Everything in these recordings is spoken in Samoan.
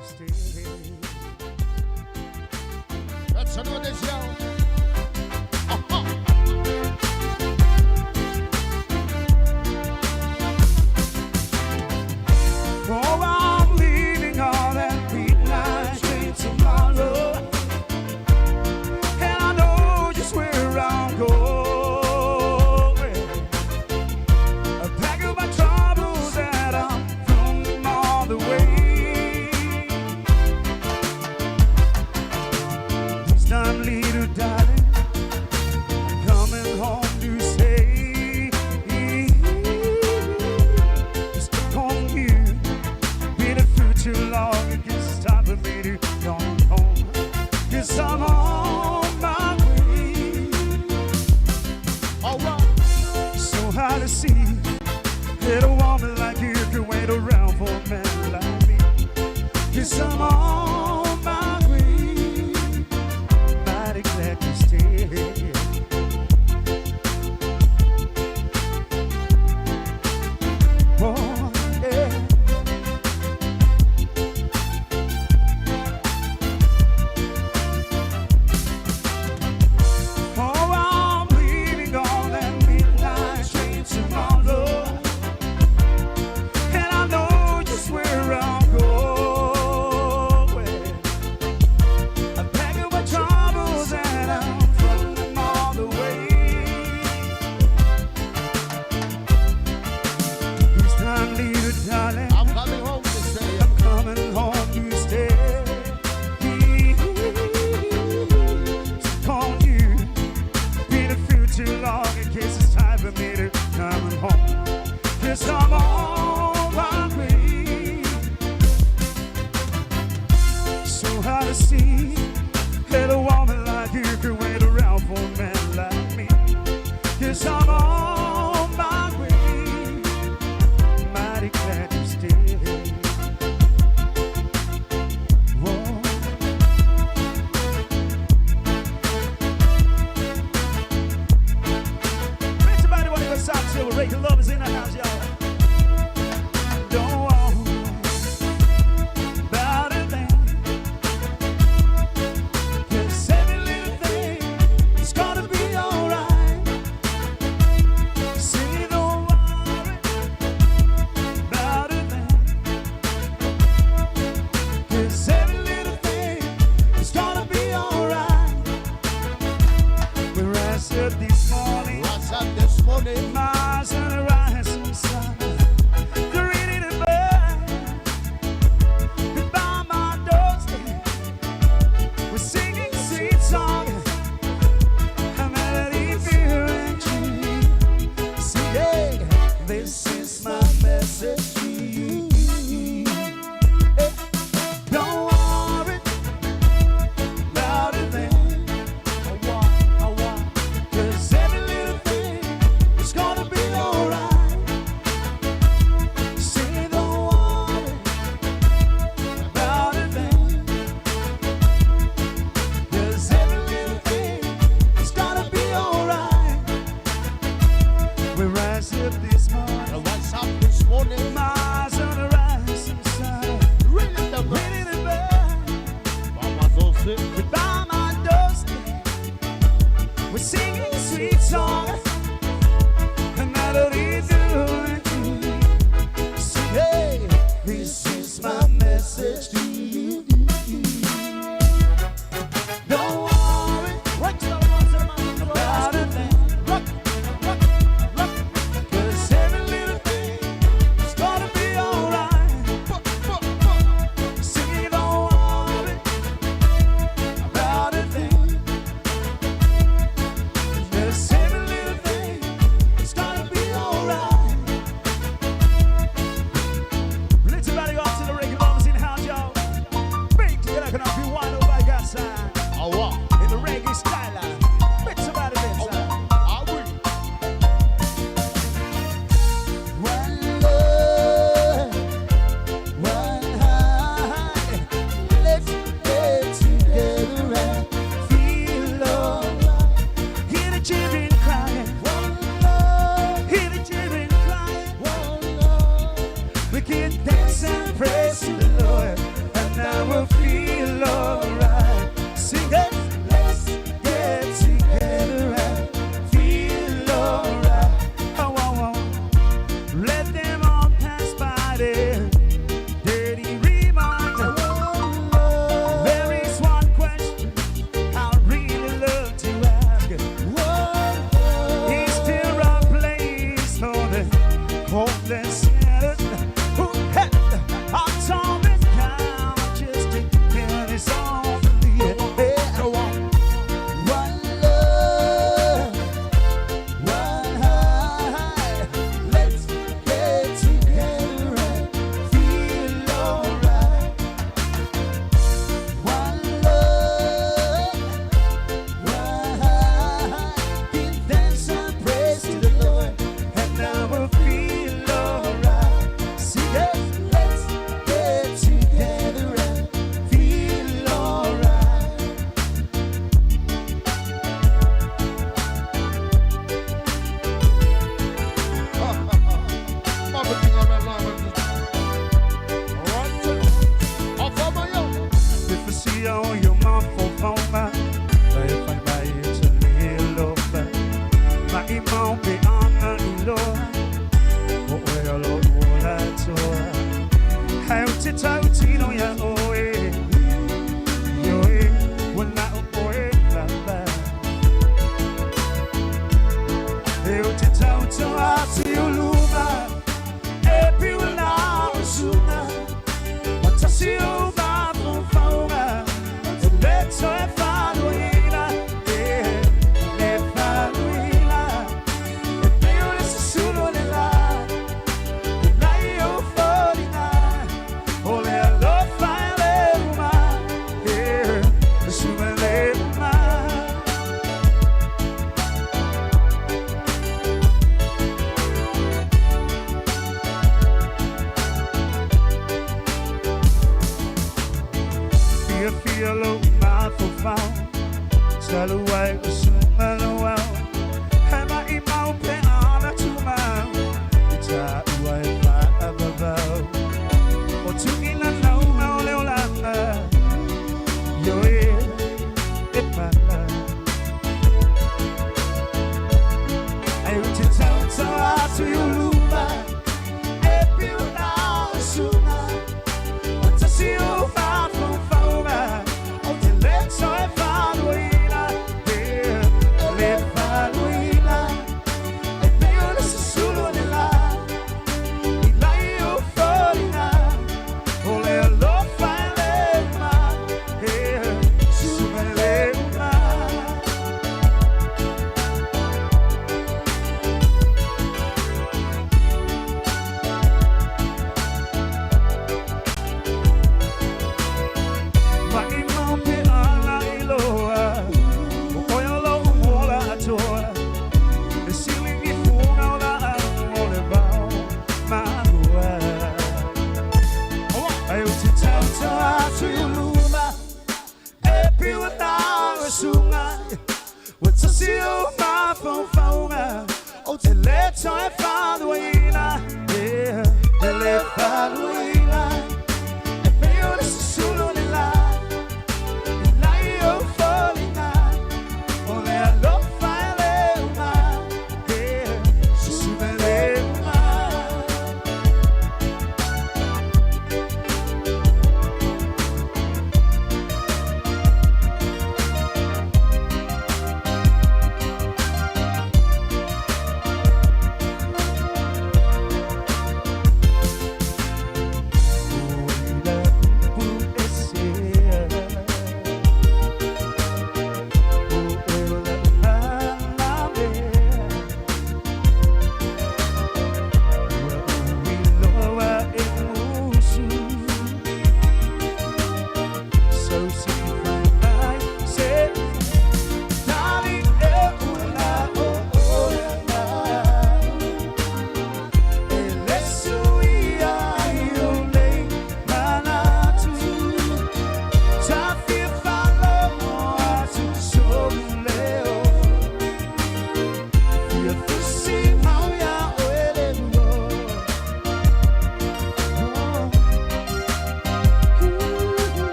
to stay. That's another show. Oh, I'm leaving on that midnight train tomorrow, and I know just where I'm going. I pack up my troubles and I'm thrown them all the way. This time, little darling, I'm coming home to stay. Stuck on you, been a fool too long. It gets time for me to come home. 'Cause I'm on my way. All right. So hard to see that a woman like you could wait around for a man like me. 'Cause I'm on my way. Mighty glad to stay. Oh, yeah. Oh, I'm leaving on that midnight train tomorrow, and I know just where I'm going. I pack up my troubles and I'm throwing them all away. This time, little darling, I'm coming home to stay. I'm coming home to stay. Stuck on you, been a few too long. In case it's time for me to come home. 'Cause I'm on my way. So hard to see that a woman like you could wait around for a man like me. 'Cause I'm on my way. Mighty glad to stay. Whoa. Somebody wanna go south to Ray Love is in the house, y'all. Don't worry about a thing. 'Cause every little thing is gonna be alright. Say don't worry about a thing. 'Cause every little thing is gonna be alright. We rise up this morning, What's up this morning? Mars and the rising sun. Greeting the bird, goodbye, my doorstep. We're singing sweet song, a melody pure and true. Say, hey, this is my message to you. Hey, don't worry about a thing. 'Cause every little thing is gonna be alright. Say, don't worry about a thing. 'Cause every little thing is gonna be alright. We rise up this morning, What's up this morning? Mars on the rising sun. Really the Ready to burn. Mama Zosi. Goodbye, my doorstep. We're singing sweet song, a melody doing true. Say, hey, this is my message to you. Don't worry about a thing. 'Cause every little thing is gonna be alright. Say, don't worry susuga iloa O oe o lo'u ola atoa Ae ou te tautino iā oe Ioe, ua na o oe lava E ou te tauto atu i ou luma E piu na o suga Ua tasi ou mafaufauga E le toe faluaina E le faluaina E pei o le susulu o le lā E lai ou foliga O le alofa e le uma E susuga e le uma. Fiafia lou mafaufau Talu ai ua susuga lou ao He maʻimau pe ana tumau I taua e faavavau O tuʻi nanauga o le olaga Ioe e mana Ae ou te tauto atu i ou luma E piu na o susuga Ua tasi ou mafaufauga Ou te le toe faluaina E le faluaina E pei o le susulu o le lā I lai ou foliga O le alofa e le uma E susuga e le uma. Maʻimau pe ana iloa O oe o loʻu ola atoa E sili i fuga o laau o le vao malua Ae ou te tauto atu i ou luma E piu ana e susuga Ua tasi ou mafaufauga Ou te le toe faluaina E le faluaina E pei o le susulu o le lā I lai ou foliga O le alofa e le uma E susuga e le uma.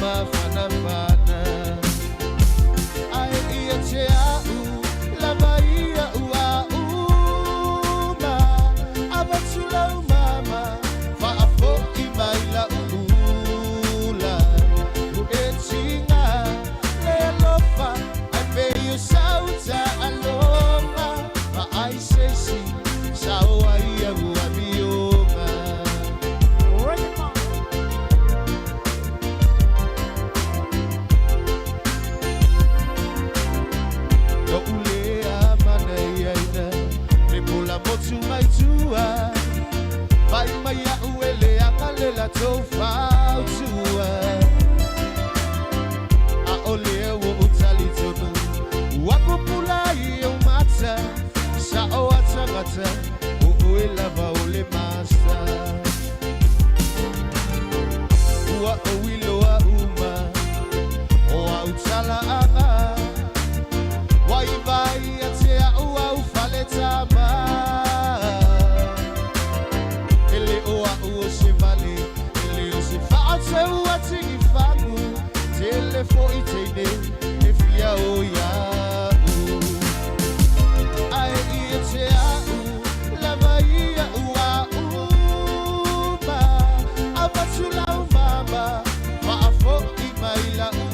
mafanafana. Ae ia te a'u lava ia ua uma avatu lau mama faafo'i mai la'u ula e tiga le alofa ae pei o sauta aloga ma ai seisi sao ai au amioga. Lo'u lea manaiaina le pula motu mai tua vai mai a'u e leaga le latou fautua a o lea ua ou talitonu ua pupula i ou mata sa'o atagata o oe lava o le master ua ou iloa uma o au tala'aga vaivai ia te a'u au faletama e le o a'u o se vale e le o se fa'ateu atigifagu tele fo'i teine e fia o ia'u ae ia te a'u lava ia ua uma avatu lau mama fa'afo'i mai la'u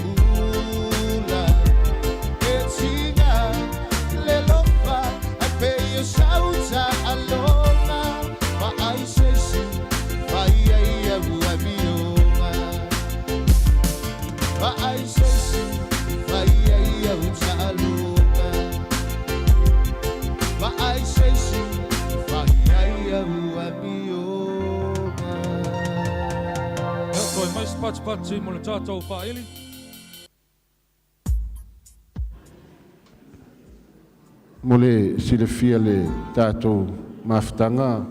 ula e tiga le lofa ae pei o sauta aloga ma ai seisi fai ai au amioga ma ai seisi fai ai au ta'aloga ma ai seisi fai ai au amioga. Ia, toe mai se patipati mo le tatou faaili. Mo le silafia le tatou mafutaga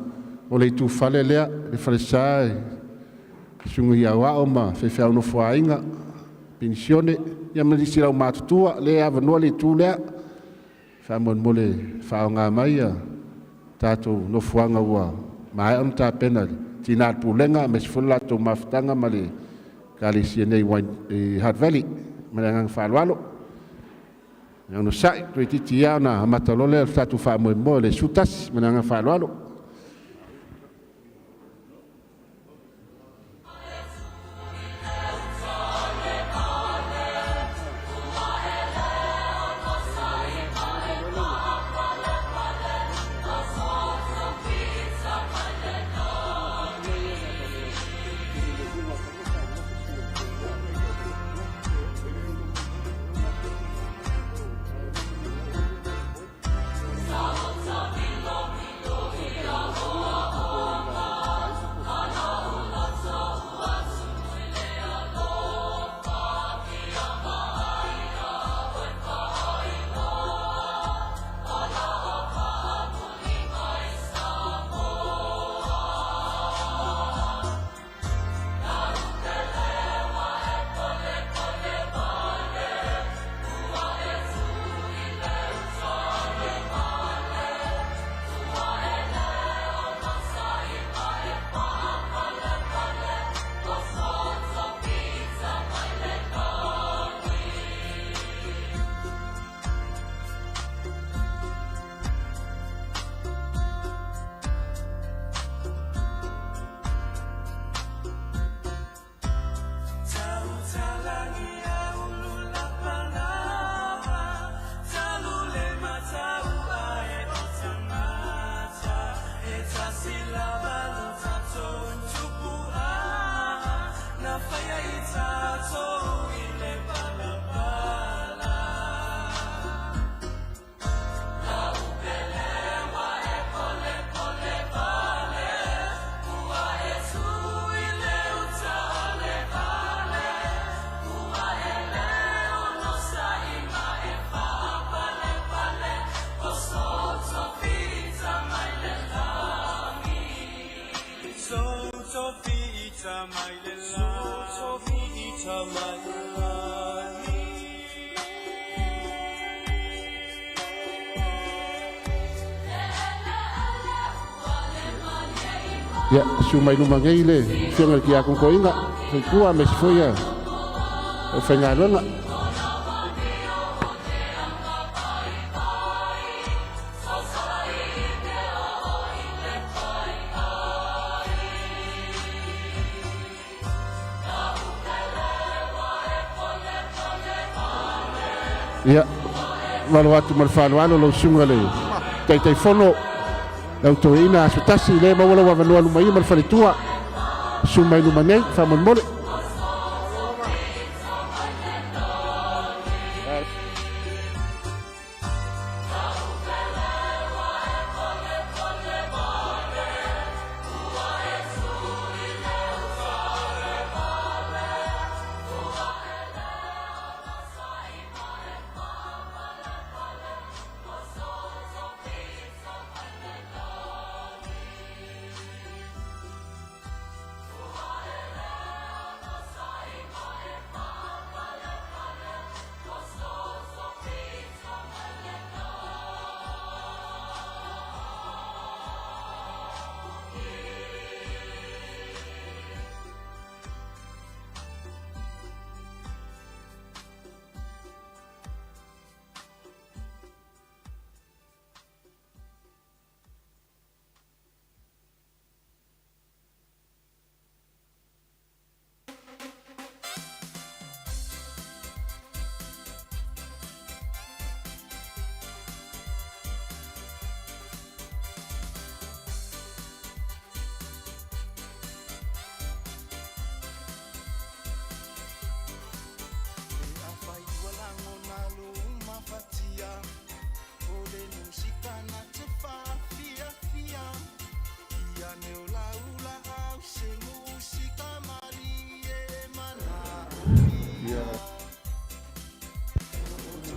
o le itufale lea le falesa e susuga i aoao ma faifeau nofoaiga penisione ia ma nisi lau matutua le avanoa le itu lea faamolemole faaaoga mai ia tatou nofoaga ua maea ona tapena le tina pulega aemaise foi le latou mafutaga ma le ekalesia nei i Hutt Valley. Ma le agaga faaaloalo onosai toeitiiti lava ona amata loa lea o le tatou faamoemoe le 11. Ma le agaga faaaloalo. Ia, susu mai luma nei le afioga i le Tiakono Toeaina, faletua aemaise foi ia Aufaigaluega. Ia, malo atu ma le faaaloalo lau susuga le Taitaifono, lau toeaina Aso Tasi, le maua lau avanoa luma ia ma le faletua. Susu mai luma nei, faamolemole.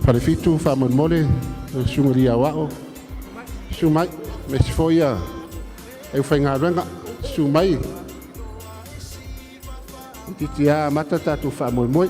Falefitu, faamolemole, lau susuga i le Aoao, susu mai, aemaise foi ia e aufaigaluega, susu mai. Toeitiiti lava amata tatou faamoemoe.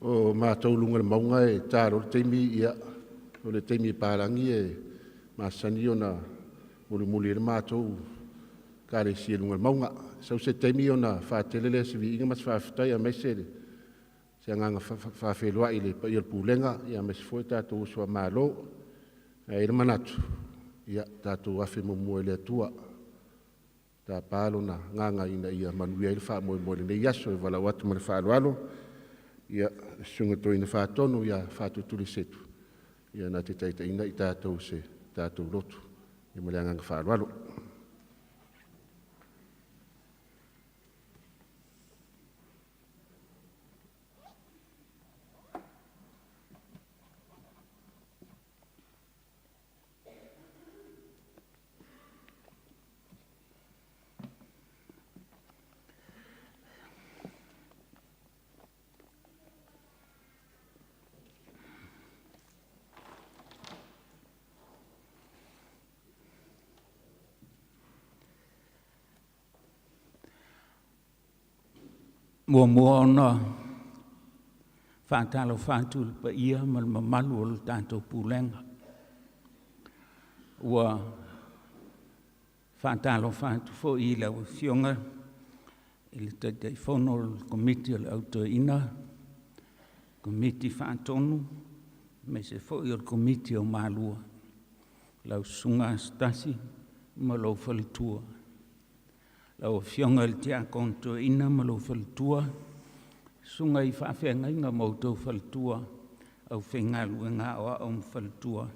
O matou i luga o le mauga e ta loa le taimi, ia, o le taimi e papalagi e masani ona mulimuli ai le matou Ekalesia i luga o le mauga. Sau se taimi ona faatele lea o se viiga ma se faafetai aemaise se agaga faafeiloai i le paia o le Pulega aemaise foi o tatou uso a Malo. Ae i ai le manatu, ia tatou afe muamua i le Atua, tapa Lona Agaga ina ia manuia ai le faamoemoe o lenei aso. E valaau atu ma le faaaloalo i le Susuga i le Toeaina Faatonu ia Faatuiolesetu na te taitaiina i tatou i se tatou lotu. Ma le agaga faaaloalo. Muamua ona faatalofa atu i le paia ma le mamalu o le tatou pulega. Ua faatalofa atu foi i lau Afioga i le Taitaifono o le Komiti o le Au Toeaina, Komiti Faatonu, aemaise foi o le Komiti o Malua, lau Susuga Asotasi ma lou faletua, lau Afioga i le Tiakono Toeaina ma lou faletua, susuga i faafeagaiga ma outou faletua, aufaigaluega aoao ma faletua,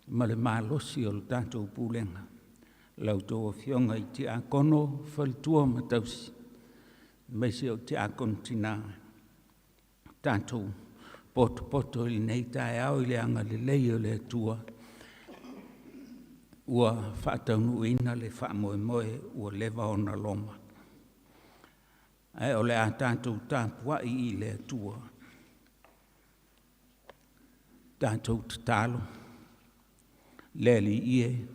ma le malosi o le tatou pulega, la outou afioga i tiakono, faletua ma tausi, aemaise o tiakono tina. Tatou potopoto i lenei taeao i le agalelei o le Atua ua faataunuuina le faamoemoe ua leva ona loma. Ae o le a tatou tapuai i le Atua, tatou tatalo. Le Alii e,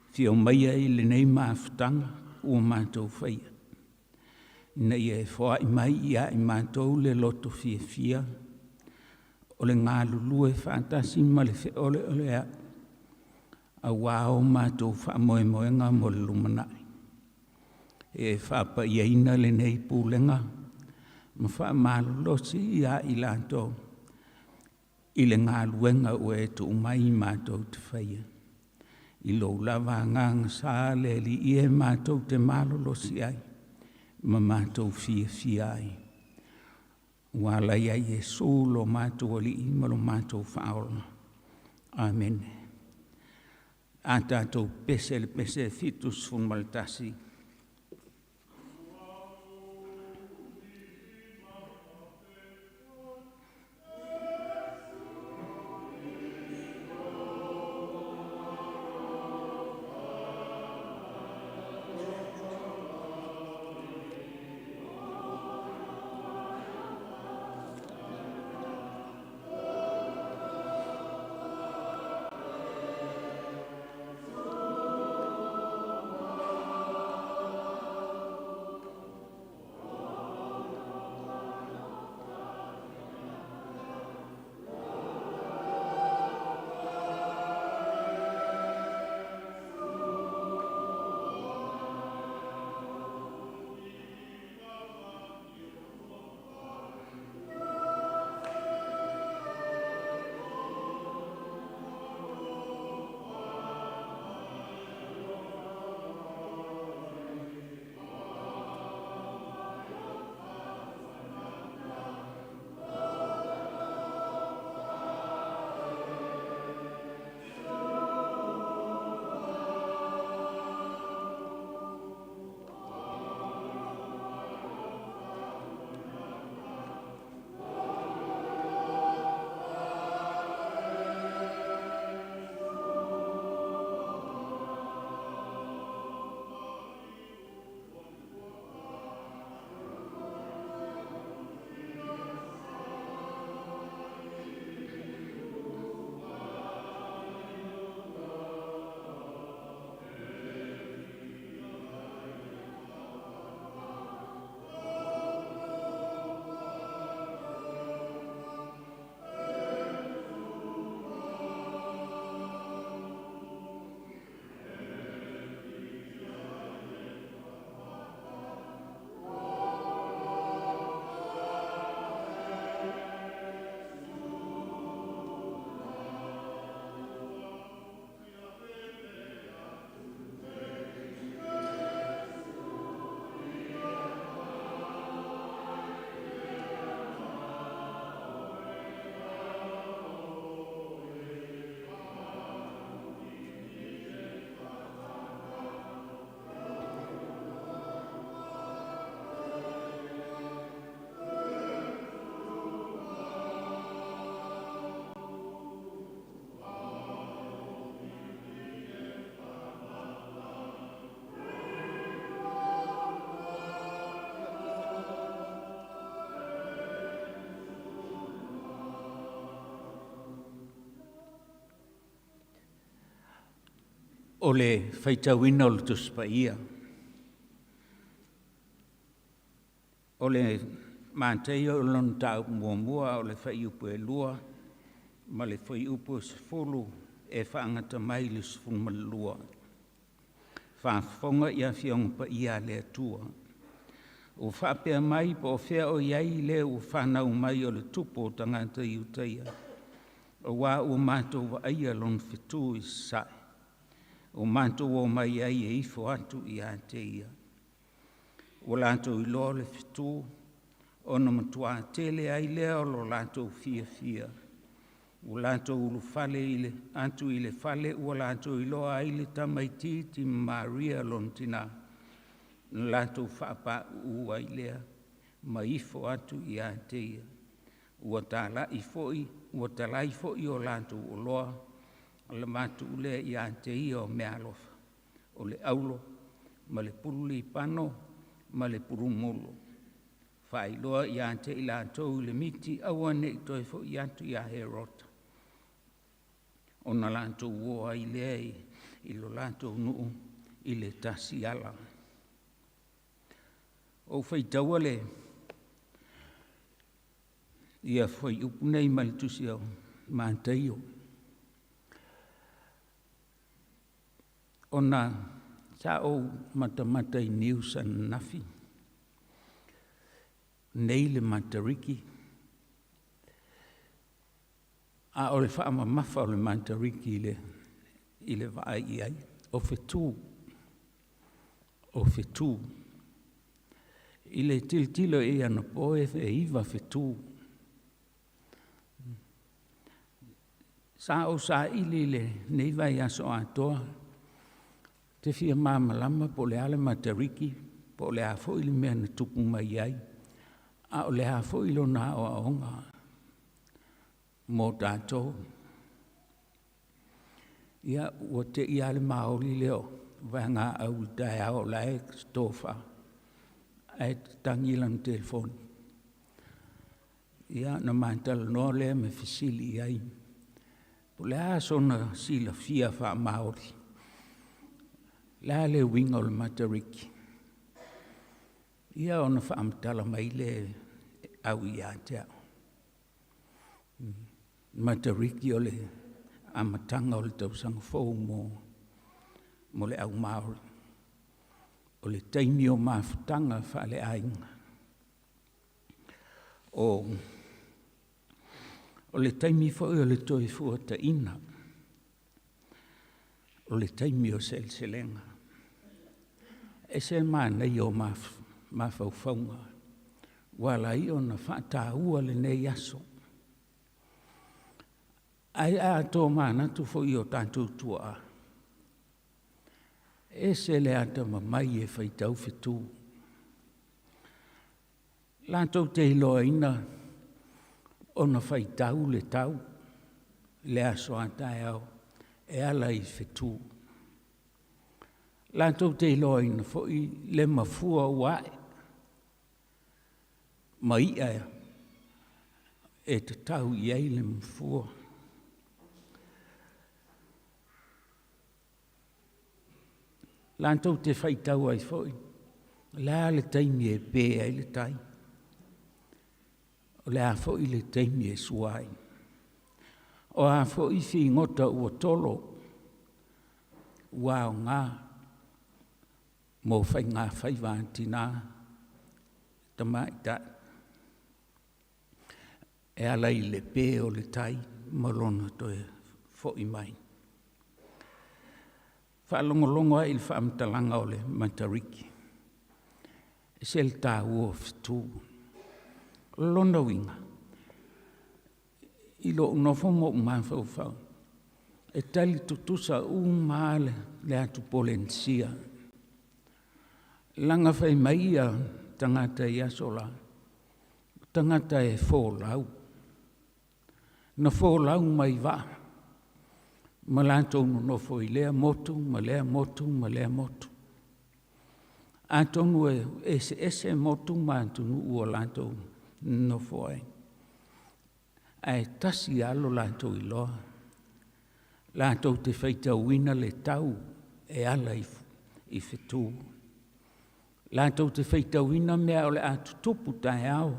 afio maia i lenei mafutaga ua matou faia, ina ia e foai mai ia i matou le loto fiafia o le galulue faatasi ma le feoleoleai aua o matou faamoemoega mo le lumanai. E faapaiaina lenei pulega ma faamalolosi ia i latou i le galuega ua e tuu mai matou te faia. I lou lava Agaga Sa le Alii e matou te malolosi ai ma matou fiafia ai, ua ala ia Iesu lo matou Alii ma lo matou Faaola. Amene. A tatou pese le pese 71. O le faitauina o le Tusi Paia. O le Mataio o lona mataupu muamua o le fuaiupu e 2 ma le fuaiupu 10 e faagata mai i le 12. Faafofoga i Afioga Paia a le Atua. Ua faapea mai po o fea o i ai le ua fanau mai o le tupu o tagata Iutaia, aua ua matou vaaia lona fetu i sasae, ua matou omai ai e ifo atu ia te ia. Ua latou iloa le fetu, ona matua tele ai lea o lo latou fiafia. Ua latou ulufale atu i le fale ua latou iloa ai le tamaitiiti ma Maria lona tina, na latou faapauu ai lea ma ifo atu ia te ia. Ua talai foi o latou oloa ona matuu lea ia te ia o meaalofa, o le auro ma le pulu lipano ma le pulu mulo. Faailoa ia te i latou i le miti aua ne i toe foi atu ia Herota, ona latou o ai lea i lo latou nuu i le tasi ala. Ou faitaua le ia fuaiupu nei mai le tusi o Mataio, ona sa ou matamata i news ananafi, nei le Matariki, a o le faamamafa o le Matariki i le vaai i ai, o fetu, o fetu. I le tilotilo i anapo e 9 fetu. Sa ou saili i lenei vaiaso atoa, ou te fia malamalama po o le a le Matariki, po o le a foi le mea na tupu mai ai, a o le a foi lona aoaoga mo tatou. Ia, ua te i lava le maoli lea o vaegaau i le taeao o la e tofa, ae tatagi lana telefoni. Ia, ona ma talanoa lea ma fesili i ai, po o le a sona silafia faamaoli, o le a le uiga o le Matariki? Ia ona faamatala mai lea e au ia te au. Matariki o le amataga o le tausaga fou mo le au Māori. O le taimi o mafutaga faaleaiga. O le taimi foi o le toefuataiga. O le taimi o seleselega. E ese le manaia o mafaufauga ua ala ai ona faataua lenei aso. Ae a tomanatu foi i o tatou tuaa, e ese le atamamai e faitau fetu. Latou te iloaina ona faitau le tau i le aso a taeao e ala i fetu. Latou te iloaina foi le mafua ua ae ma i'a e tatau i ai le mafua. Latou te faitau ai foi, o le a le taimi e pe ai le tai, o le a foi le taimi e sua ai. O a foi figota ua tolo, ua aoga mo faigafaiva a tina, tamaitai, e ala i le pe o le tai ma lona toe foi mai. Faalogologo ai i le faamatalaga o le Matariki, e ese le taua o fetu. O lona uiga, i lou nofo ma ou mafaufau, e tali tutusa uma lava le atu Polenisia. Leaga fai mai ia tagata i aso la, o tagata e folau, na folau mai vaa ma latou nonofo i lea motu ma lea motu ma lea motu. Atonu e eseese motu ma atunuu o latou nonofo ai, ae tasi lava lo latou iloa, latou te faitauina le tau. e ala i fetū. Latou te faitauina mea o le a tutupu taeao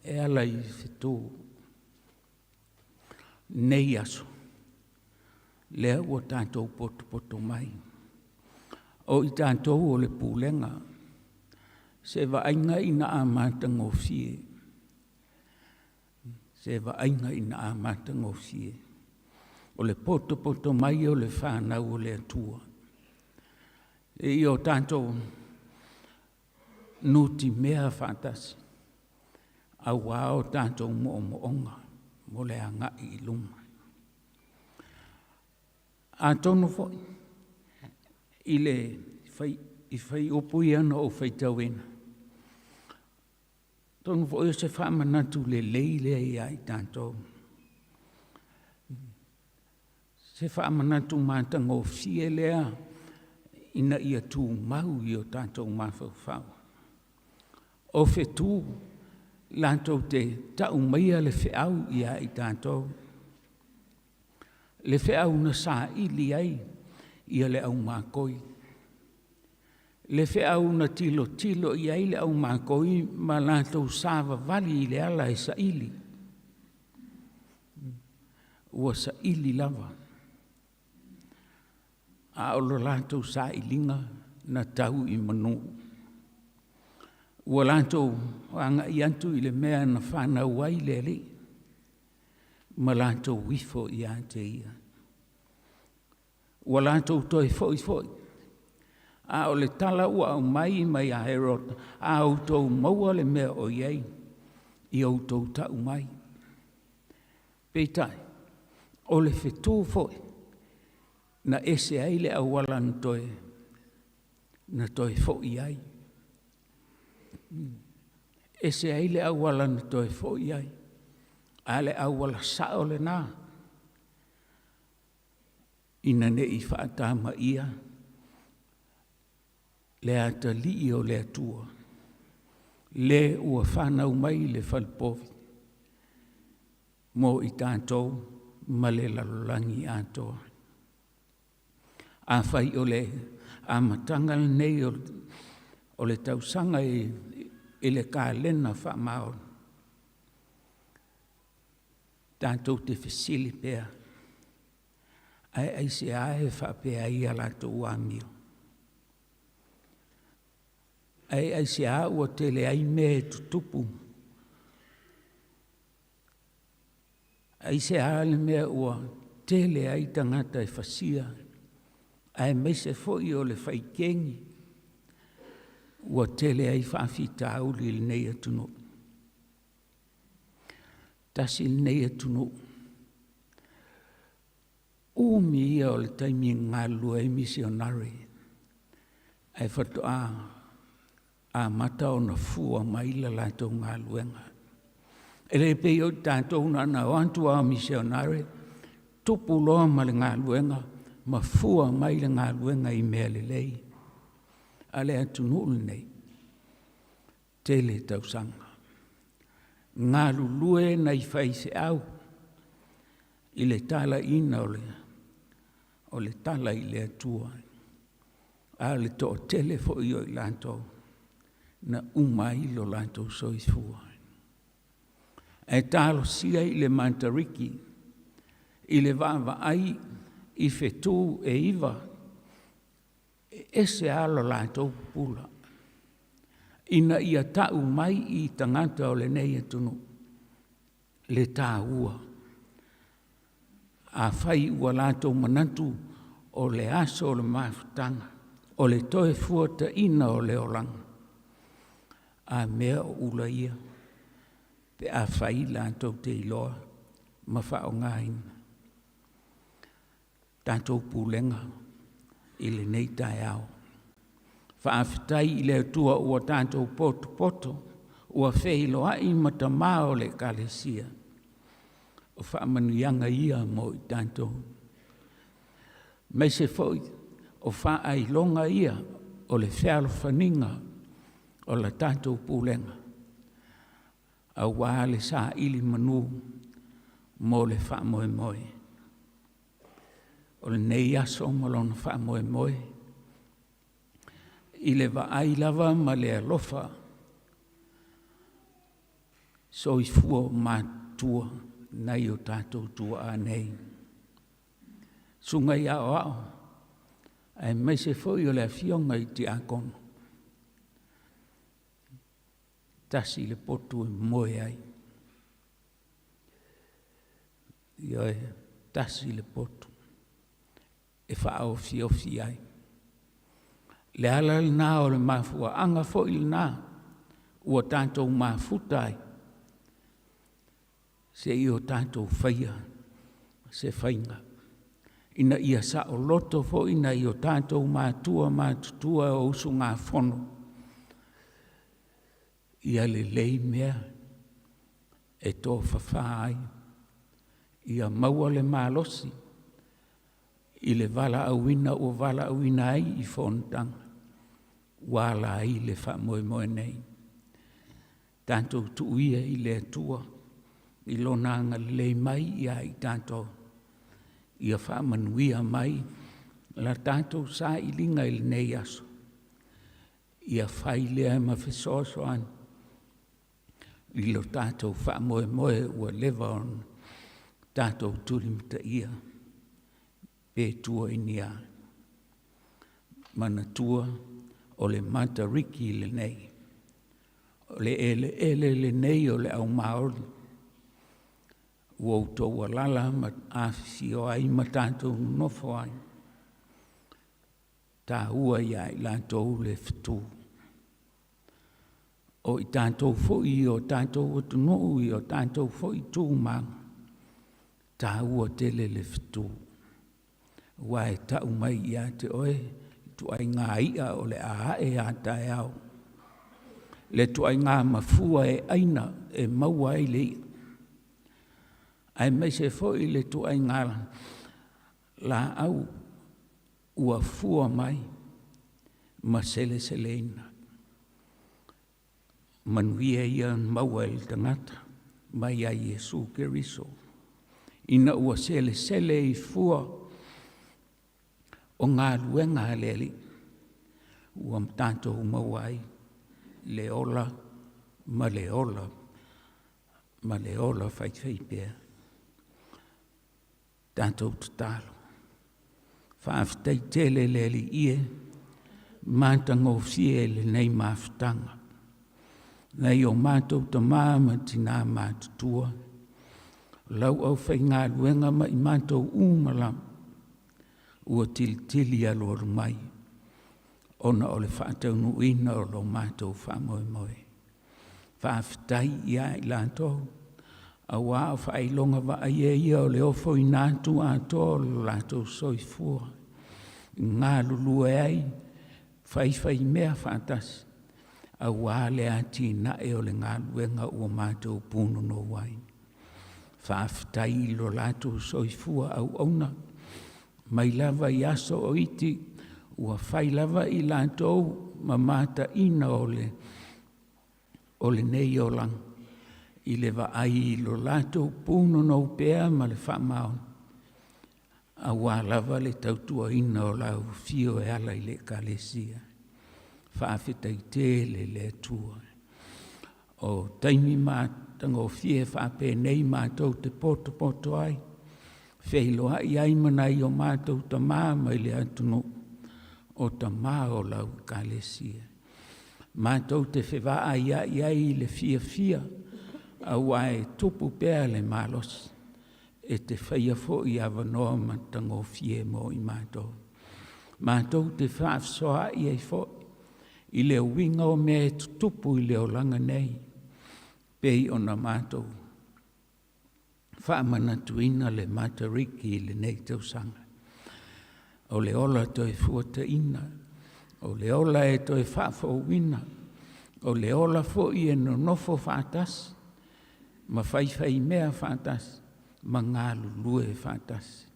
e ala i fetū. Nei aso, lea ua tatou potopoto mai. O i tatou o le pulega, se vaaiga ina a matagofie, se vaaiga ina a matagofie, o le potopoto mai o le fanau o le Atua. E i o tatou nutimea faatasi, auā o tatou moomooga mo le agai i luma. Atonu foi i le fai, i faiupu ia na ou faitauina, atonu foi o se faamanatu lelei lea ia i tatou. Se faamanatu matagofie lea ina ia tumau i o tatou mafaufau. O fetū latou te tau maia le feau ia i tatou. Le feau na saili ai ia le aumakoi. Le feau na tilotilo i ai le aumakoi ma latou savavali i le ala e saili. Ua saili lava. A o lo latou sailiga na tau i manu. Ua latou agai atu i le mea na fanau ai le Alii ma latou ifo ia te ia. Ua latou toe foi foi. A o le tala ua aumai mai a Herota, a outou maua le mea o i ai, ia outou tau mai. Peitai, o le fetū foi, na ese ai le auala na toe foi ai. Ese ai le auala na toe foi ai. A le auala sao lena, ina ne i faatamaia le atalii o le Atua, le ua fanau mai le falepovi mo i tatou ma le lalolagi atoa. Afai o le amataga lenei o le tausaga i le kalena faamaoni, tatou te fesili pea, ae aisea e faapea ai a latou amio? Ae aisea ua tele ai mea e tutupu? Aisea le mea ua tele ai tagata e fasia, aemaise foi o le faikeni ua tele ai faafitauli i lenei atunuu. Tasi lenei atunuu, umi ia o le taimi e galulue ai misionare, ae faatoa amata ona fua mai la latou galuega. E le pei o tatou na o atu lava o misionare, tupu loa ma le galuega, ma fua mai le galuega i mea lelei. A le atunuu lenei, tele tausaga. Galulue nai faifeau i le talaiina o le tala i le Atua. A o le toatele foi o i latou na uma ai lo latou soifua. Ae talosia i le Matariki i le vaavaai i fetū e 9, e ese lava lo latou pupula, ina ia tau mai i tagata o lenei atunuu le taua. Afai ua latou manatu o le aso o le mafutaga, o le toe fuataina o le olaga, a mea o ula ia, pe afai latou te iloa ma faaaogaina. Tatou pulega i lenei taeao. Faafetai i le Atua ua tatou potopoto, ua feiloai ma tamā o le Ekalesia. O faamanuiaga ia mo i tatou. Aemaise foi o faailoga ia o le fealofaniga o la tatou pulega, auā le saili manu mo le faamoemoe. O lenei aso ma lona faamoemoe, I le vaai lava ma le alofa soifua o matutua nai o tatou tuaa nei. Susuga i aoao, aemaise foi o le afioga i tiakono, tasi le potu e moe ai. Ioe, tasi le potu e faaofiofi ai. Le ala lena o le mafuaaga foi lena ua tatou mafuta ai se i o tatou faia se faiga ina ia saoloto foi nai o tatou matua matutua o usugafono ia lelei mea e tofafa ai, ia maua le malosi i le valaauina ua valaauina ai i fonotaga ua ala ai le faamoemoe nei. Tatou tuu ia i le Atua i lona agalelei mai ia i tatou, ia faamanuia mai la tatou sailiga i lenei aso, ia fai lea ma fesoasoani i lo tatou faamoemoe ua leva ona tatou tulimataia pe tua i ni a. Manatua o le Matariki lenei, o le eleele lenei o le aumaoli ua outou alala ma afifio ai ma tatou nonofo ai. Taua ia i latou le fetu. O i tatou foi i o tatou atunuu i o tatou foi tumau, taua tele le fetu. Aua e tau mai ia te oe ituaiga i'a o le a ae a taeao, le ituaiga mafua e aina e maua ai le i'a, aemaise foi le ituaiga laau ua fua mai ma seleseleina. Manuia ia maua e le tagata mai ia Iesu Keriso, ina ua selesele i fua o galuega a le Alii ua tatou maua ai le ola ma le ola ma le ola faifaipea. Tatou tatalo. Faafetai tele le Alii e matagofie lenei mafutaga. Nai o matou tama ma tina matutua, lau aufaigaluega ma i matou uma lava, ua tilitili alualu mai ona o le faataunuuina o lo matou faamoemoe. Faafetai ia i latou, aua o faailoga vaaia ia o le ofoina atu atoa o lo latou soifua, galulue ai, faifaimea faatasi, aua le atinae o le galuega ua matou punonou ai. Faafetai i lo latou soifua auauna, mai lava i aso o iti, ua fai lava i latou ma mataina o lenei olaga, i le vaai i lo latou punonou pea ma le faamaoni, aua lava le tautuaina o lau afio e ala i le Ekalesia. Faafetai tele le Atua. O taimi matagofie faapenei matou te potopoto ai, feiloai ai ma nai o matou tama mai le atunuu, o tama o lau Ekalesia. Matou te fevaaiai ai i le fiafia, aua e tupu pea le malosi, e te faia foi avanoa matagofie mo i matou. Matou te faafesoaai ai foi i le uiga o mea e tutupu i le olaga nei, pei ona matou faamanatuina le Matariki i lenei tausaga. O le ola toe fuataina, o le ola e toe faafouina, o le ola foi e nonofo faatasi, ma faifaimea faatasi, ma galulue faatasi.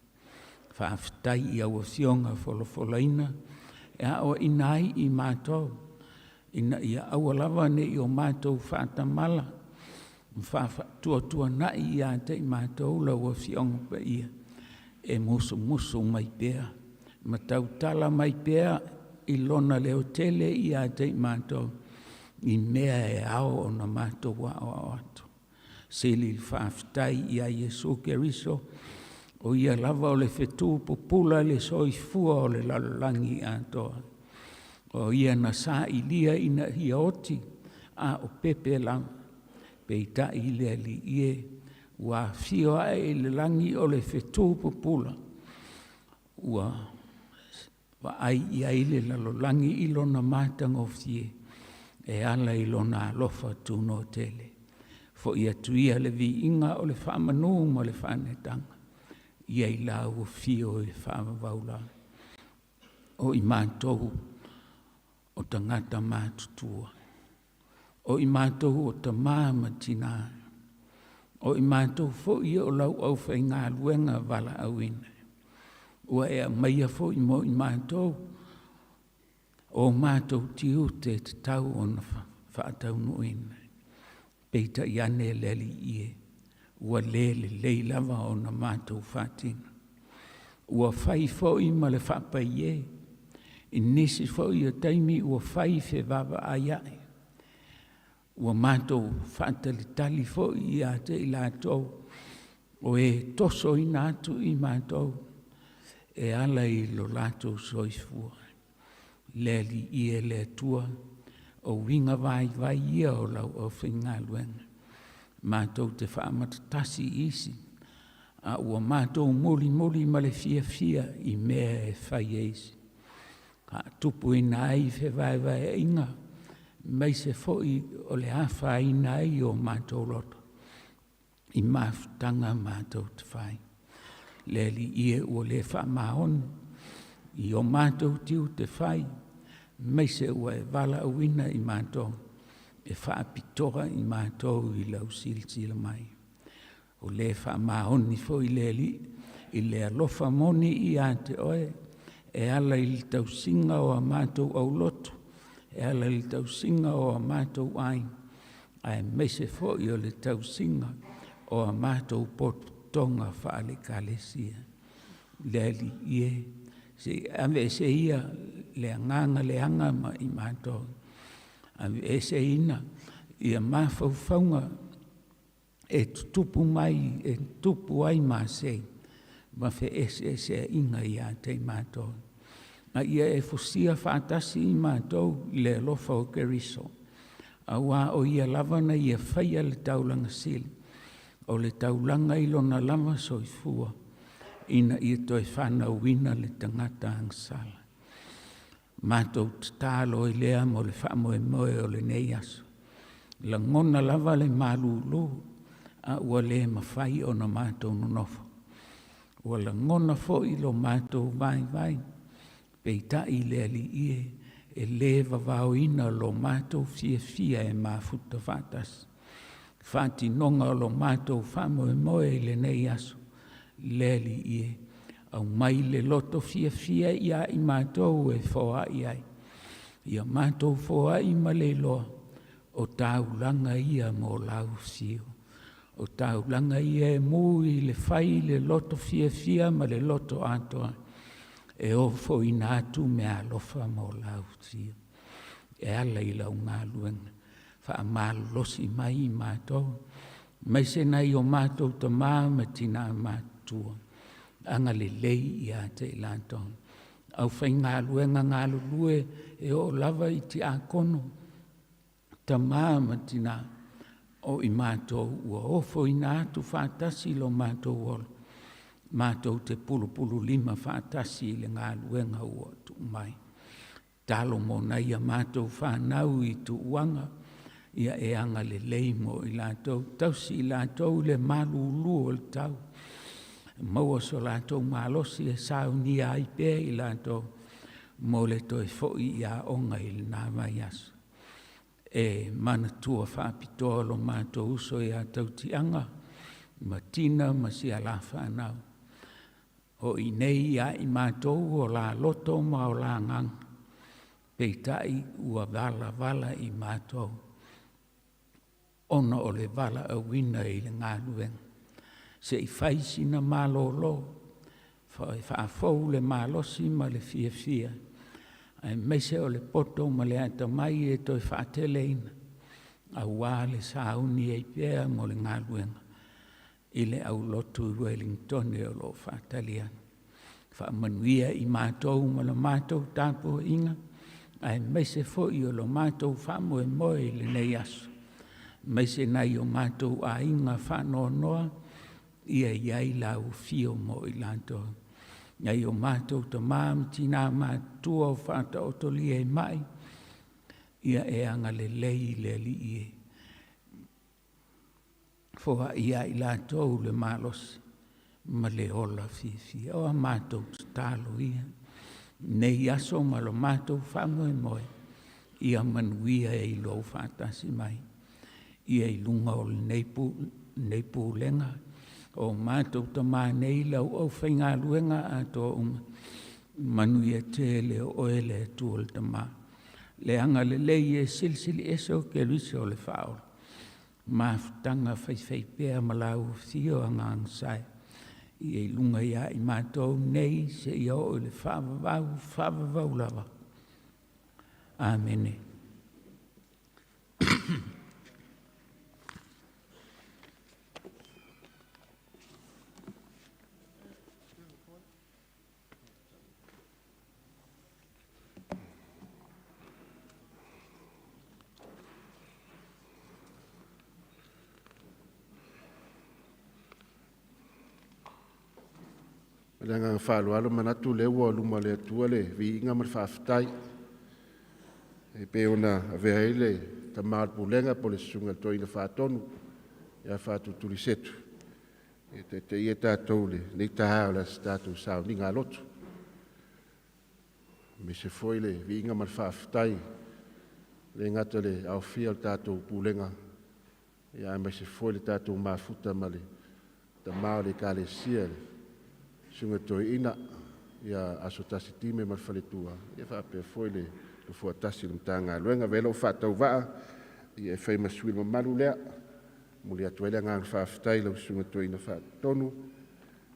Faafetai i au afioga folafolaina e aoaina ai i matou, ina ia aua lava ne i o matou faatamala ma faatuatuanai ia te i matou lau Afioga Paia, e musumusu mai pea ma tautala mai pea i lona leotele ia te i matou i mea e ao ona matou aoao atu. Sili le faafetai ia Iesu Keriso, o ia lava o le fetu pupula le soifua o le lalolagi atoa. O ia na sailia ina ia oti a o pepe lava, peitai le Alii e, ua afio ae i le lagi o le fetu pupula, ua vaai i ai le lalolagi i lona matagofie e ala i lona alofa tunoa tele. Fo'i atu ia le viiga o le faamanu ma le faaneetaga ia i lau afio i le faavavau la. O i matou o tagata matutua, o i matou o tamā ma tinā, o i matou foi o lau aufaigaluega valaauina, ua e aumaia foi mo i matou o matou tiute e tatau ona faataunuuina. Peitai ane le Alii e, ua le lelei lava ona matou faatino. Ua fai foi ma le faapaie, i nisi foi o taimi ua fai fevaavaai ae, ua matou faatalitali foi ia te i latou o e tosoina atu i matou e ala i lo latou soifua. Le Alii e le Atua, o uiga vaivai ia o lau aufaigaluega, matou te faamatatasi i isi, a ua matou mulimuli ma le fiafia i mea e fai e isi. Faatupuina ai fevaevaeaiga, aemaise foi o le afaina ai o matou loto i mafutaga matou te fai. Le Alii e, ua le faamaoni i o matou tiute fai, aemaise ua e valaauina i matou e faapitoa i matou i lau silasila mai. O le faamaoni foi le Alii i le alofa moni ia te oe, e ala i le tausiga o a matou aulotu, e ala i le tausiga o a matou aiga, aemaise foi o le tausiga o a matou potopotoga faale-Ekalesia. Le Alii e, se i aveese ia le agaga leaga ma i matou, aveeseina ia mafaufauga e tutupu mai, e tupu ai masei ma feeseeseaiga ia te i matou. A ia e fusia faatasi i matou i le alofa o Keriso, auā o ia lava na ia faia le taulaga sili, o le taulaga i lona lava soifua, ina ia toe fanauina le tagata agasala. Matou tatalo ai lea mo le faamoemoe o lenei aso. Lagona lava le malulu, a ua le mafai ona matou nonofo. Ua lagona foi lo matou vaivai, peitai le Alii e, e le vavaoina lo matou fiafia e mafuta faatasi. Faatinoga o lo matou faamoemoe i lenei aso, le Alii e, aumai le loto fiafia ia i matou e foai ai. Ia matou foai ma le iloa, o taulaga ia mo lau afio. O taulaga ia e mu i le fai le loto fiafia ma le loto atoa, e ofoina atu meaalofa mo lau afio. E ala i lau galuega, faamalolosi mai i matou, aemaise nai o matou tamā ma tinā matutua, agalelei ia te i latou. Aufaigaluega galulue e oo lava i tiakono, tamā ma tinā, o i matou ua ofoina atu faatasi lo matou ola, matou te pulupululima faatasi i le galuega ua tuu mai. Talo mo nai a matou fanau i tuuaga, ia e agalelei mo i latou, tausi i latou i le malulu o le tau, maua so latou malosi e saunia ai pea i latou mo le toe foi i aoga i lena vaiaso. E manatua faapitoa lo matou uso ia Tautiaga ma Tina ma si a la fanau. O i nei ia i matou o la loto ma o la agaga, peitai ua valavala i matou ona o le valaauina i le galuega. Se i fai sina malolo, faafou le malosi ma le fiafia. Aemaise o le poto ma le atamai e toe faateleina, aua le sauni ai pea mo le galuega i le aulotu i Uelintone o lo o faatali atu. Faamanuia i matou ma la matou tapuaiga, aemaise foi o lo matou faamoemoe i lenei aso, aemaise nai o matou aiga faanoanoa, ia i ai lau afio mo i latou. Nai o matou tama ma tina matutua o faataotolia i mai, ia e agalelei i le Alii e foai ia i latou le malosi ma le ola fiafia. O a matou tatalo ia, nei aso ma lo matou faamoemoe, ia manuia i lou faatasi mai. Ia i luga o lenei pulega, o matou tama nei lau aufaigaluega atoa uma, manuia tele o oe le Atua le Tama, le agalelei e Silisili Ese o Keriso o le Faaola, mafutaga faifaipea ma lau afio Agaga Sae, ia i luga ia i matou nei seia oo i le faavavau, faavavau lava. Amene. Ma le agaga faaaloalo manatu lea ua luma o le Atua le viiga ma le faafetai. E pei ona avea ai le tama o le pulega po o le susuga i le Toeaina Faatonu ia Faatutulisetu e taitaia tatou i lenei taeao i le tatou sauniga lotu. Aemaise foi le viiga ma le faafetai le gata i le aofia o le tatou pulega, ia aemaise foi le tatou mafuta ma le tama o le Ekalesia, le Susuga Toeaina ia Aso Tasi Time ma le faletua, ia faapea foi le Nofoa tasi o le Matagaluega. Avea lou faatauvaa ia e fai ma sui usufono mamalu lea. Momoli atu ai le agaga faafetai i lau Susuga Toeaina Faatonu,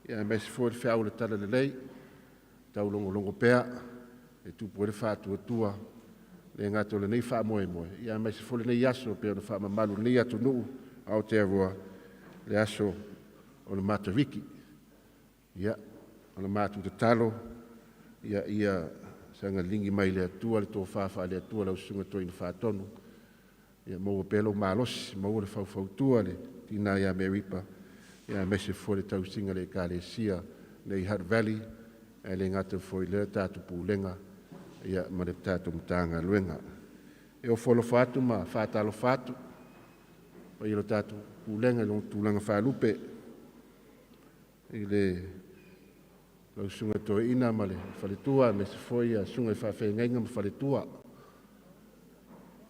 ia aemaise foi le feau o le talalelei, taulogologo pea e tupu ai le faatuatua, le gata o lenei faamoemoe, ia aemaise foi lenei aso pei ona faamamalu i lenei atunuu Aotearoa, le aso o le Matariki. Ia, o le matou tatalo, ia saga ligi mai le Atua le tofa faale-Atua lau Susuga Toeaina Faatonu, ia maua pea lou malosi, maua le faufautua le tina ia Meripa, ia aemaise foi le tausiga a le Ekalesia nei Hutt Valley, ae le gata foi i lea tatou pulega ia ma le tatou Matagaluega. E ofo alofa atu ma faatalofa atu paia o le tatou pulega i lona tulaga faalupe i le lau Susuga Toeaina ma le faletua, aemaise foi ia susuga i faafeagaiga ma faletua,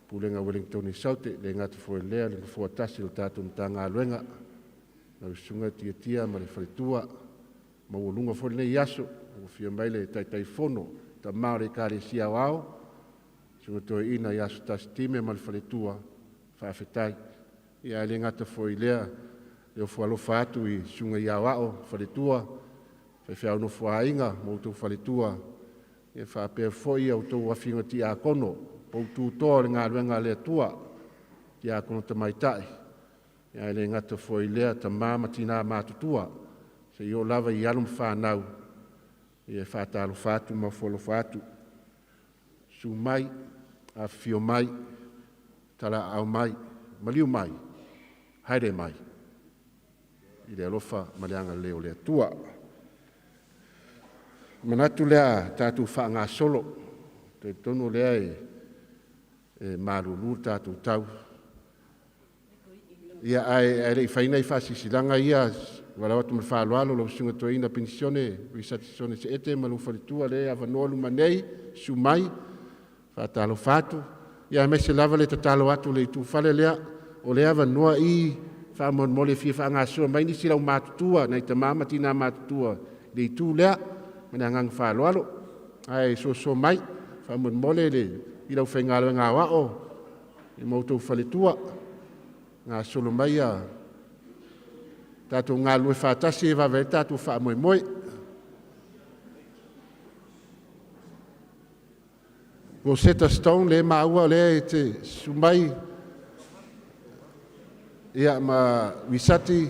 Pulega Ueligitone i Saute, le gata foi i lea le nofoa tasi o le tatou Matagaluega, lau Susuga Tiatia ma le faletua, maualuga foi lenei aso, ua afio mai le Taitaifono, tama o le Ekalesia Aoao, Susuga Toeaina ia Aso Tasi Time ma le faletua, faafetai. Ia ae le gata foi i lea, le ofo alofa atu i susuga i Aoao, faletua, faifeau nofoaaiga ma outou faletua, ia faapea foi a outou afioga tiakono, poutu toa o le galuega a le Atua, tiakono tamaitai, ae le gata foi i lea tama ma tina matutua, seia oo lava i alo ma fanau, ia faatalofa atu ma ofo alofa atu. Susu mai, afifio mai, talaaao mai, maliu mai, haere mai i le alofa ma le agalelei o le Atua. Manatu lea tatou faagasolo, talitonu lea e malulu le tatou tau. Ia ae le i fai nai faasilasilaga ia, valaau atu ma le faaaloalo lau Susuga Toeaina Penisione Risati Sione Seete ma lou faletua lea e avanoa luma nei, susu mai, faatalofa atu. Ia aemaise lava le tatalo atu i le itufale lea, o lea e avanoa i faamolemole e fia faagasolo mai nisi lau matutua, nai tama ma tina matutua i le itu lea, ma le agaga faaaloalo. Ae soso mai faamolemole i lau faigaluega aoao ma outou faletua, gasolo mai a tatou galulue faatasi e vave ai le tatou faamoemoe. Rosetta Stone le maua lea e te susu mai ia ma Wisati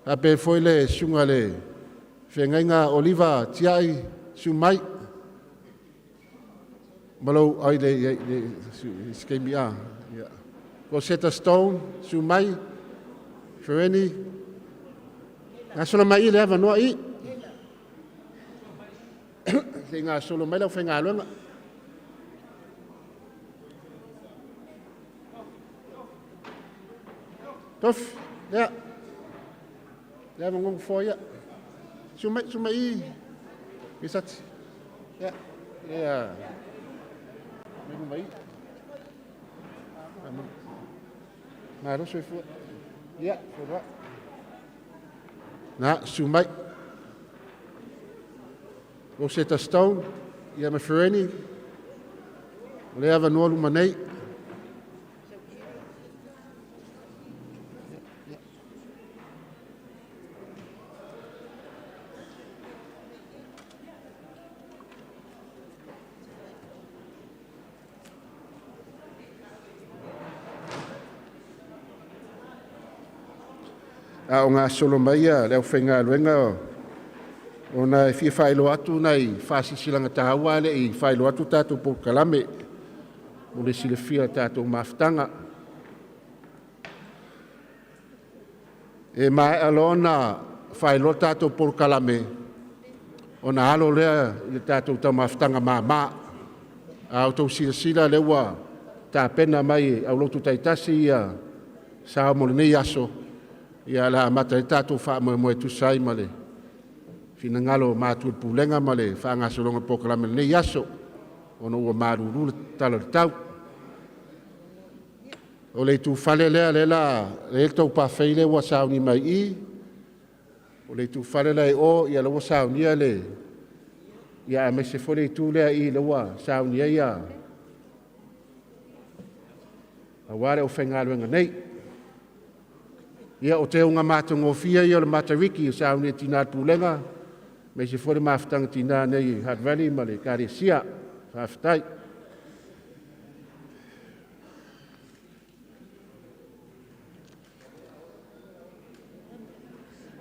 faapea foi le susuga le feagaiga Oliva Tiai susu mai ma lou ai le le se taimi a ia Rosetta Stone susu mai Fereni gasolo mai i le avanoa i se i gasolo mai lau faigaluega. Tofi, lea. Lea ma ngongo fo ia. Susu mai, susu mai i. Misati. Lea, lea. Mai mai. Malo soifua. Ia, fua. Na, susu mai. Rosetta Stone, ia ma Fereni. O le avanoa luma nei. A o gasolo mai le aufaigaluega ona e fia faailoa atu nai faasilasilaga taua ae le i faailoa atu tatou polokalame mo le silafia o tatou mafutaga. E maea loa ona faailoa tatou polokalame ona alo lea i le tatou taumafataga mama. A outou silasila lea ua tapena mai e aulotu taitasi ia sao mo lenei aso, ia o le a amata ai le tatou faamoemoe e tusa ai ma le finagalo o matua o le Pulega ma le faagasologa o le polokalame i lenei aso, ona ua malulu le tala o le tau. O le itufale lea lea la lea le tou pafei lea ua sauni mai i i, o le itufale la i o ia lea ua saunia le ia aemaise foi le itu lea i lea ua saunia ai ia aua le aufaigaluega nei. Ia o teuga matagofie ia o le Matariki e saunia e Tina le Pulega, aemaise foi le mafutaga tina nei i Hutt Valley ma le Ekalesia. Faafetai.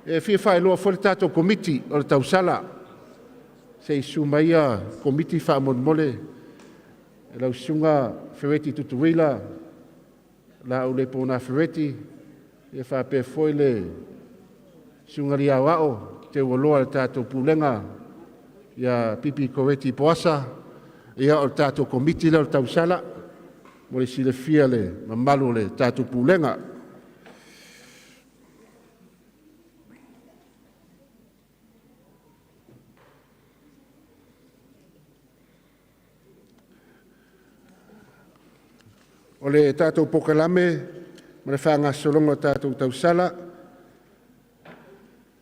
E fia faailoa foi le tatou Komiti o le tausala. Se i susu mai ia Komiti faamolemole e lau susuga Fereti Tutuila, Laau Pona Fereti, ia faapea foi le susuga Liauao Teualoa le tatou Pulega ia Pipi Koreti Poasa, ia o le tatou Komiti lea o le tausala mo le silafia e le mamalu o le tatou Pulega. O le tatou polokalame ma le faagasologa o tatou tausala,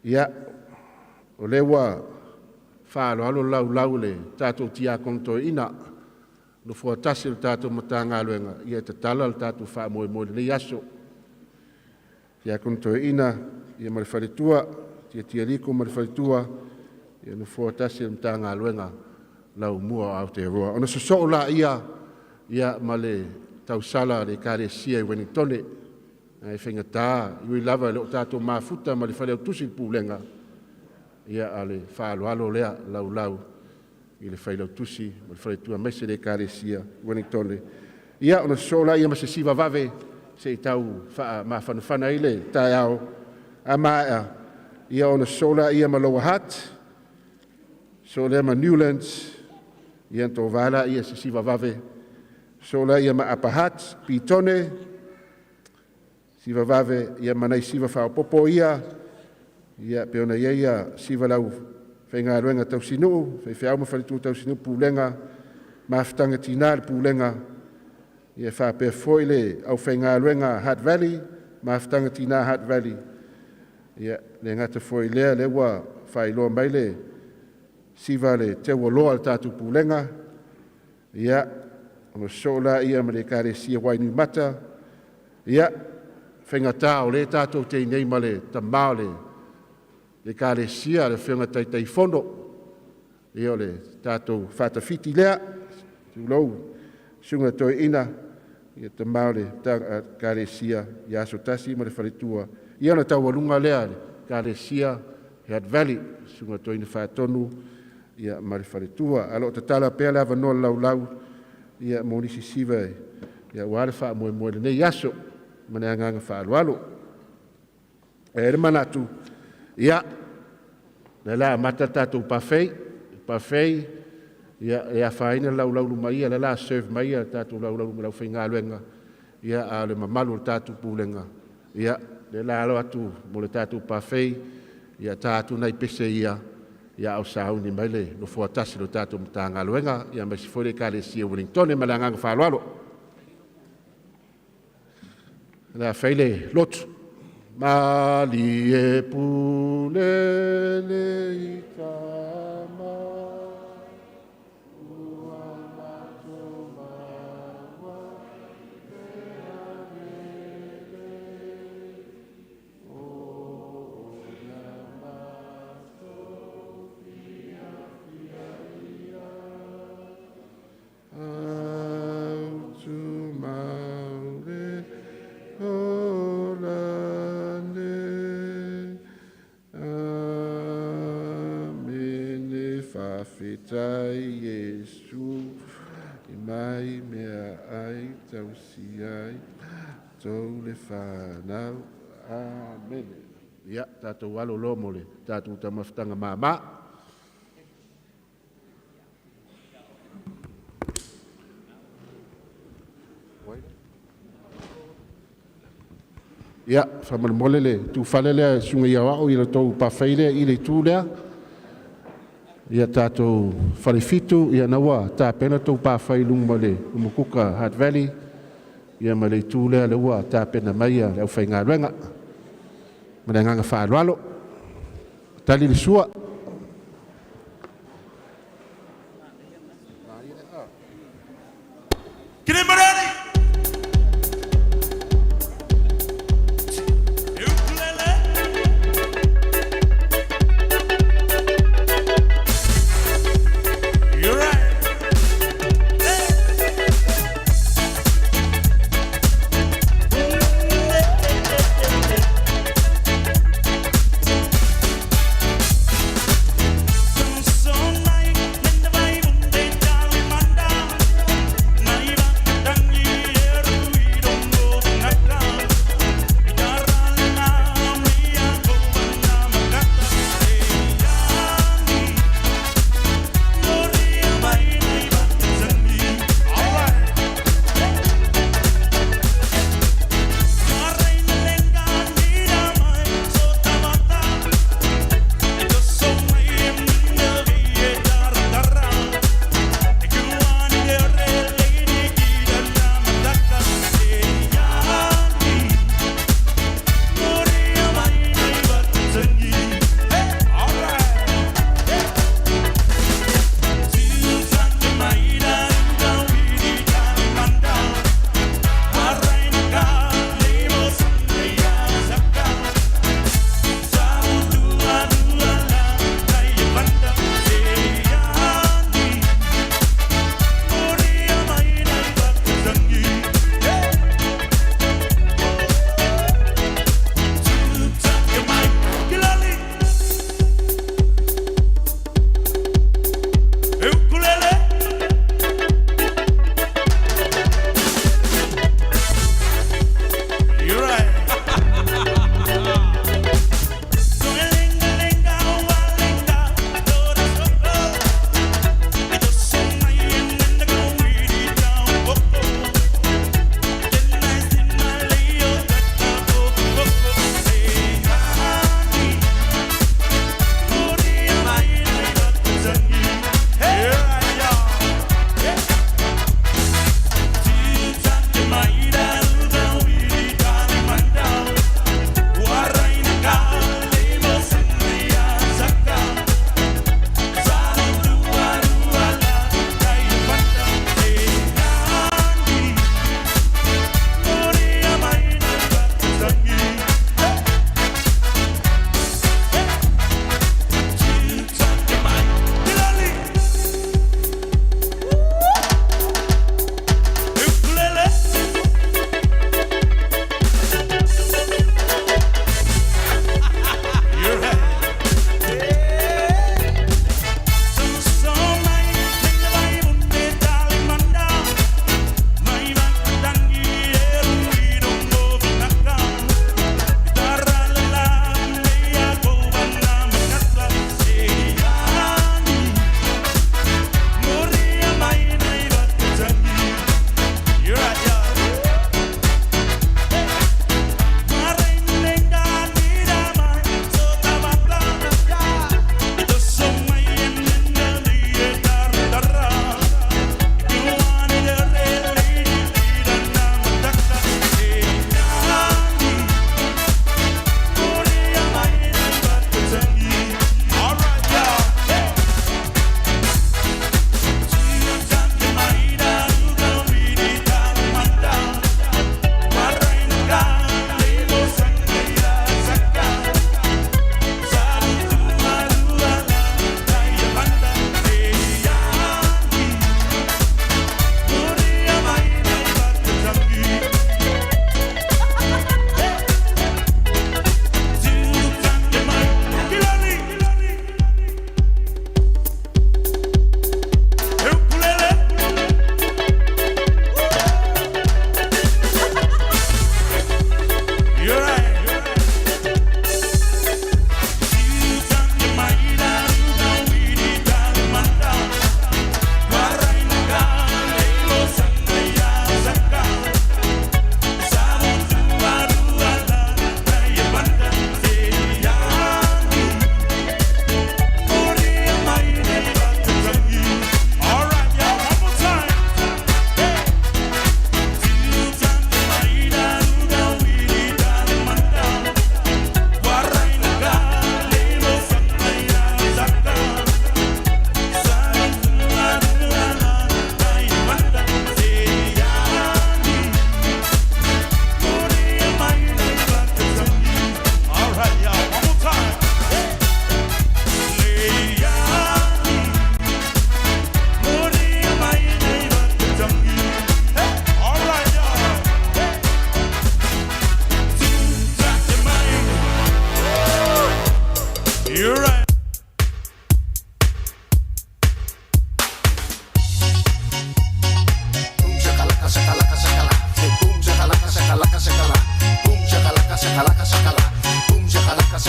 ia, o lea ua faaaloalo laulau i le tatou tiakono toeaina, nofoa tasi o le tatou Matagaluega, ia e tatala le tatou faamoemoe i lenei aso. Tiakono toeaina ia ma le faletua, Tiatia Liko ma le faletua, ia nofoa tasi o le Matagaluega laumua o Aotearoa. Ona sosoo laia ia ma le tausala a le Ekalesia i Ueligitone, ae faigata e ui lava e le o tatou mafuta ma le Failautusi o le Pulega, ia a o le faaaloalo lea laulau i le Failautusi ma le faletua aemaise le Ekalesia i Ueligitone. Ia ona sosoo laia ma se siva vave se i tau faamafanafana ai le taeao. A maea, ia ona sosoo laia ma Lower Hutt, sosoo lea ma Newlands, ia ona tova laia se siva vave, sosoo laia ma Upper Hutt, Petone, siva vave, ia ma nai siva faaopoopo ia, ia pei ona i ai ia siva lau faigaluega tausinuu, faifeau ma faletua tausinuu, Pulega, mafutaga tina le Pulega, ia faapea foi le aufaigaluega Hutt Valley, mafutaga tina Hutt Valley, ia le gata foi i lea, lea ua faailoa mai le siva le teualoa o le tatou Pulega, ia ona sosoo laia ma le Ekalesia Wainuiomata, ia faigata o lea tatou te i nei ma le tama o le Ekalesia, le Afioga i le Taitaifono, ia o le tatou faatafiti lea. Tulou suga toeaina ia tamā o le Ekalesia ia Aso Tasi ma le faletua ia ona taualuga lea le Ekalesia Hutt Valley, susuga toeaina faatonu ia ma le faletua. Ae o lo o tatala pea le avanoa laulau ia mo nisi siva ia aua le faamoemoe i lenei aso ma le agaga faaaloalo. E i ai le manatu, ia, o le a amata le tatou buffet, buffet ia e afaina le laulaulu mai ia, lea o le a serve mai ia tatou laulaulu ma le aufaigaluega, ia a o le mamalu o le tatou Pulega, ia lea o le a alo atu mo le tatou buffet, ia ta atu nai pese ia, ia a o sauni mai le nofoa tasi o le tatou Matagaluega, ia aemaise foi le Ekalesia o Ueligitone. Ma le agaga faaaloalo. O le a fai le lotu. Malie pule le i tama, ua matou maua le agelei, o ia matou fiafia ia, au tumau le ola nei. Amene. Faafetai Iesu i mai mea ai tausi ai tou le fanau. Amene. Ia, tatou alo loa mo le tatou taumafataga mama. Ia, faamolemole le tuufale lea susuga i aoao i le tou buffet lea i le itu lea. Ia tatou falefitu, ia na ua tapena tou buffet i luga ma le Umukuka Hutt Valley, ia ma le itu lea lea ua tapena mai ia le aufaigaluega. Ma le agaga faaaloalo. Tali le sua. Get him ready! Ukulele! You're right.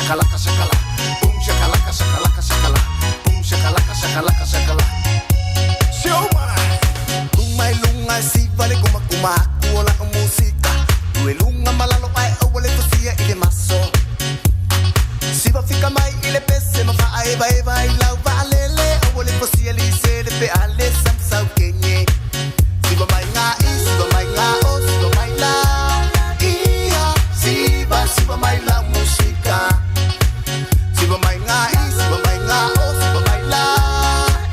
shakalaka shakala. Boom shakalaka shakalaka shakala. Boom shakalaka shakalaka shakala. Show my. Lunga lunga si vale kuma kuma kuola musika. Tue lunga malalo ai awale fusia ile maso. Siva fika mai ile pese ma fa ai vai vai lau va lele awale fusia li se le pe ale sam sau kenye. Siva mai nga i siva mai nga o siva mai la. Ia siva siva mai la musika. Siva mai nga i siva mai nga o siva mai la.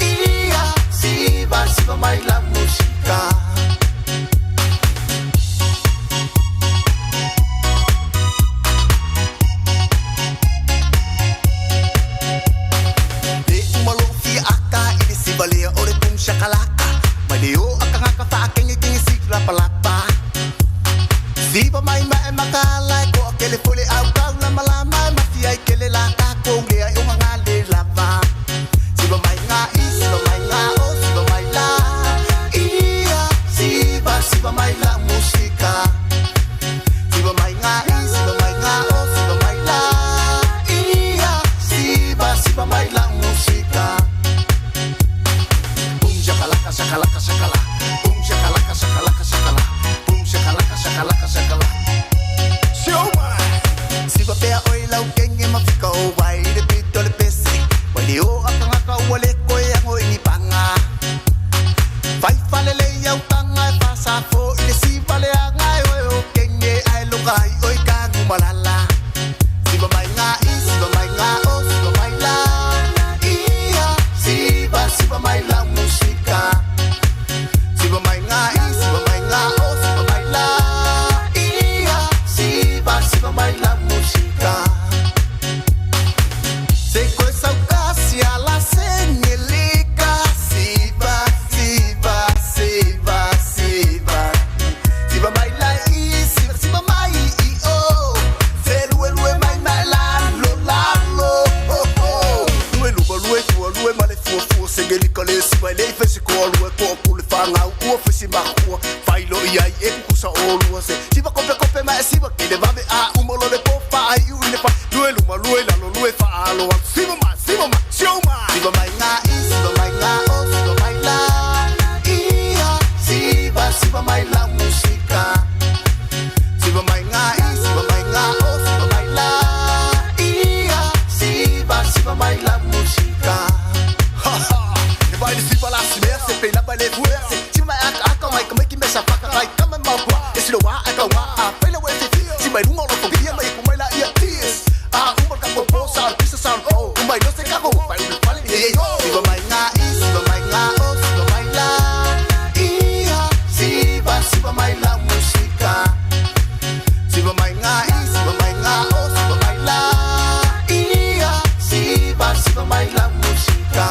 Ia siva siva mai la musika. Le umalo fia aka i le sivalea o le tum shakalaka. Mai le o akangaka whaakenge kenge sikla palapa. Siva mai ma e makala e ko akele fole au kau la malama e mafia i kele la kako lea i onga ngā le lava. Siva mai ngā i, siva mai ngā o, siva mai la. Ia, siva, siva mai la musika. Siva mai ngā i, siva mai ngā o, siva mai la. Ia, siva, siva mai la musika. Boom shakalaka shakalaka shakala. Boom shakalaka shakalaka shakala. Boom shakalaka shakalaka shakala. Show my. Siva pea oi lau kenge mafika o vai le pito le pese. Wai le o akangaka ua le koe ango ini panga. Fai fale le iau tanga e fasa fo i le siva le anga e oe o kenge ai loka ai oi kangu malala. Siva mai ngā i, siva mai ngā o, siva mai la. Ia, siva, siva mai la musika. Siva mai ngā i, siva mai ngā o, siva mai la. Ia, siva, siva mai la musika. Se koe saukasi ala sengelika. Siva, siva, siva, siva. Siva mai la i, siva, siva mai i o. Se lue lue mai mai la lo la lo oh oh. Lue lua lue tua lue ma le fua fua sengelika le siva le fesi ko lue ko ku le whangau ua fesi makua. Whai lo i ai e kukusa o lua se. Siva kope kope ma e siva ke le vave a umolo le po fa ai u i le fa. Lue luma lue lalo lue fa alo atu. Siva mai, siva mai, show mai. Siva mai ngā i, siva mai ngā o, siva mai la. Ia, siva, siva mai la musika. Siva mai ngā i, siva mai ngā o, siva mai la. Ia, siva, siva mai la musika. Ha ha. E vai le siva la simea se pe la vai le fue se. Siva mai aka aka mai ka mai ki mesa whaka kai kama mau kua. E silo wa aka wa a pela we se. Si mai runga o lo whia mai ku mai la ia ties. A umar ka po sa pisa sa o. Umai no se kako pai u fale ye ye yo. Siva mai ngā i, siva mai ngā o, siva mai la. Ia, siva, siva mai la musika. Siva mai ngā i, siva mai ngā o, siva mai la. Ia, siva, siva mai la musika.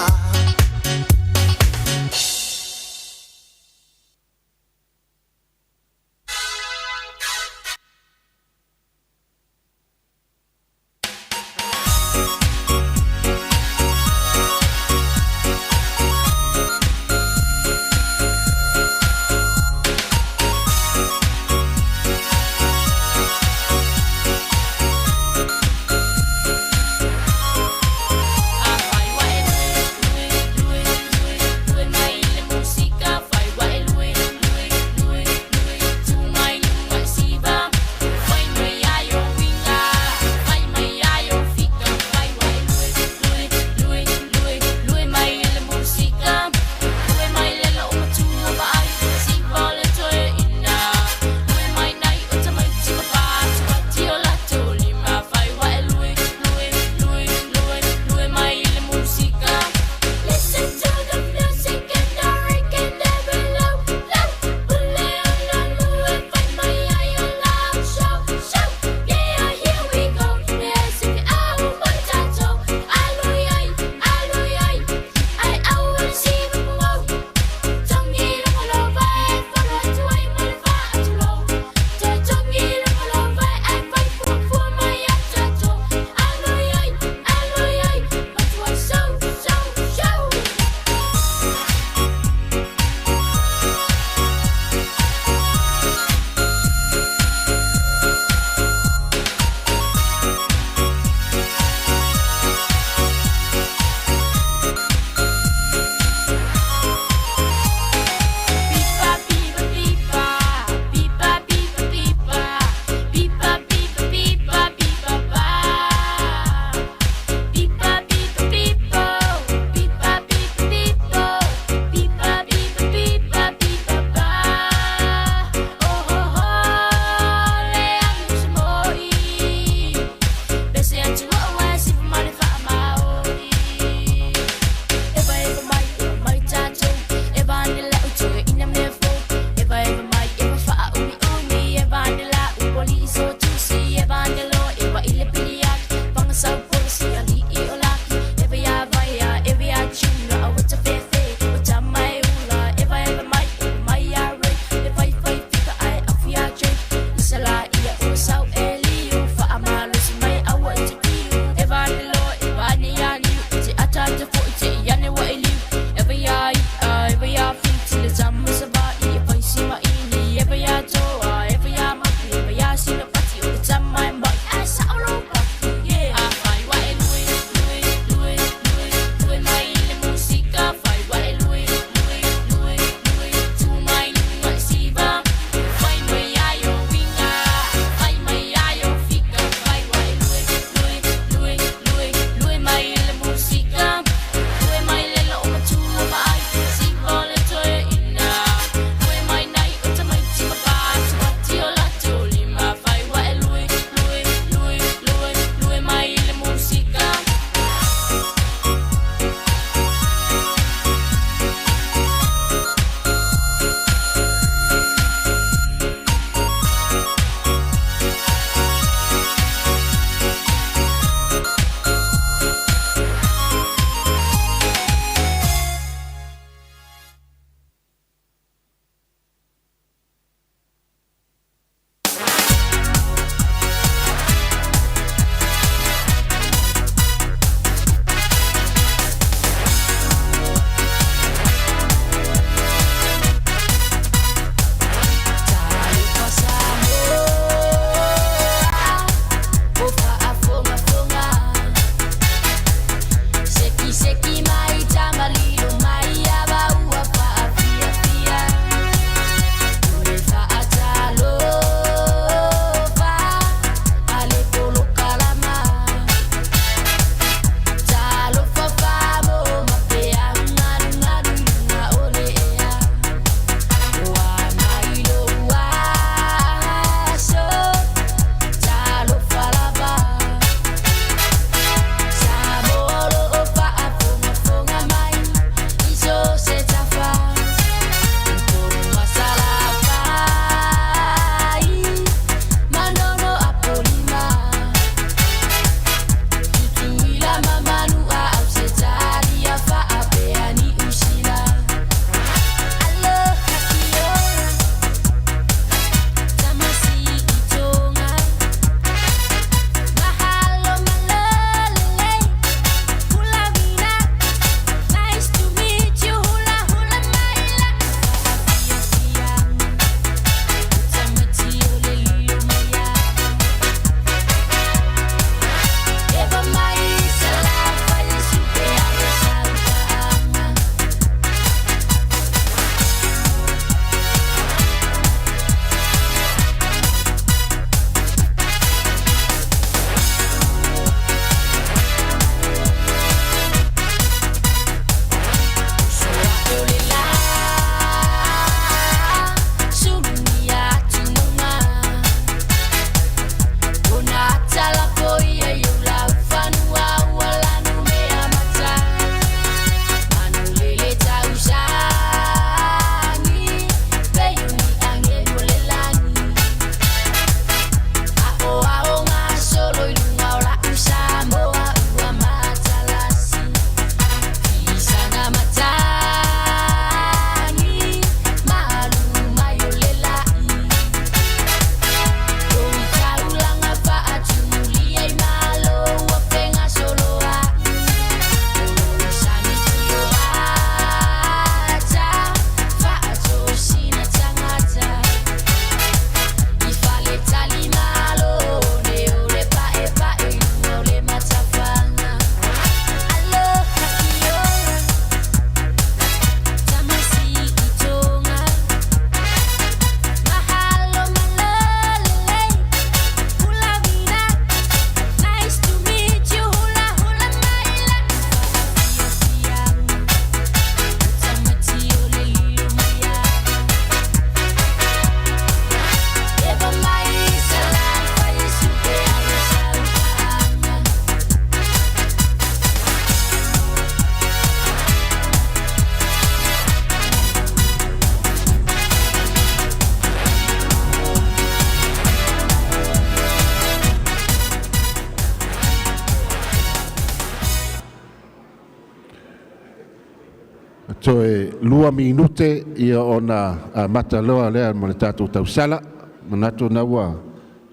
Toe 2 minute ia ona amata loa lea mo le tatou tausala. Manatu na ua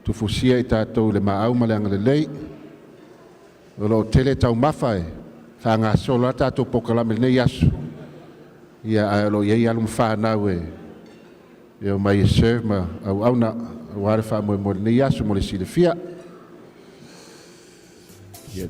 tufusia i tatou le maau ma le agalelei. O lo o tele taumafa e faagasolo a tatou polokalame i lenei aso. Ia ae o lo o i ai alo ma fanau e omai e serve ma auauna aua le faamoemoe i lenei aso mo le silafia. Ia.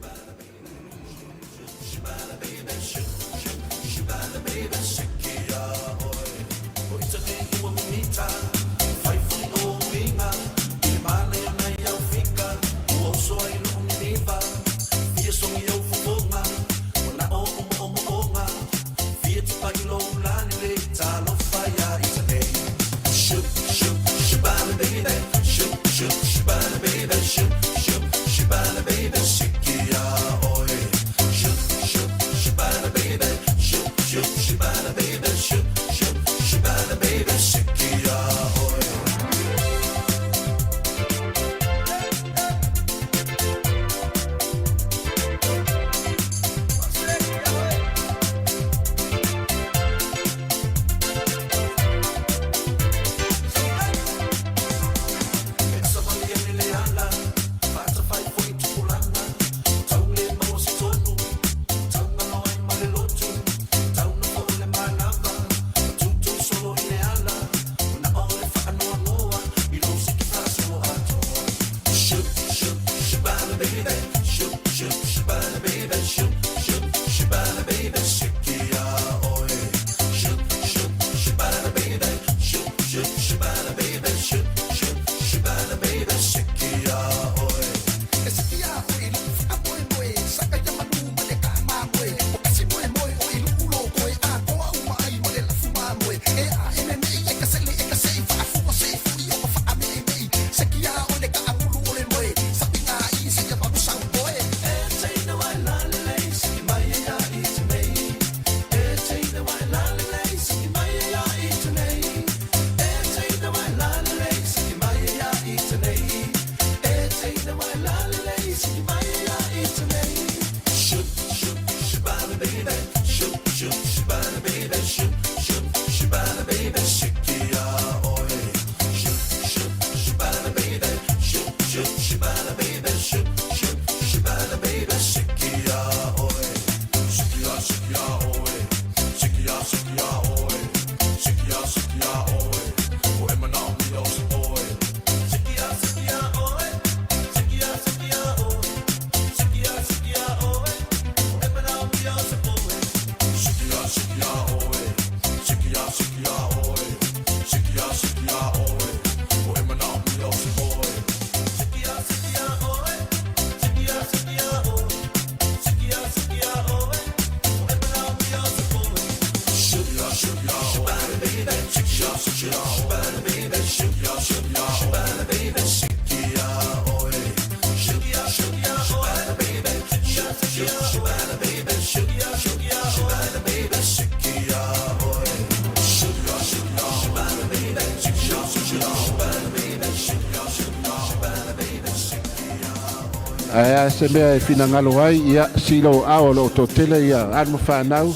Ae a se mea e finagalo ai, ia silo ao o loo toatele ia alo ma fanau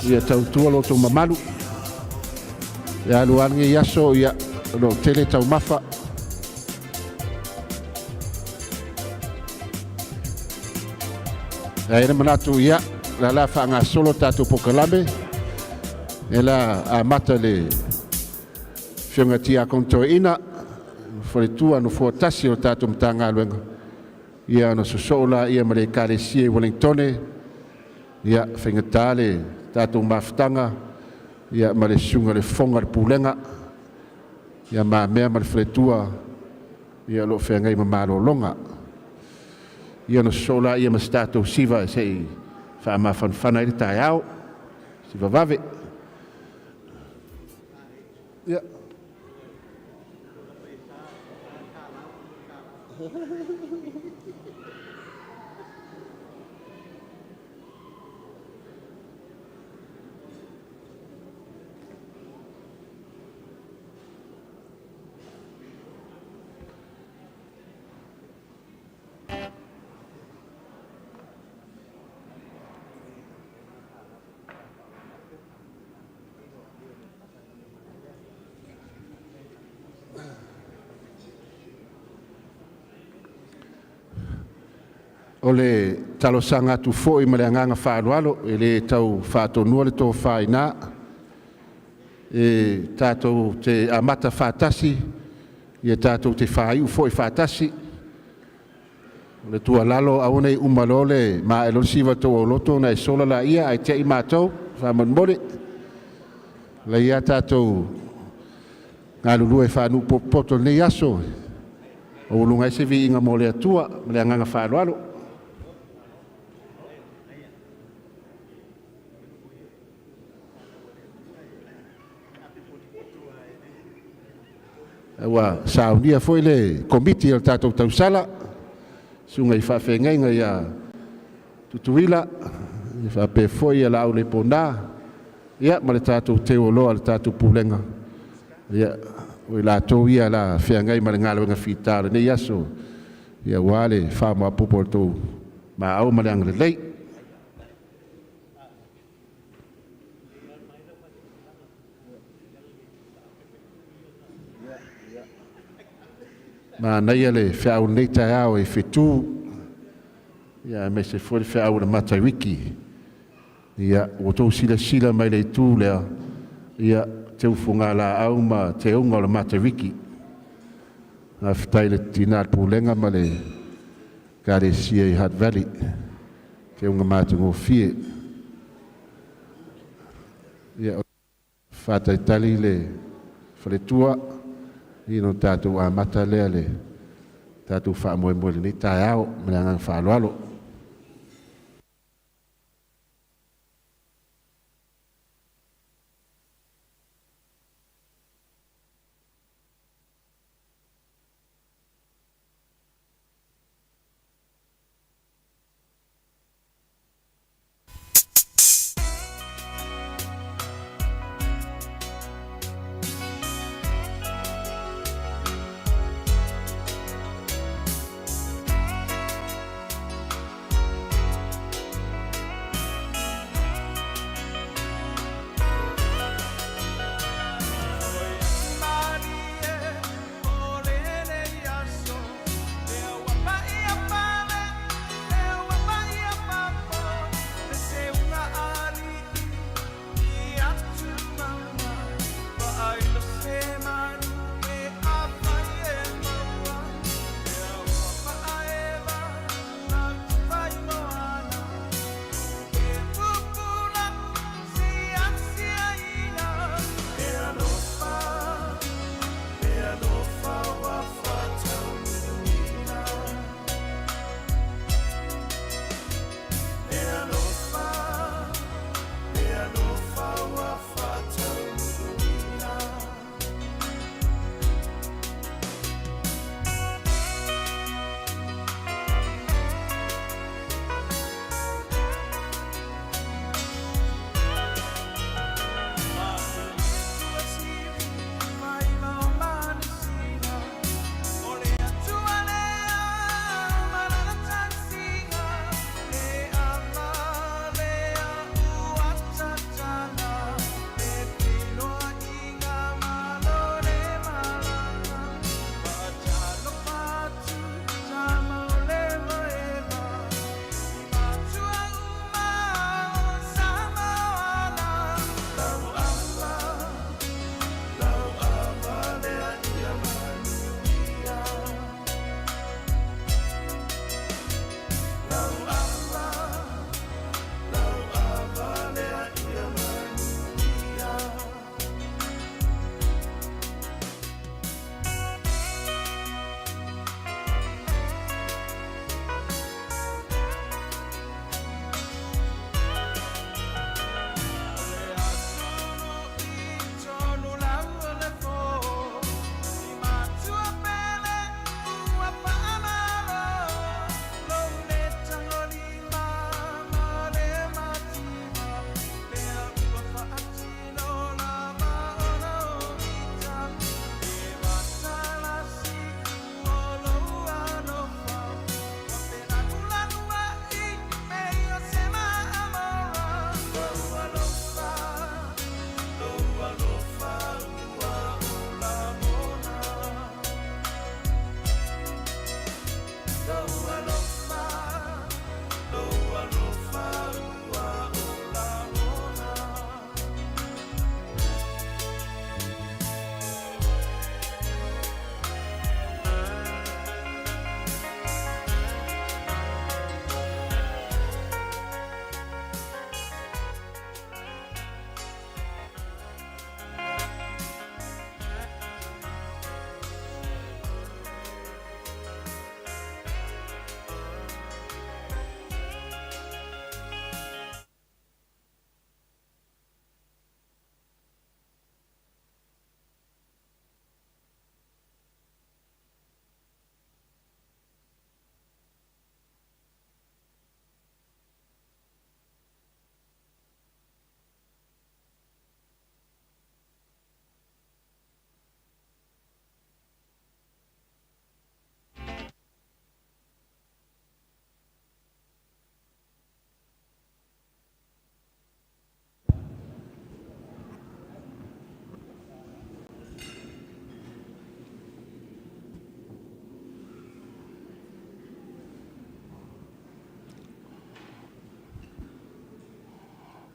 ia tautua lo outou mamalu. E alu alu lenei aso, ia o loo tele taumafa. Ae le manatu ia la la faagasolo tatou polokalame e la amata le afioga Tiakono Toeaina faletua nofoa tasi o tatou Matagaluega ia ona sosoo laia ma le Ekalesia i Ueligitone. Ia faigata le tatou mafutaga ia ma le susuga le fofoga o le pulega ia mamea ma le faletua ia o lo o feagai ma malologa. Ia ona sosoo laia ma se tatou siva se i faamafanafana ai le taeao si vavave. Ia. O le talosaga atu foi ma le agaga faaaloalo, e le tau faatonuina le tofa i ina, e tatou te amata faatasi, tatou te faaiu foi faatasi. O le tuualalo, aua ne i uma loa maea loa le siva a le tou aulotu ona e sola lea ae te i matou, faamolemole. O la e tatou galulue faanuu potopoto i lenei aso e maualuga ai se viiga mo le Atua. Ma le agaga faaaloalo. Ua saunia foi le komiti o le tatou tausala, susuga i faafeagaiga ia Tutuila faapea foi Laaullepona ma le tatou teu oloa i le tatou pulega, o i latou ia o le a feagai ma le galuega fita o lenei aso aua le faamaopoopo o le tou maau ma le agalelei. Manaia le feau i lenei taeao e fetu, aemaise foi le feau a le Matariki. Ia ua outou silasila mai i le itu lea, ia, teu fugalaau ma teuga o le Matariki. Faafetai i le tina o le Pulega ma le Ekalesia i Hard Valley, teuga matagofie. Ia, faatalitali le faletua ona tatou amata lea le tatou faamoemoe i lenei taeao. Ma le agaga faaaloalo.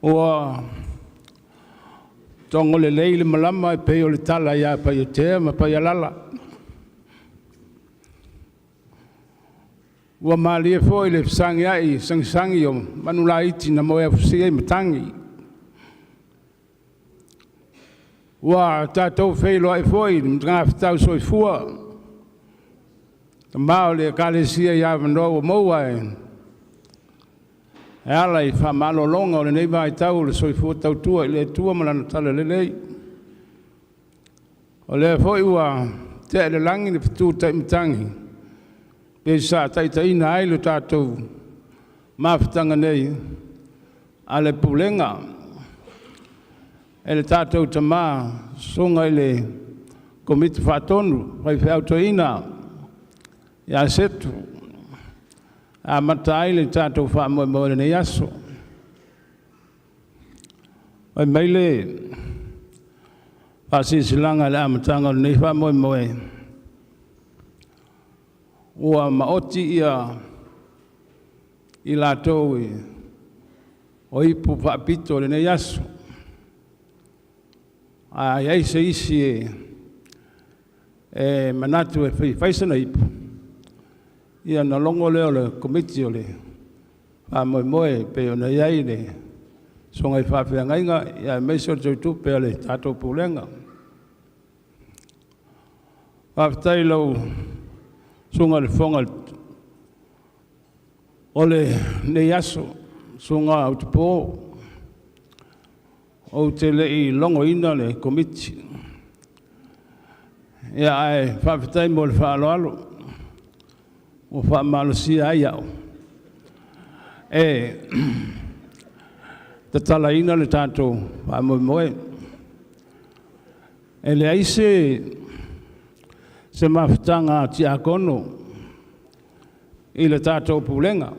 Ua togo lelei le malama e pei o le tala ia Paiatea ma Paialala. Ua malie foi le fesagiai sagisagi o manulaiti na moeafusi ai matagi. Ua tatou feiloai foi i le magafetau soifua, tama o le Ekalesia i avanoa ua maua e ala i faamalologa o lenei vaitau o le soifua tautua i le Atua ma Lana Talalelei. O lea foi ua tea i le lagi le fetu taimatagi pei sa taitaiina ai le tatou mafutaga nei a le Pulega e le tatou tama, susuga i le Komiti Faatonu, faifeau toeaina ia Setu e amata ai le tatou faamoemoe i lenei aso. Fai mai le faasilasilaga i le amataga o lenei faamoemoe, ua maoti ia i latou o ipu faapito i lenei aso. A i ai se isi e manatu e fia fai sana ipu, ia ona logo lea o le komiti o le faamoemoe e pei ona i ai le susuga i faafeagaiga aemaise o le tautupe a le tatou Pulega. Faafetai i lau susuga i le Fofoga o lenei aso, susuga Utupo, ou te le i logoina le Komiti, ae faafetai mo le faaaloalo ua faamalosia ai au e tatalaina le tatou faamoemoe. E leai se mafutaga a Tiakono i le tatou Pulega,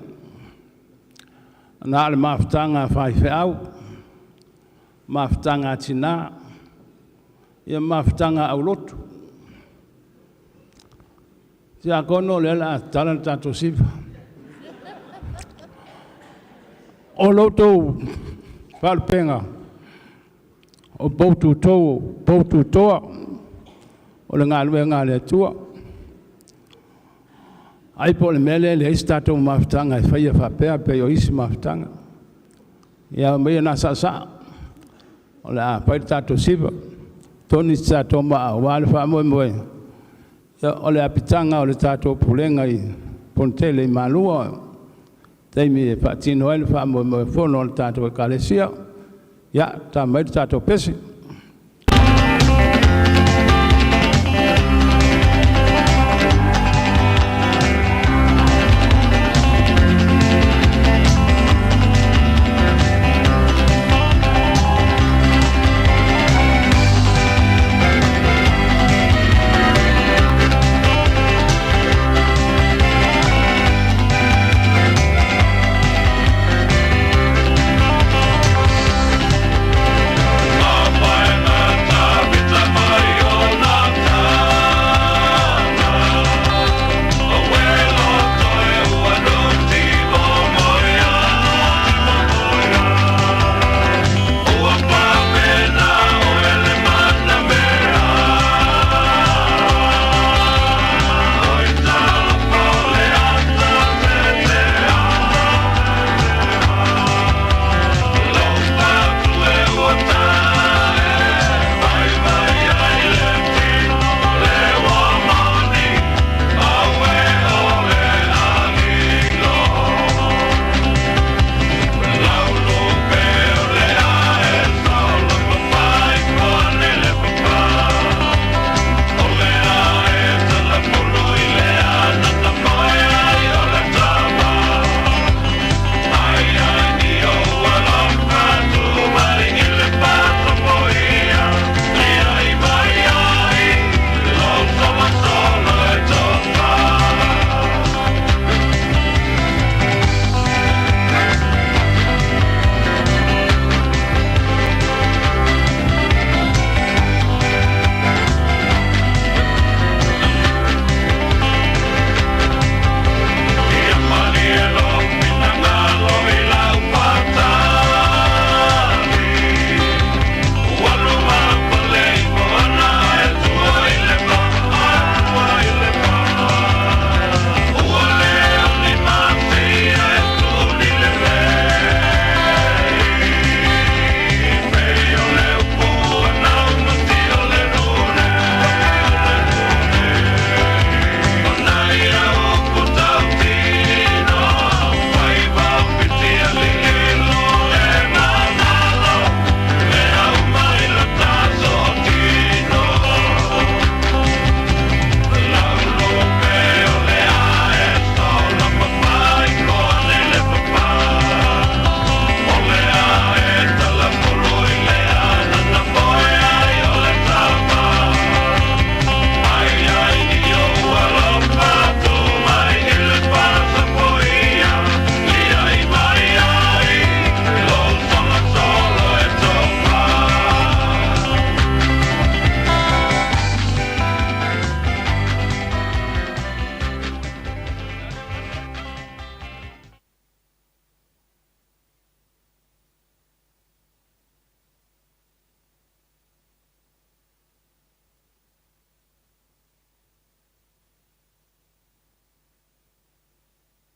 na o le mafutaga a faifeau, mafutaga a tina, ia ma mafutaga a aulotu. Tiakono o lea o le a tatala le tatou sifa. O lo outou faalupega, o poututoa o le galuega a le Atua. Ai po o le mea lea e leai se tatou mafutaga e faia faapea pei o isi mafutaga. Ia aumaia ina saasaa o le a fai le tatou sifa, toni so tatou maa aua le faamoemoe, o le apitaga o le tatou Pulega i le Fonotele i Malua i le taimi e faatino ai le faamoemoe fono a le tatou Ekalesia. Ia, ta mai le tatou pese.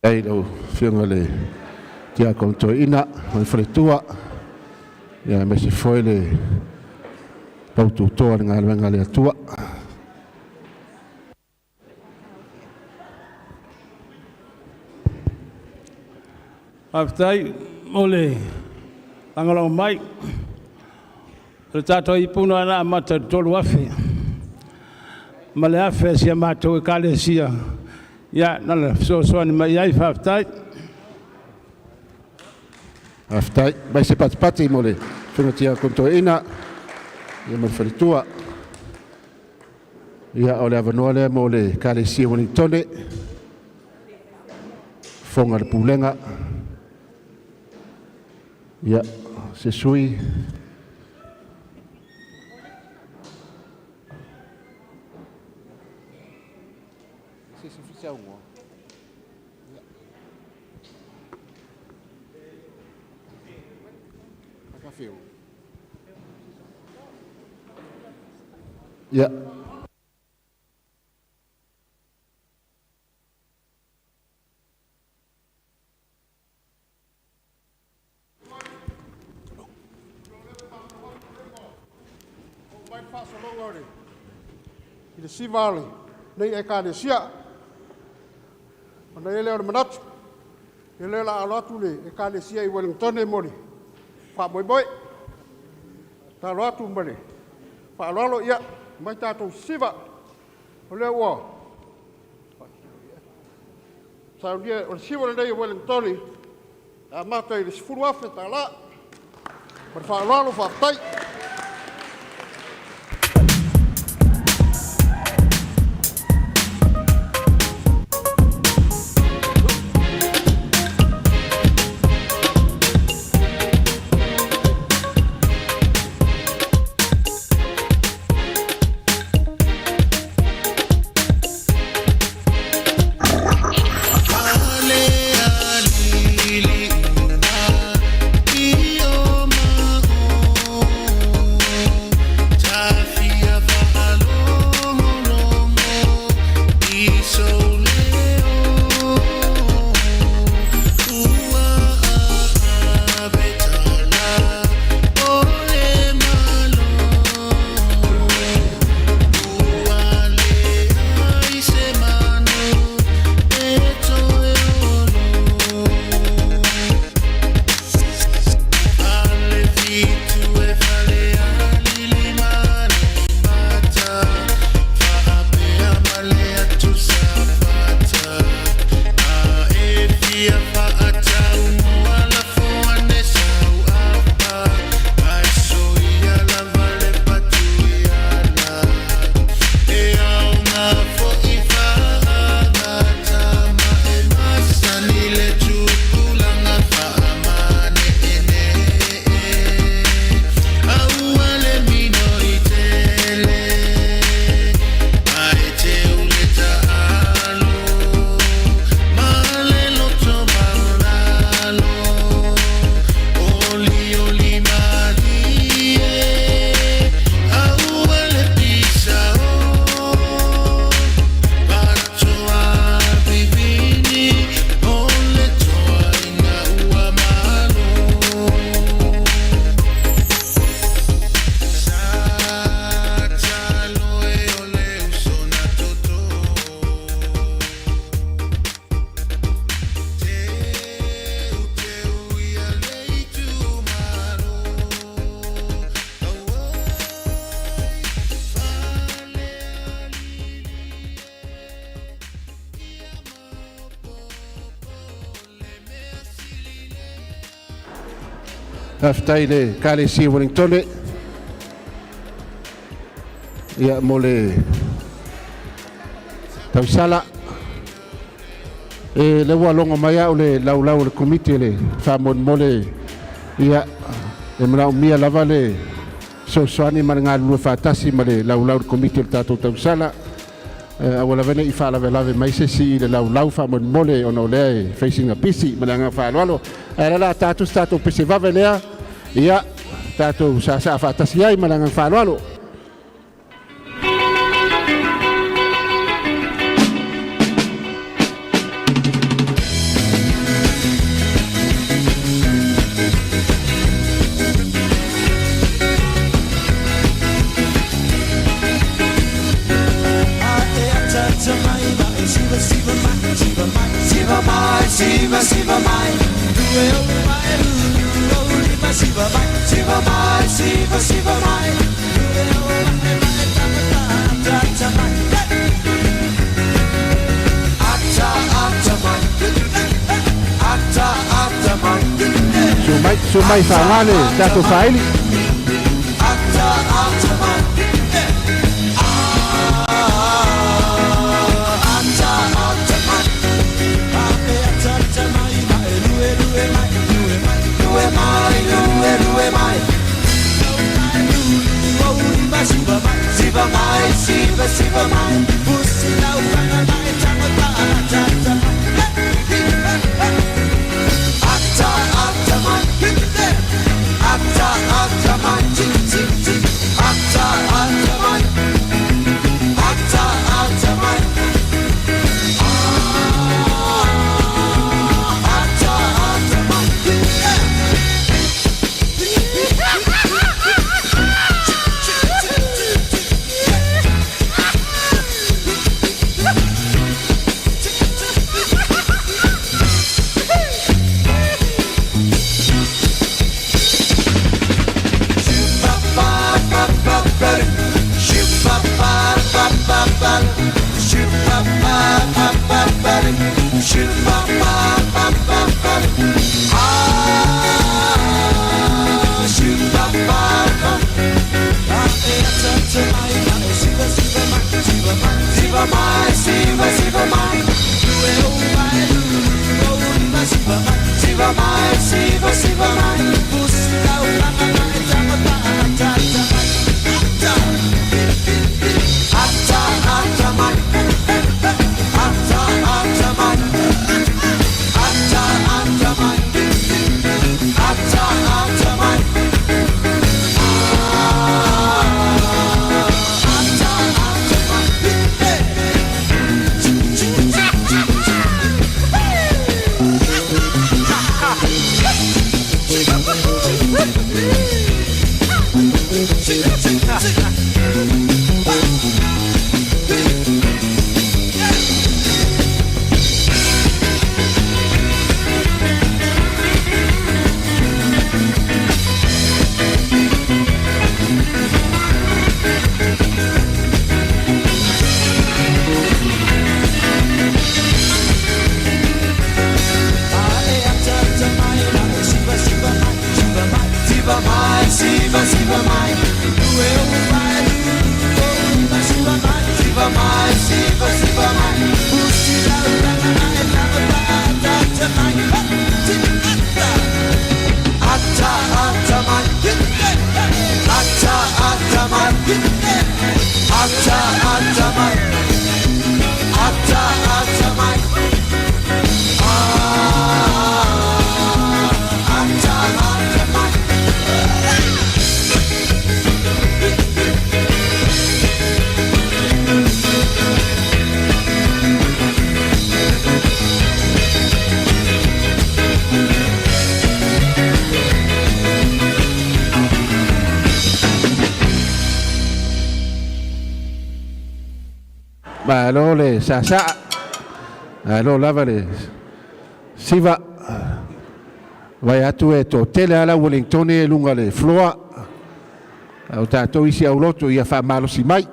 Ai lau Afioga i le Tiakono Toeaina ma le faletua, ia aemaise foi le paututoa o le galuega a le Atua. Faafetai mo le lagolago mai. O le tatou ipu na amata i le $3,000 ma le $1,000 a si a matou Ekalesia, ia na ona fesoasoani mai i ai. Faafetai. Faafetai. Mai se patipati mo le Afioga i le Tiakono Toeaina ia ma le faletua. Ia, o le avanoa lea mo le Ekalesia o Ueligitone, fofoga o le pulega, ia, se sui. Ia, Mai le faasologa o le i le siva o lenei Ekalesia. Ona i ai lea o le manatu, ia o lea o le a alo atu le Ekalesia i Ueligitone mo le faamoemoe. Tatalo atu ma le faaaloalo, ia, omai tatou sisiva. O lea ua saunia, o le siva lenei a Ueligitone e amata i le $10,000. Ma le faaaloalo, faafetai. Faafetai i le Ekalesia o Ueligitone, ia, mo le tausala. E lea ua logo mai au le laulau o le komiti o le faamolemole, ia, e manaomia lava le fesoasoani ma le galulue faatasi ma le laulau o le komiti o le tatou tausala. Aua lava ne i faalavelave mai se isi i le laulau faamolemole, ona o lea e fai sina pisi ma le agaga faaaloalo. Ae la la tatou se tatou pese vave lea, ia tatou saasaa faatasi ai ma le agaga faaaloalo. Siva mai, siva, siva mai. Ata, mai. Ata, ata mai. Ata, ata mai. Susu mai, susu mai faaaga le tatou faaili. Ata, ata mai. Ata, ata mai. Ata, ata mai, mai, lue, lue mai, lue mai, lue mai, lue, lue mai. Siva mai, siva, siva mai. Ata, ata mai. Ata, ata mai. Ata, ata mai. Ata, ata mai. Ata, ata mai. Siva mai, siva, siva mai. Ata, ata mai. Ata, ata mai. Ata, ata mai. Ata, ata mai. Ata, ata mai. Siva mai, siva, siva mai. Siva mai, siva, siva mai. Ata, ata mai. Ata, ata mai. Ata, ata mai. Ata, ata mai. Ata, ata mai. Malo le saasaa, malo lava le siva vai atu e toatele lava le au Ueligitone e luga le floa, a o tatou isi aulotu ia faamalosi mai,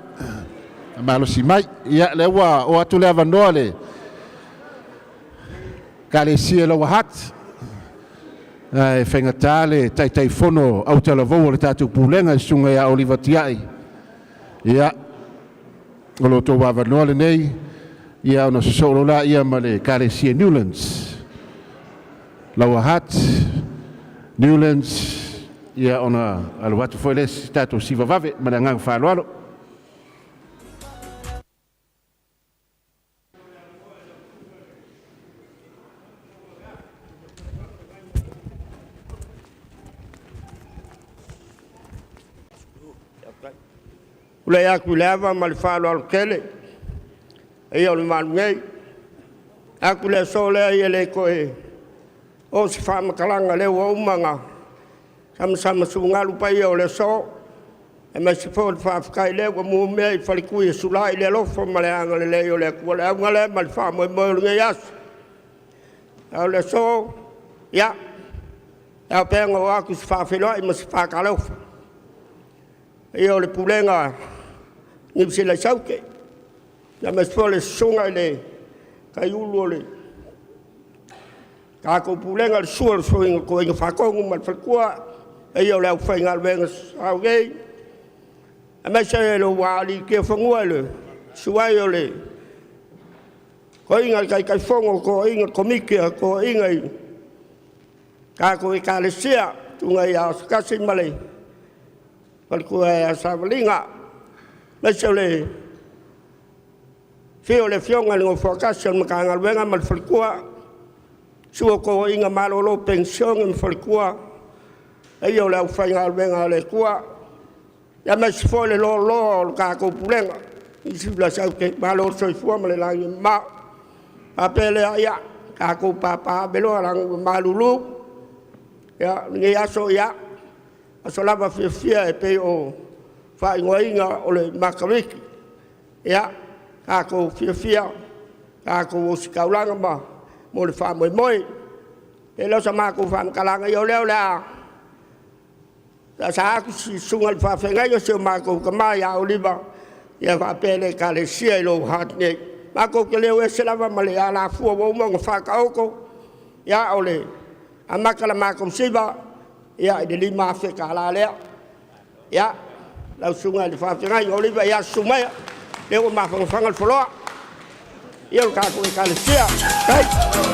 faamalosi mai. Ia lea ua oo atu le avanoa le Ekalesia Lower Hutt, ae faigata le Taitaifono autalavou o le tatou Pulega, le Susuga ia Oliva Tiai. Ia, o lo outou avanoa lenei, ia ona sosoo loa laia ma le Ekalesia Newlands. Lower Hutt, Newlands, ia ona alu atu foi lea i se tatou siva vave ma le agaga faaaloalo. Tulai atu i le ava ma le faaaloalo tele i le paia o le malu nei. E manatu i le aso lea e le toe oo se faamatalaga o lea ua uma ona samasama sugalu paia o le aso, aemaise foi o le faafetai o lea ua mumia i faletui e sulai le alofa ma le agalelei o le Atua. O le auga lea ma le faamoemoe o lenei aso. A o le aso, ia, E ao pea ona oo atu se faafeiloai ma se faatalofa i le paia o le Pulega Niu Sila i Saute, aemaise foi o le Susuga i le Taiulu o le tatou Pulega, le susu o le Susuga i le Toeaina Faatonu ma le faletua, le paia o le aufaigaluega sa i ai, aemaise le alii tiafanua i le susu ai o le Toeaina i le Taitaifono o Toeaiina, le Komiti a Toeaiina i le tatou Ekalesia, le Susuga ia Asotai ma le faletua ia Savaliga, aemaise o le afio o le Afioga i le Nofoatasi o le Matagaluega ma le faletua, susu o toeaiina malolo penisione ma faletua, le paia o le aufaigaluega a le Atua, aemaise foi le loaloa o le tatou Pulega i Niu Sila i Saute. Malo le soifua ma le lagi e mama. Ona faapea lea, ia tatou papaaveloa leaga ua malulu lenei aso, ia, aso lava fiafia e pei o faaigoaina o le Makariki. Ia tatou fiafia, tatou ositaulaga mo le faamoemoe. Ona oo lea o se matou faamatalaga, ia o lea o le a lasa atu le susuga i le faafeagaiga a si o matou tama ia Oliva faapea le Ekalesia i lou heart nei. Matou te le o ese lava ma le alafua ua uma ona faataoto. Ia amata le matou siva i le $5,000 lea. Ia, lau susuga i le faafeagaiga Oliva, ia susu maia o lea ua mafanafana le foloa i le paia o le tatou Ekalesia. Faafetai.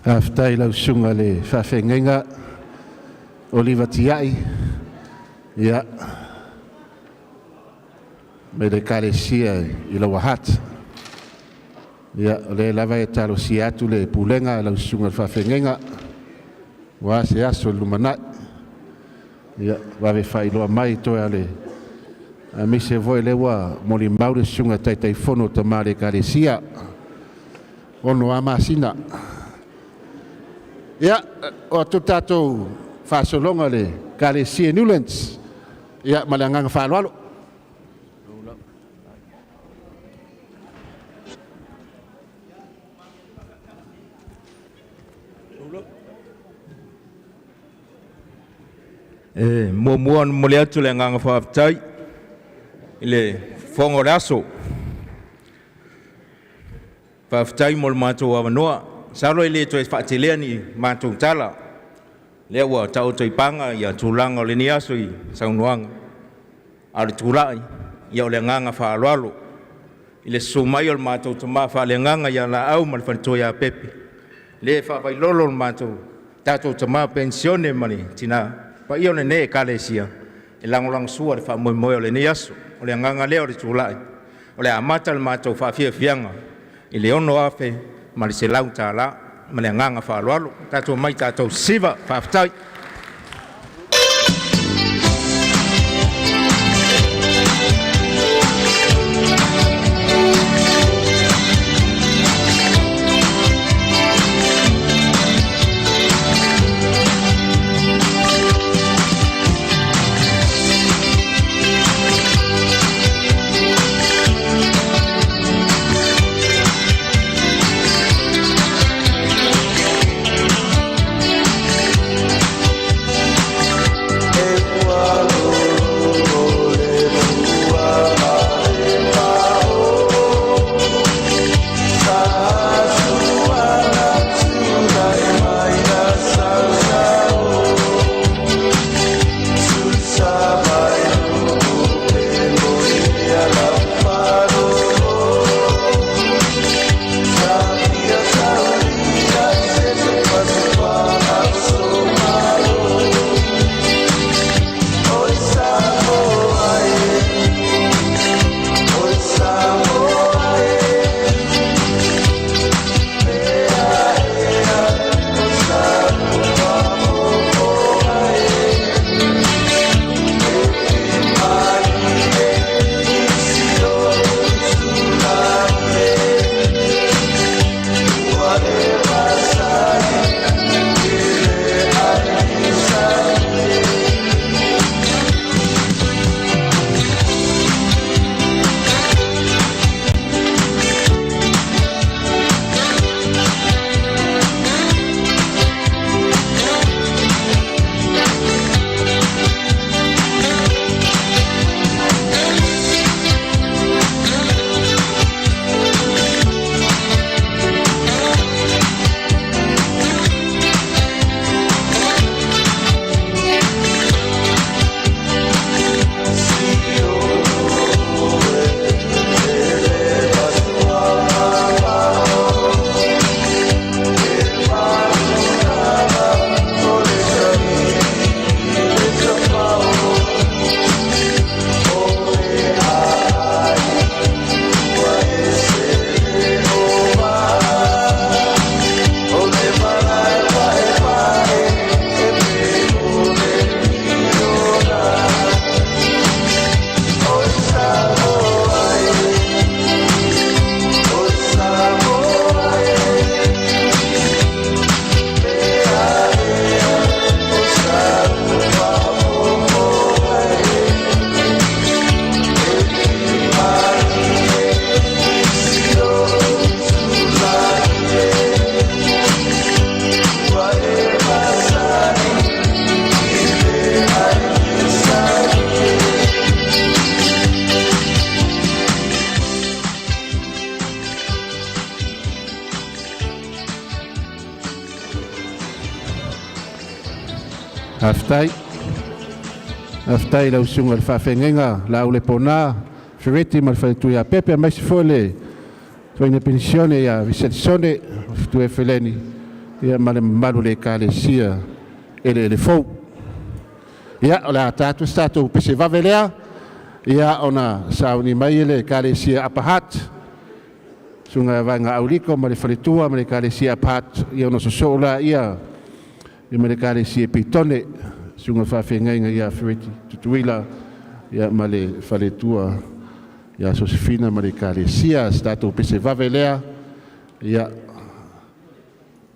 Faafetai i lau susuga i le faafeagaiga Oliva Tiai, ia, mai le Ekalesia i Lower Hutt. Ia, o lea lava e talosia atu le pulega i lau susuga i le faafeagaiga aua se aso i le lumanai. Ia, vave faailoa mai toe a le aemaise foi lea ua molimau le susuga Taitaifono o Tama o le Ekalesia, 6 lava masina. Ia, oo atu le tatou faasologa i le Ekalesia i Newlands. Ia, ma le agaga faaaloalo. E muamua ona momoli atu le agaga faafetai i le fofoga o le aso. Faafetai mo le matou avanoa. Masalo e le toe faateleina ni matou tala, lea ua taoto i paga ia tulaga o lenei aso i saunoaga, a o le tulai, ia o le agaga faaaloalo i le susu mai o le matou tama faaleagaga ia La'au ma le faletua ia Pepe, le faavailolo lo matou tatou tama penisione ma le tina, le paia o lenei Ekalesia e lagolagosua i le faamoemoe o lenei aso. O le agaga lea o le tulai, o le a amata le matou faafiafiaga i le $6,100 ma le agaga faaaloalo. Tatou omai tatou sisiva. Faafetai. Faafetai. Faafetai i lau susuga i le faafeagaiga Laaulepona Fereti ma le faletua ia Pepe, aemaise foi le toeaina penisione ia Visetisone Fitue Feleni, ia ma le mamalu o le Ekalesia Eleele Fou. Ia, o le a ta atu se tatou pese vave lea, ia ona sauni mai le Ekalesia Upper Hutt, susuga ia Vaega Auliko ma le faletua ma le Ekalesia Upper Hutt, ia ona sosoo laia ma le Ekalesia Pitone. Susuga faafeagaiga ia Fereti Tutuila ia ma le faletua ia Sosefina ma le Ekalesia. Se tatou pese vave lea ia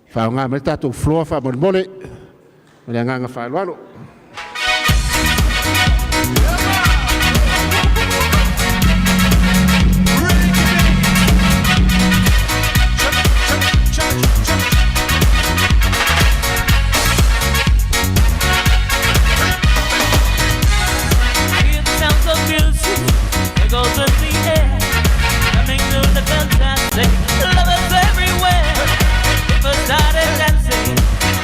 faaaoga mai le tatou floor faamolemole ma le agaga faaaloalo. Hear the sounds of music, echoes in the air, coming to the fantastic. Lovers everywhere. People started dancing.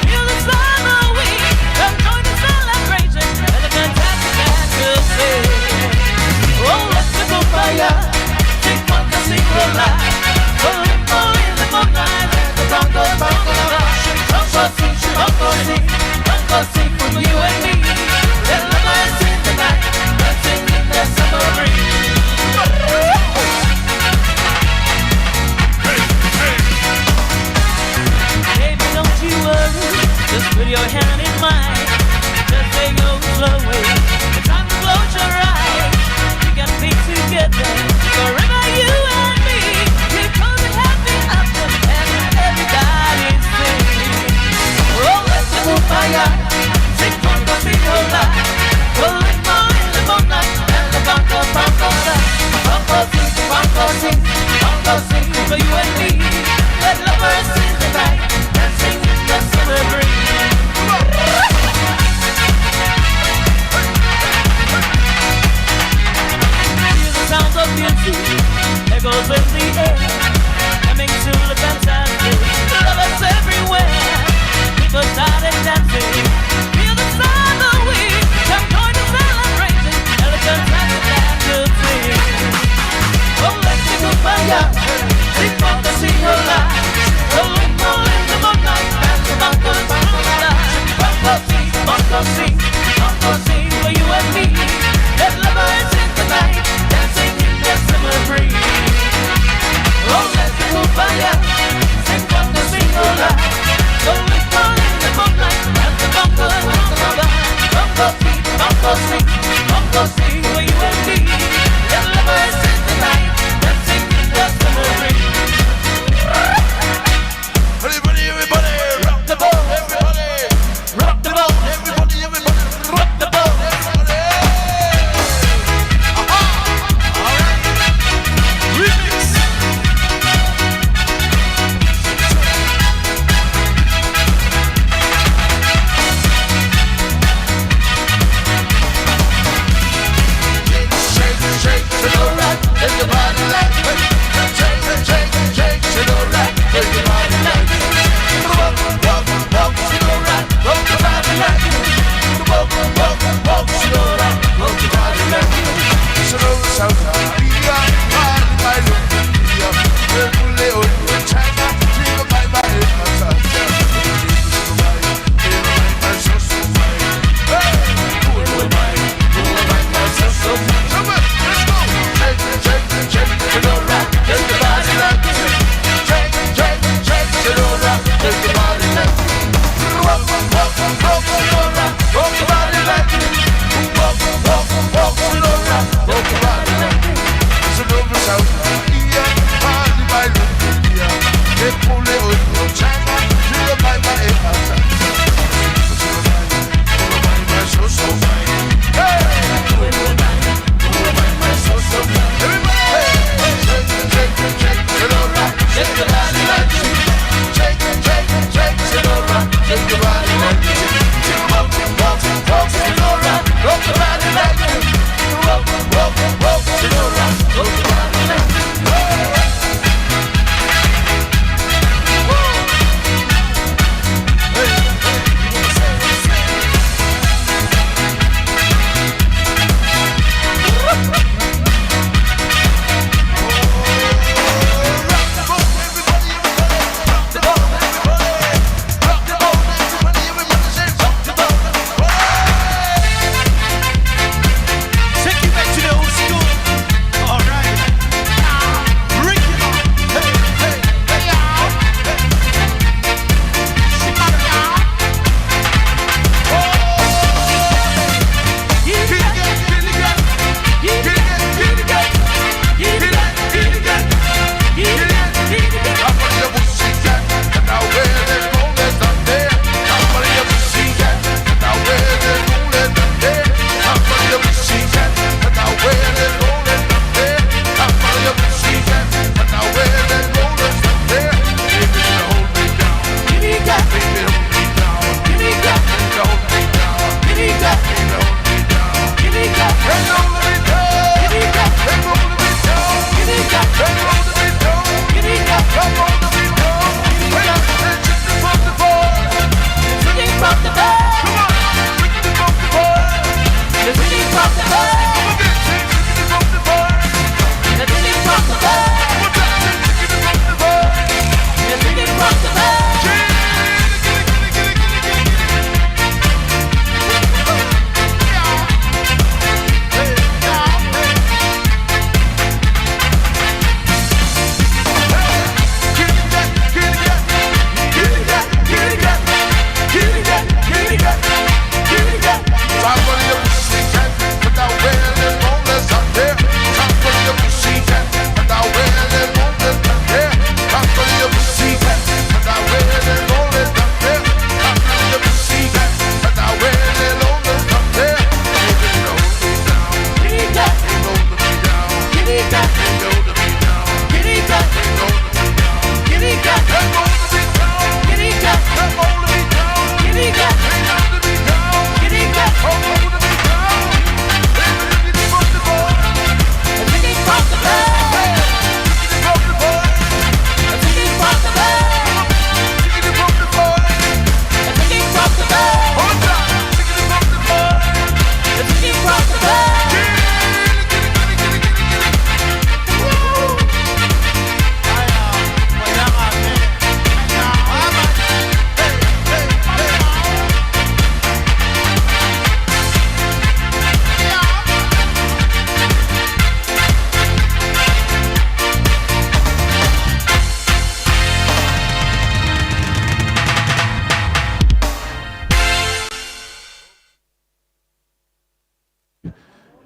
Feel the summer wind. Come join the celebration and the fantastic fantasy. Oh, let's go fire. Take one to see the light. Oh, in the moonlight, let the bongo, bongo, bongo, bongo, sing, bongo, sing for you and me. The lovers in the night, dancing in the summer breeze. Baby, don't you worry, just put your hand in mine. Just take go slowly. It's time to close your eyes. We can be together forever, you and me. Because it happy after and everybody sings. Oh, let's go fire. Sing for the people Rolling more in the moonlight and the bongo, bongo, bongo, sing, bongo, sing, bongo, sing for you and me. Let lovers in the night dancing in the summer breeze. Hear the sounds of music echoes in the air, coming to the fantastic. Lovers everywhere, people started dancing. Feel the summer wind, come join the celebration. Elephants and the fantasy. Oh, let's go fire, sing for the single light. Rolling, rolling the moonlight, and the bongo, bongo, bongo, sing, bongo, sing, bongo, sing for you and me. Let lovers in the night, dancing in the summer breeze. Oh, let's go fire, sing for the single light. Rolling, rolling the moonlight, and the bongo, bongo, bongo, sing, bongo, sing, bongo, sing for you and me. Let lovers in the night, dancing in the summer breeze. Everybody, everybody, rock the boat, everybody, rock the boat, everybody, everybody, rock the boat, everybody. Aha! All right. Remix.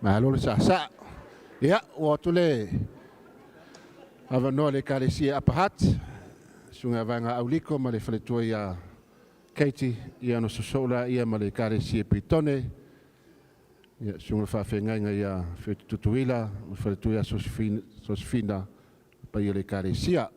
Malo le saasaa. Ia, ua atu le avanoa i le Ekalesia Upper Hutt, susuga ia Vaega Auliko ma le faletua ia Katie, ia ona sosoo laia ma le Ekalesia Pitone, ia susuga i le faafeagaiga ia Fetu Tutuila ma le faletua ia Sosefina, le paia o le Ekalesia.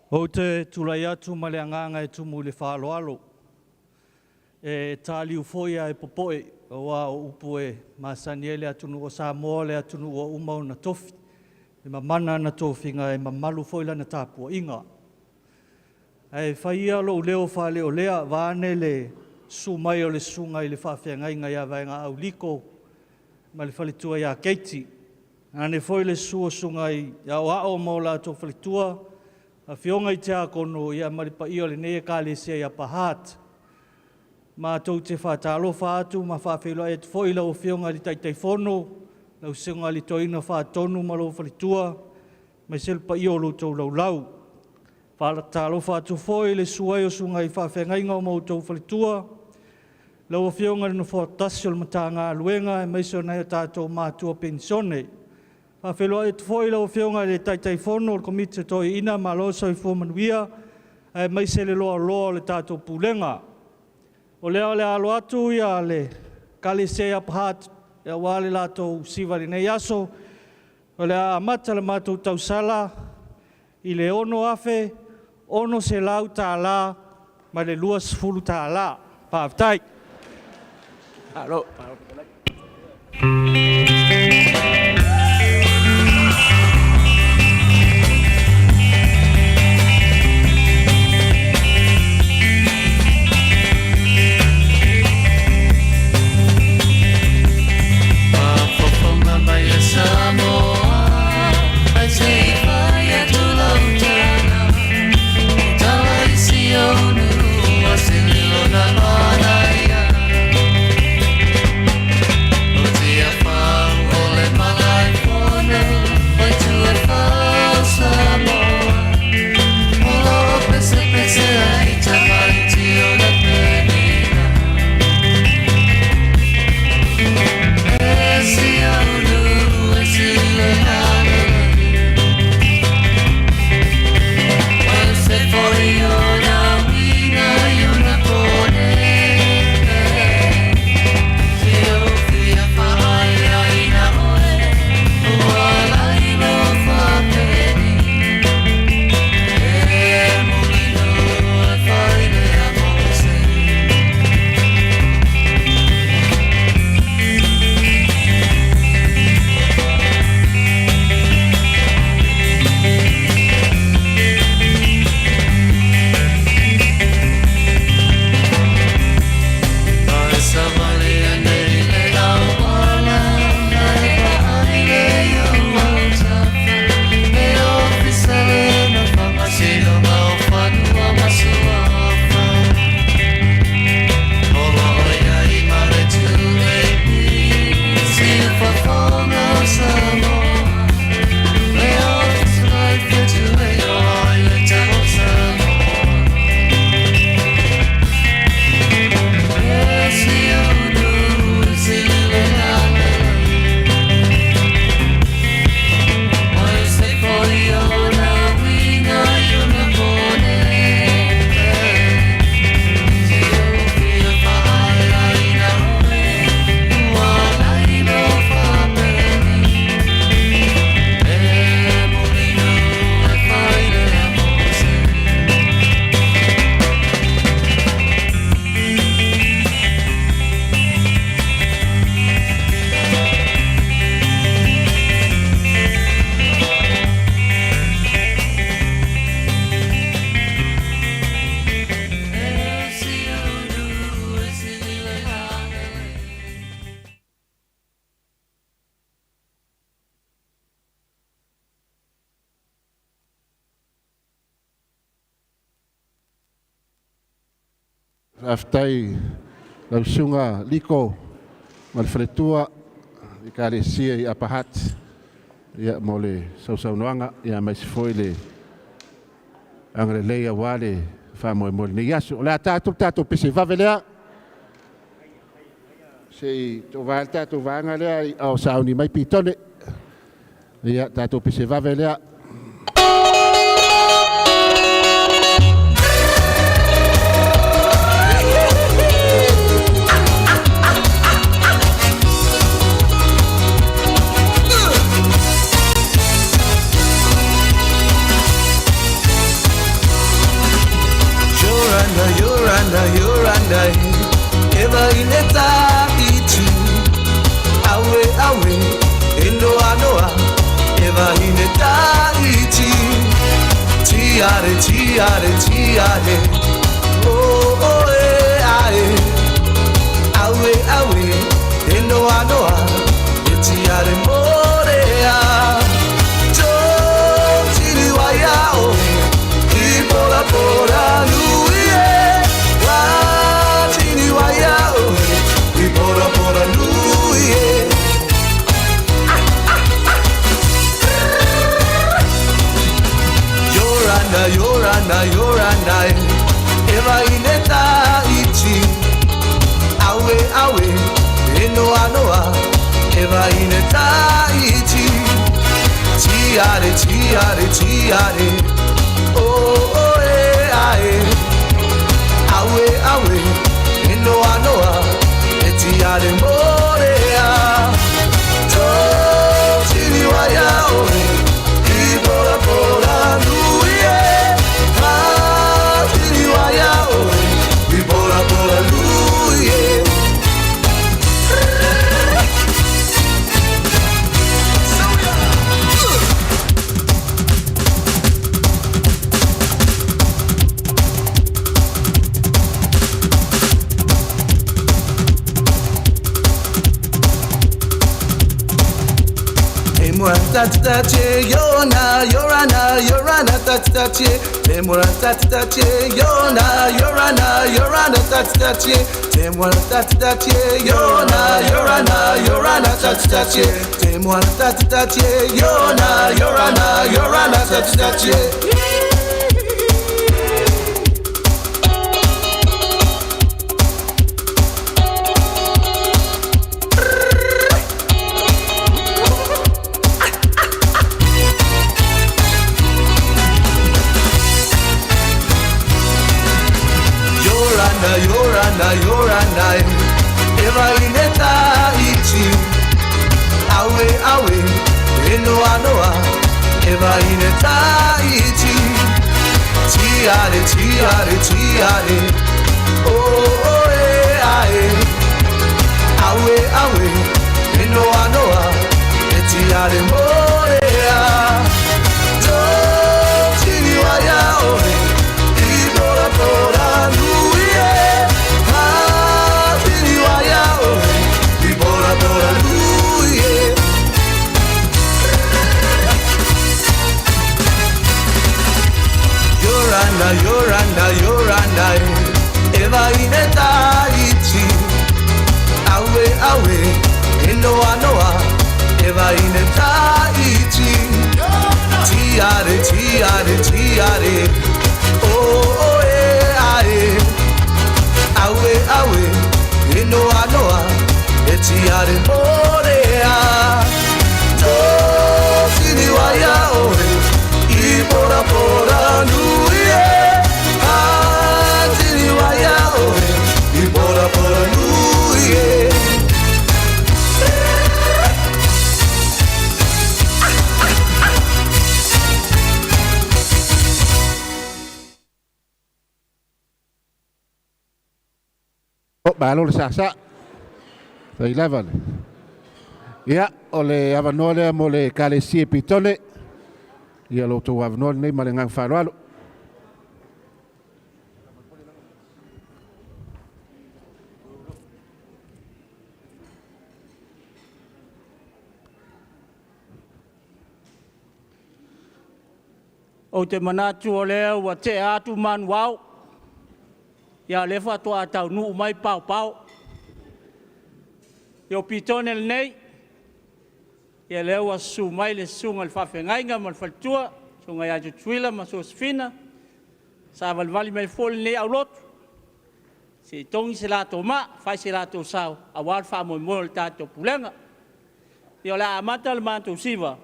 Ou te tulai atu ma le agaga e tumu i le faaaloalo, e taliu foi ae popoe, aua o upu e masani ai le atunuu o Samoa, o le atunuu ua uma ona tofi, e mamana ana tofiga e mamalu foi lana tapuaiga. Ae fai ia lou leo faaleolea, vaeane le susu mai o le susuga i le faafeagaiga ia Vaegaau Liko ma le faletua ia Keiti. Vaeane foi le susu o susuga i Aoao ma o latou faletua, afioga i Tiakono ma le paia o lenei Ekalesia i Upper Hutt. Matou te faatalofa atu ma faafeiloai atu foi i lau Afioga i le Taitaifono, lau Susuga i le Toeaina Faatonu ma lou faletua, aemaise le paia o lo outou laulau. Faatalofa atu foi i le susu ai o susuga i faafeagaiga ma outou faletua, lau Afioga i le Nofoa tasi o le Matagaluega aemaise o nai o tatou matua penisione. Faafeiloai atu foi i lau Afioga i le Taitaifono o le Komiti a Toeaiina, malo le soifua manuia aemaise le loaloa o le tatou Pulega. O lea o le a alo atu le Ekalesia i Upper Hutt aua le latou siva i lenei aso. O le a amata le matou tausala i le $6,600 ma le $20. Faafetai. Malo. Faafofoga mai e Samoa, ae se i fai atu lau tala, e tala i si ou nuu a se lilo na manaia. O Tiafau o le Malaefono, o Tuafau Samoa, o lo o pesepese ai tamaiti o le penina. E si ou nuu e sili le lalolagi, o se foi ona uiga i ona pone. Se o fia faaia oe, ua lailo faapeni. E mulinu e fai lea mo se. Ai savali nei le auala, e vaai le iu autafa, e ofisa le na faamasino ma o fanua ma suafa. O lo o iai ma le 2AP, siufofoga o Samoa. Le ofisa life e tu e ola ai le tau o Samoa. E si ou nuu e sili le lalolagi, o se foi ona uiga i ona pone. Se o fia faaia oe, ua lailo faapeni. E mulinu e fai lea mo se. E si ou nuu e sili le lalolagi. Faafetai lau susuga Liko ma le faletua i Ekalesia i Upper Hutt. ia mo le sausaunoaga ia aemaise foi le agalelei aua le faamoemoe i lenei aso. O le a tatou le tatou pese vave lea se i tovae le tatou vaega lea a o sauni mai Pitone. Ia tatou pese vave lea. Yorana, Yorana, Yorana, Eva ineta itu. Awe, awe, enoa noa, Eva ineta iti. Tiare, tiare, tiare, oh, oh, e, ae. Awe, awe, enoa noa, e tiare morea. Tō tini waia oe, i pora pora nui e. Wā tini waia oe, i pora pora nui e. Yorana, Yorana, Yorana, Eva ineta iti. Awe, awe, enoa noa, Eva ineta iti. Tiare, tiare, tiare, oh, oh, e, ae. Awe, awe, enoa noa, e tiare morea. Tō tini waia oe, i pora pora nui e. Ha tini waia oe, i pora pora nui e. Tatate, Yona, Yorana, Yorana, tatate, Temura, tatate, Yona, Yorana, Yorana, tatate, Temura, tatate, Yona, Yorana, Yorana, tatate, Temura, tatate, Yona, Yorana, Yorana, tatate. Yorana, Yorana, Yorana, Eva ineta iti. Awe, awe, enoa noa, Eva ineta iti. Tiare, tiare, tiare, oh, oh, e, ae. Awe, awe, enoa noa, e tiare morea. Tō tini waia oe, i pora pora nui e. Ha tini waia oe, i pora pora nui e. Yorana, Yorana, Yorana, Eva ineta iti. Awe, awe, enoa noa, Eva ineta iti. Tiare, tiare, tiare, oh, oh, e, ae. Awe, awe, enoa noa, e tiare morea. Tō tini waia oe, i pora pora nui e. Ha tini waia oe, i pora pora nui e. O, malo le sasa. Fai lava le. Ia, o le avanoa lea mo le Ekalesia i Pitone. Ia lo outou avanoa lenei ma le agaga faaaloalo. Ou te manatu o lea ua tea atu manuao, ia o lea faatoa taunuu mai paopao. Ia o Pitone lenei, Ia lea ua susu mai le susuga i le faafeagaiga ma le faletua, susuga ia Tutuila ma Sosefina, savalivali mai foi lenei aulotu se i togi se latou maa, fai se latou sao aua le faamoemoe o le tatou pulega. Ia o le a amata le matou siva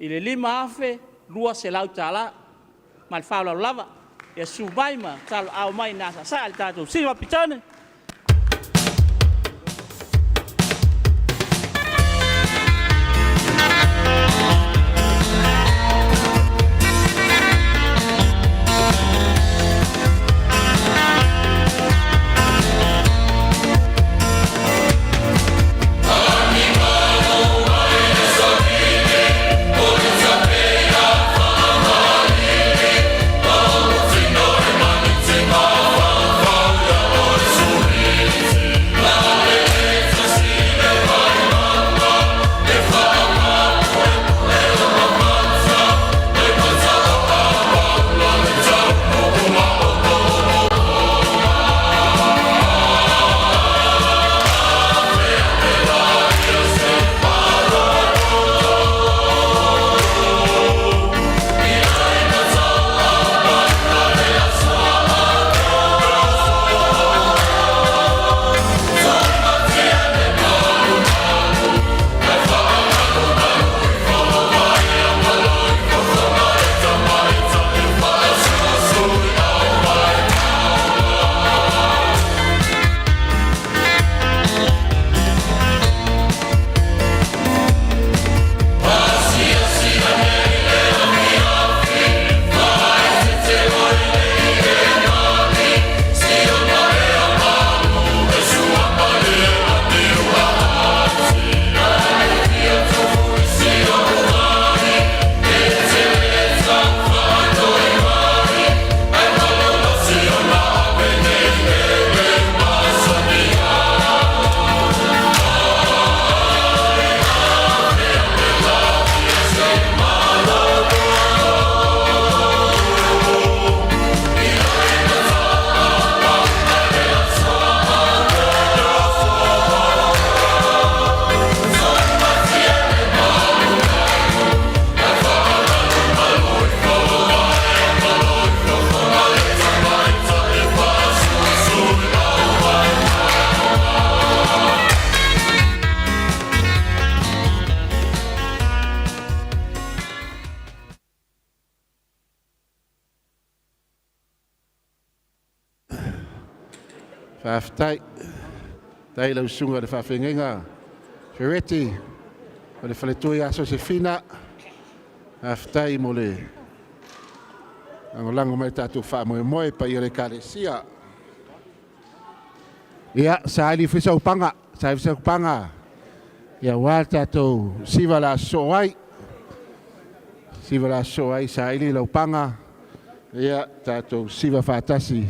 i le $5,200 ma le faaaloalo lava. Ia susu mai ma taloaao mai ina a saasaa i le tatou siva. Pitone! Faafetai. Faafetai i lau susuga i le faafeagaiga Fereti o le faletua ia Sosefina. Faafetai mo le lagolago mai i le tatou faamoemoe i paia o le Ekalesia. Ia, saili foi sau paga, saili foi sau paga, ia aua le tatou siva o le a sosoo ai. Siva o le a sosoo ai, saili lau paga, ia tatou siva faatasi.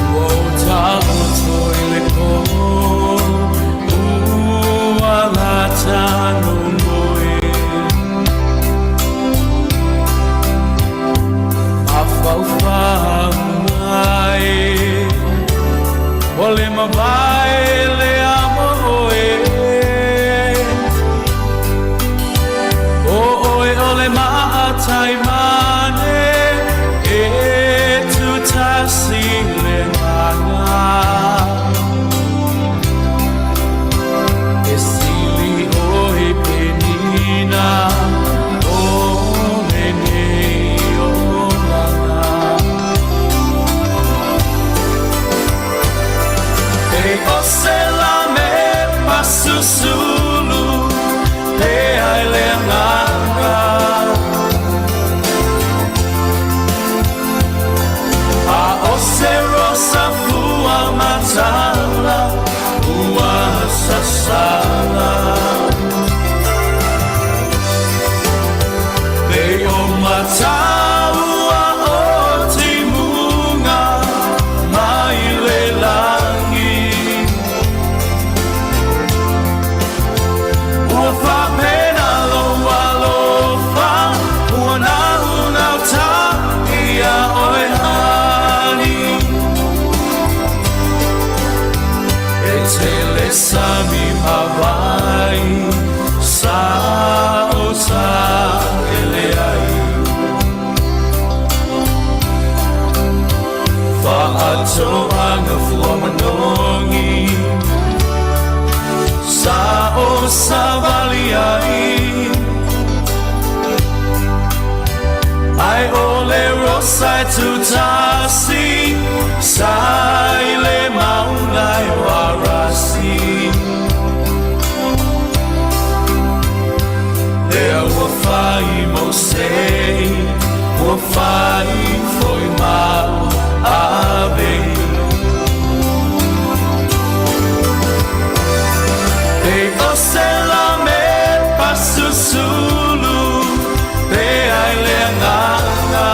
Ua ou taoto i le pō, ua lata lou moe. Mafaufau mai, ua le mavae le amo oe. O oe o le maatai mane, e tutasi le agaga. E sili oe penina o lenei olaga. E o se lame pasusulu, pe ai le agaga. rosa e tutasi sa i le maunga e o Arasi. Lea ua fai mo sei, ua fai foi mau ave. Pe o se la me pasusulu, pe ai le agaga.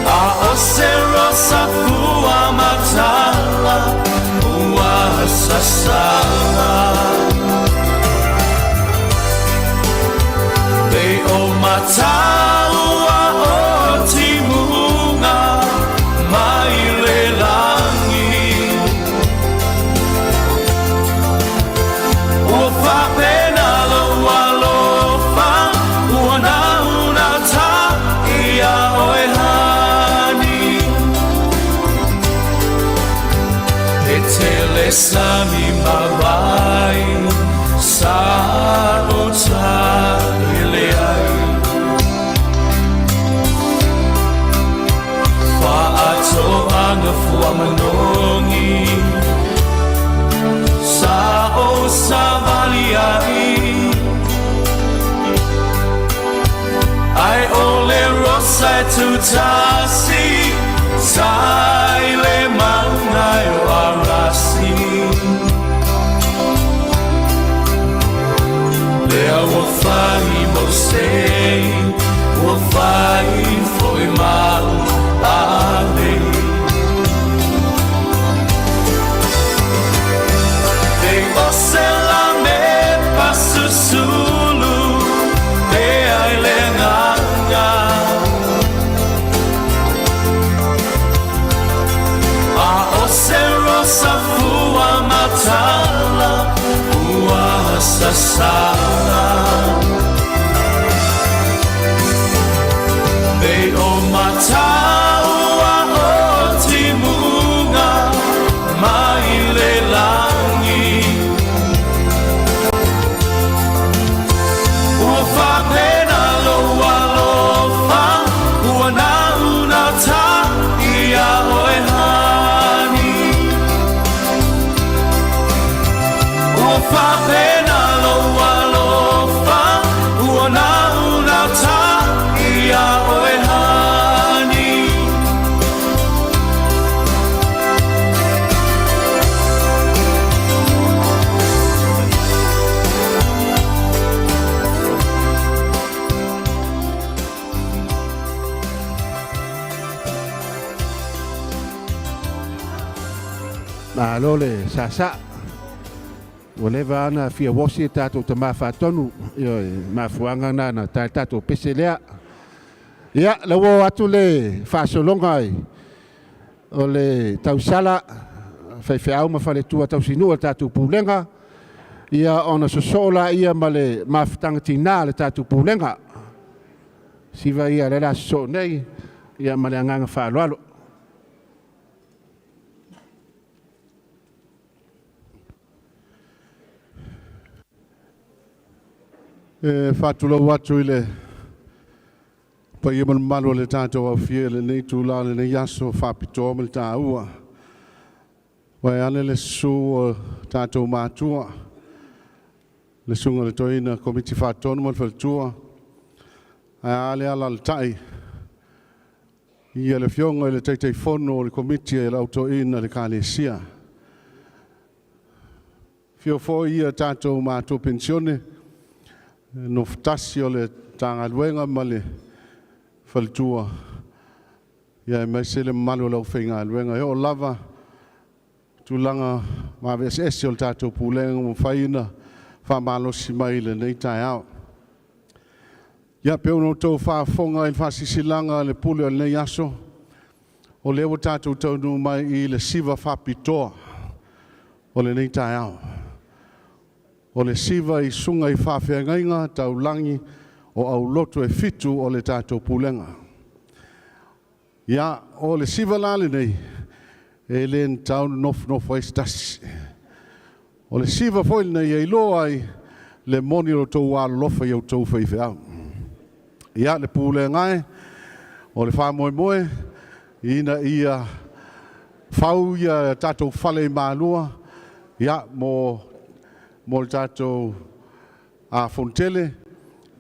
A o se rosa fua matala, ua sasala. Pe o mataua o timuga mai le lagi. Ua faapena lou alofa, ua naunauta ia oe hani. E tele sami ma vai, sa o ta ele ai. Fa'atoaga fuamanōgi, sa o savali ai. Ai o le rosa e tutasi, sa i le maunga e o Arasi. Lea ua fai mo sei, ua fai foi mau ave. Pe o se la me pasusulu, pe ai le agaga. A o se rosa fua matala, ua sasala. Pe o mataua o timuga mai le lagi. Ua faapena lou alofa, ua naunauta ia oe hani. Ua faapena lou alofa, ua naunauta ia oe hani. Malo le sasa. Ua leva ana fia uosi e tatou tamā faatonu. Ioe, mafuaaga na na tae tatou pese lea. Ia, la ua oo atu le faasologa i o le tausala faifeau ma faletua tausinuu a le tatou pulega, ia ona sosoo laia ma le mafutaga tinā a le tatou pulega. Siva ia lea o le a sosoo nei, ia ma le agaga faaaloalo. E faatulou atu i le paia ma le mamalu o le tatou aofia i lenei itula o lenei aso faapitoa ma le taua. Ua e ane le susu o tatou matua, le susuga i le Toeaina Komiti Faatonu ma le Faletua, ae a le alaalatai ia le Afioga i le Taitaifono o le Komiti a le Au Toeaina a le Ekalesia. Afio foi ia tatou matua penisione, nofotasi o le Matagaluega ma le faletua, aemaise le mamalu o le aufaigaluega. E oo lava tulaga maveeseese o le tatou pulega ua mafai ona faamalosi mai i lenei taeao. Ia, pei ona outou faafofoga i le faasilasilaga a le pule o lenei aso, o lea ua tatou taunuu mai i le siva faapitoa o lenei taeao. O le siva i susuga i faafeagaiga taulagi o aulotu e fitu o le tatou pulega. Ia, o le siva la lenei, e le tatau ona nofonofo ai se tasi. O le siva foi lenei e iloa ai le moni o lo outou alolofa i outou faifeau. Ia, le pulega e, o le faamoemoe, ina ia fau ia tatou fale i Malua, ia, mo mo le tatou a fonotele,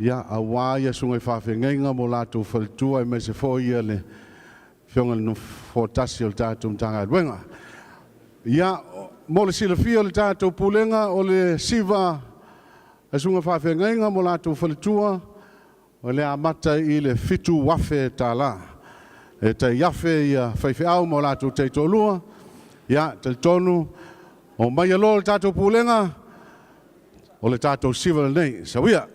ia, auā ia susuga i faafeagaiga ma o latou faletua aemaise foi ia le afioga i le Nofoatasi o le tatou Matagaluega. Ia, mo le silafia e le tatou Pulega, o le siva a susuga i faafeagaiga ma o latou faletua, o le a amata i le $7,000. E tai $1,000 ia faifeau ma o latou taitoalua. Ia, talitonu, omaia loa le tatou Pulega, o le tatou siva lenei. Soia!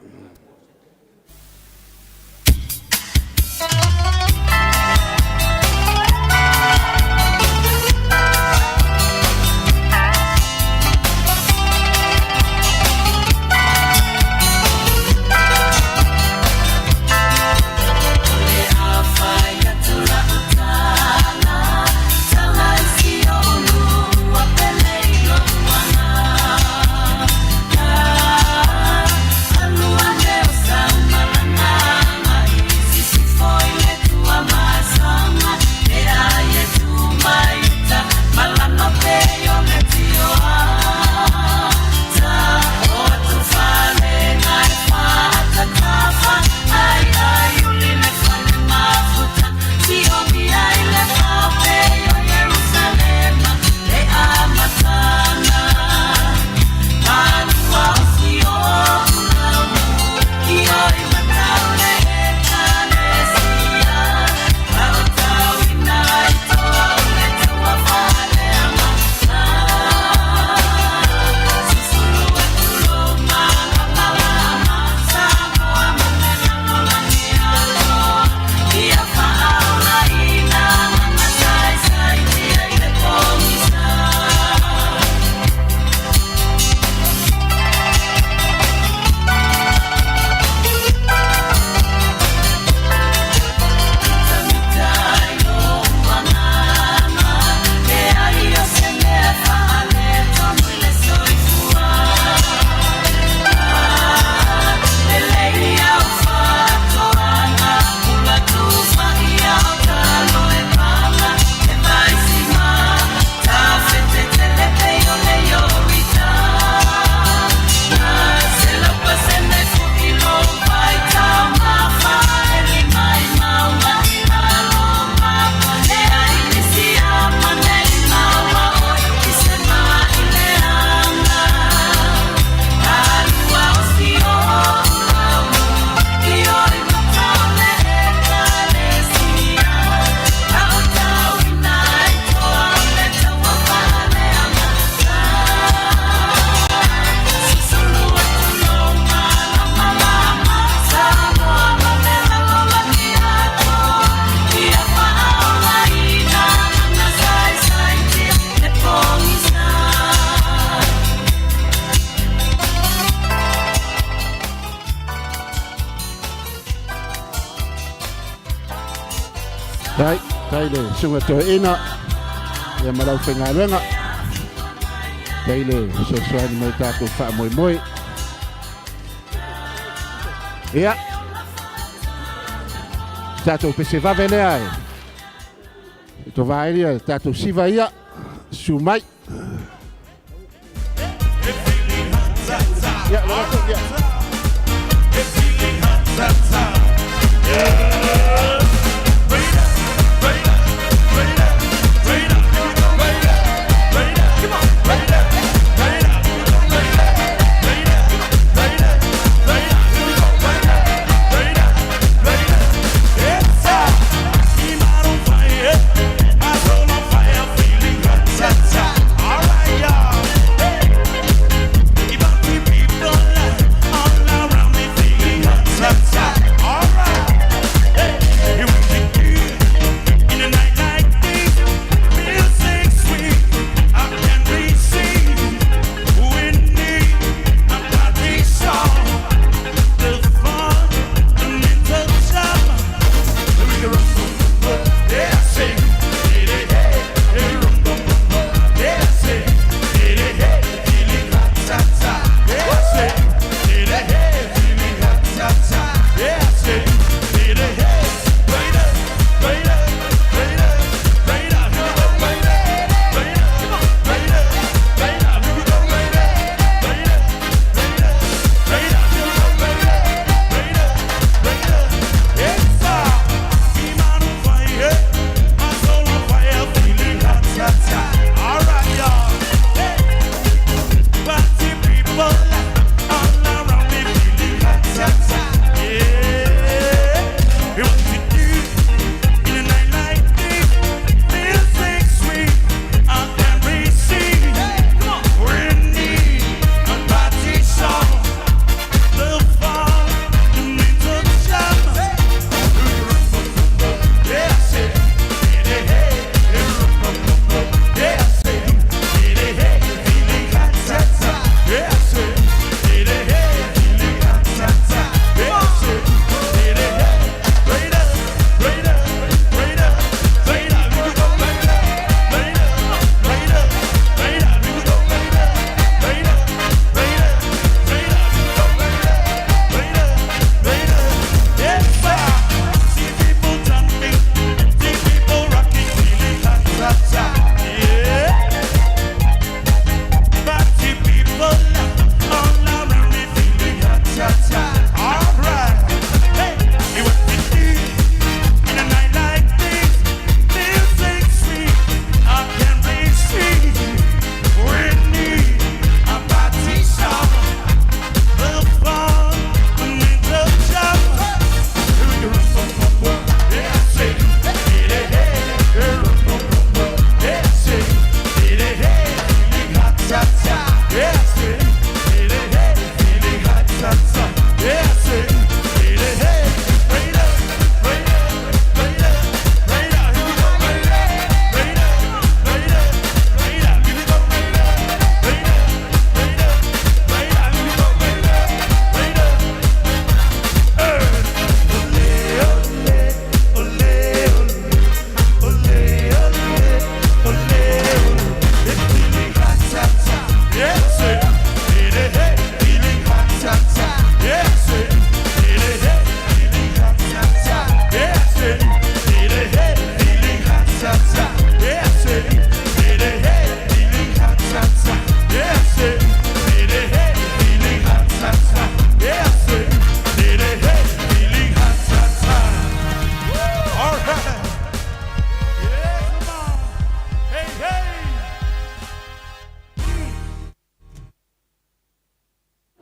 Tai, tai le susuga toeaina ia ma le aufaigaluega. Tai le fesoasoani mai tatou faamoemoe. Ia, tatou pese vave lea e. E tovaelia tatou siva ia, susu mai. Ia, lo ia.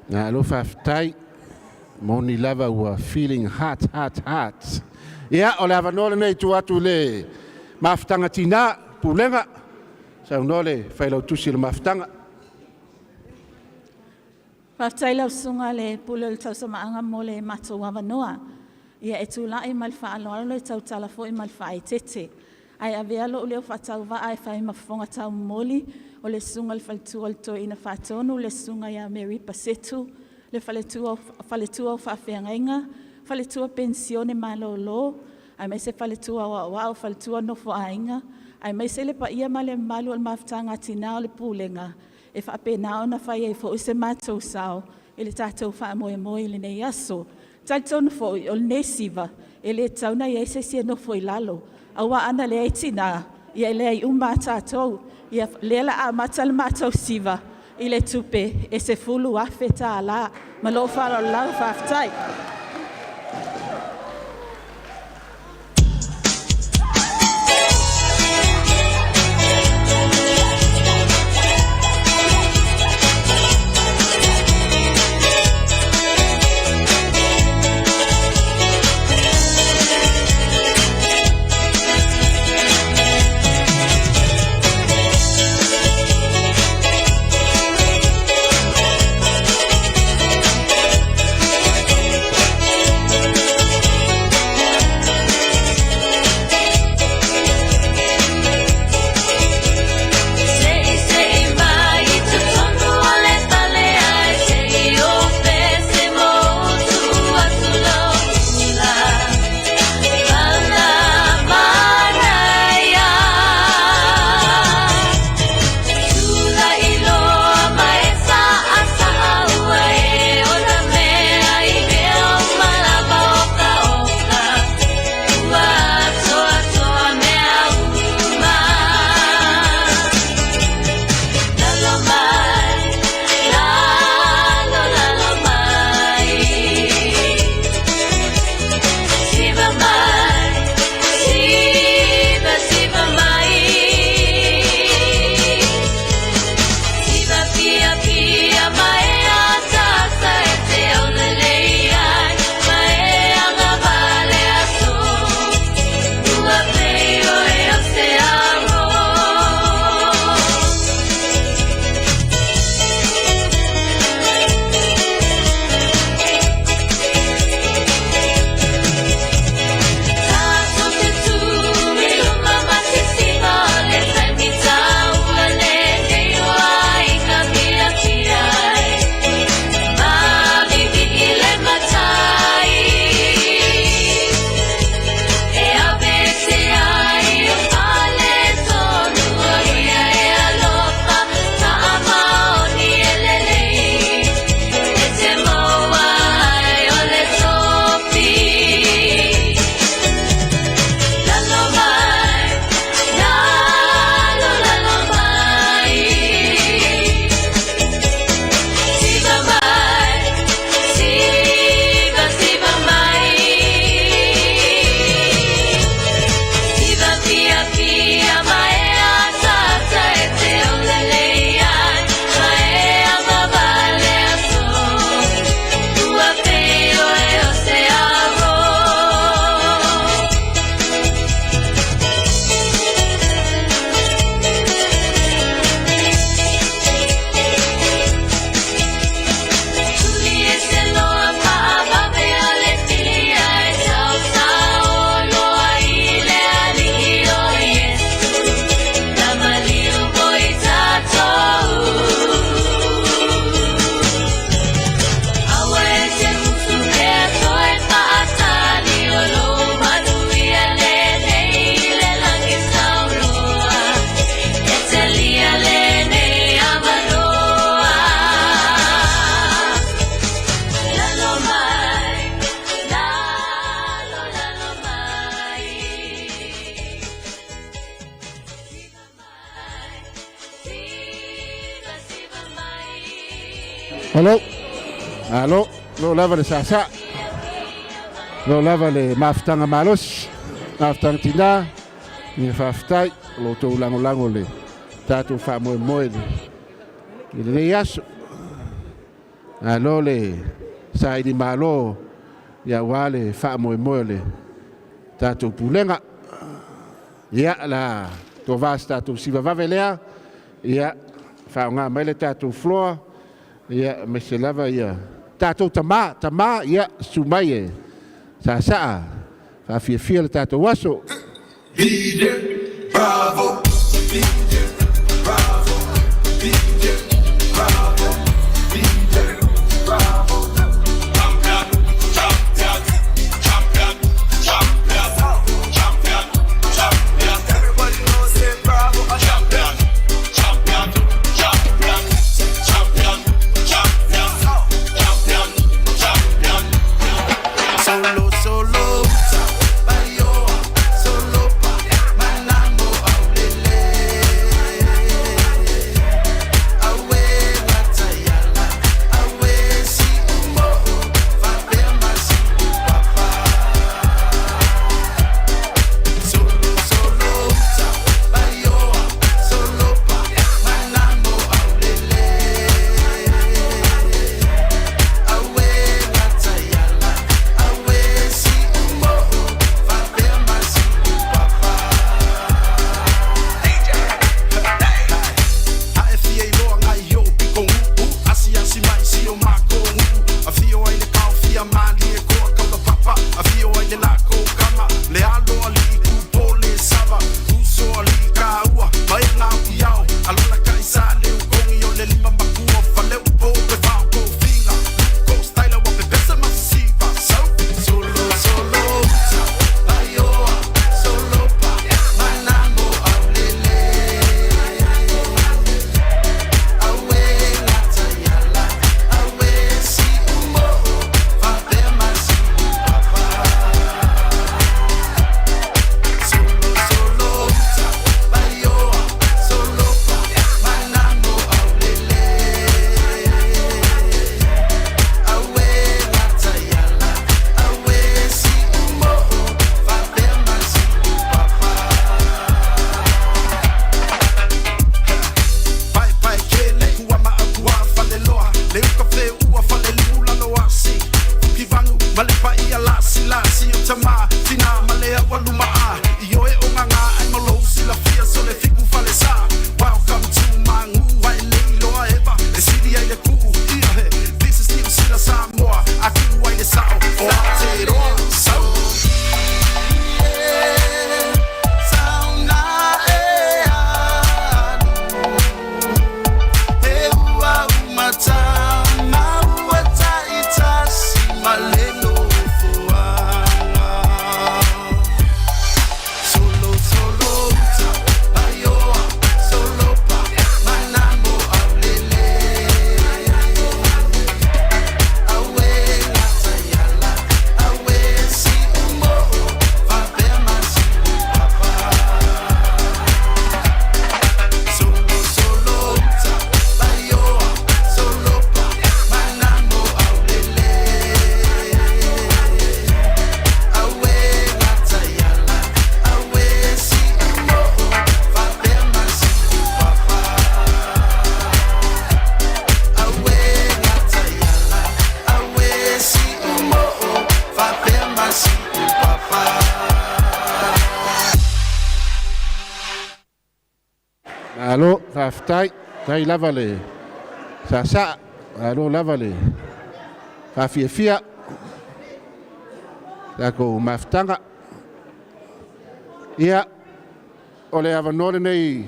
Malo faafetai. Moni lava ua feeling hot, hot, hot. Ia, o le avanoa lenei tuu atu i le Mafutaga Tina Pulega, saunoa le Failautusi o le Mafutaga. Faafetai lau Susuga i le Pule o le Tausamaaga mo le matou avanoa. Ia e tulai ma le faaaloalo e tautala foi ma le faaeteete, ae avea lou leo faatauvaa e fai ma fofoga taumomoli o le Susuga i le Faletua o le Toeaina Faatonu le Susuga ia Mary Pasetu, le Faletua o Faafeagaiga, Faletua Penisione malolo aemaise Faletua Aoao, Faletua Nofoaiga, aemaise le paia ma le mamalu o le Mafutaga a Tina o le Pulega e faapena ona fai ai foi se matou sao i le tatou faamoemoe i lenei aso. E talitonu foi o lenei siva e le tatau ona i ai se isi e nofo i lalo, aua ana leai tina, ia e leai uma lava tatou. O lea o le a amata le matou siva i le tupe e $10,000. Ma lou faaaloalo lava faafetai. Se'i se'i mai i totonu o le fale ae se i ou pese ma ou tuu atu lau tula. Mana manaia. Tula'i loa ma e sa'asa'a ua e o na mea i mea uma lava okaoka ua atoatoa mea uma. Lalo mai, lalo, lalo mai. Siva mai, siva, siva mai. Siva pia pia mai asasa e te aulelei ai ma e agavale aso ua pei oe o se aro. Tatou te tū i luma ma te siva o le taimi taua lenei o aiga fiafia ai ma vivii le matai. E ave se ai o faaletonu o ia e alofa faamaoni e lelei e te maua ai o le tofi. Lalo mai, lalo, lalo mai. Siva mai, siva, siva mai. Siva pia pia mai asasa e te aulelei ai ma e agavale aso ua pei oe o se aro. Tuli ese loa fa'avave a le filia e saosao loa i le alii o Iesu na maliu mo i tatou. Aua e te musu pea toe fa'atali o lou manuia lenei i le lagi saunoa e talia lenei avanoa. Lalo mai, lalo, lalo mai. Siva mai, siva, siva mai. Alo, alo, lo lava le sasa, lo lava le mafutaga malosi, mafutaga tina, ia faafetai o lo outou lagolago i le tatou faamoemoe i lenei aso. Malo le saili malo ia aua le faamoemoe o le tatou pulega. Ia la tovā se tatou siva vave lea, ia faaaoga mai le tatou floor, ia aemaise lava ia tatou tama, tama ia susu mai e saasaa faafiafia le tatou aso. DJ Bravo, DJ Bravo, DJ Bravo, DJ Bravo. Champion, champion, champion, champion, champion, champion. Everybody knows say Bravo a champion, champion, champion, champion, champion, champion, champion. Solo, solo, bayoa, solo pa, manango aulele. Awe watayala, awe si umo, fapema si upapa. Solo, solo, bayoa, solo pa, manango aulele. Awe watayala, awe si umo, fapema si upapa. A e fia iloa ngai o piko uu Asi asi mai si o mako uu A fio ai le kao fia mali e koa kau la papa A fio ai le lako kama Le alo ali ku pole sava Uso ali ka ua Mai ngā iao Alola ka isa le ukongi o le lima makua Faleu po pe vao ko finga Luko style wa pe pesa masiva So Solo, solo, bayoa, solo pa, manango aulele. Awe ngatayala, awe si umo, fapema si upapa. Solo, solo, bayoa, solo pa, manango aulele. Awe ngatayala, awe si umo, fapema si upapa. Pae pae ke le kua ma kua fale loa Le uka fe ua fale liu lalo asi Fuki vangu ma le pa ia lasi lasi o tama Tina ma le awa luma a I oe o nganga ai malo sila fia so le fiku fale sa Welcome to mangu ai le iloa eva E sili ai le kuu ia he This is New Sila Samoa Aku ai le sao o Aotearoa So Sauna e alu, e ua umata, maua taitasi ma le nofoaga. Solo, solo, bayoa, solo pa, manango aulele. Awe ngatayala, awe si umo, fapema si upapa. Solo, solo, bayoa, solo pa, manango aulele. Awe ngatayala, awe si umo, fapema si upapa. Awe ngatayala, awe si umo, fapema si upapa. Malo, faafetai, tai lava le saasaa, malo lava le faafiafia tatou mafutaga. Ia, o le avanoa lenei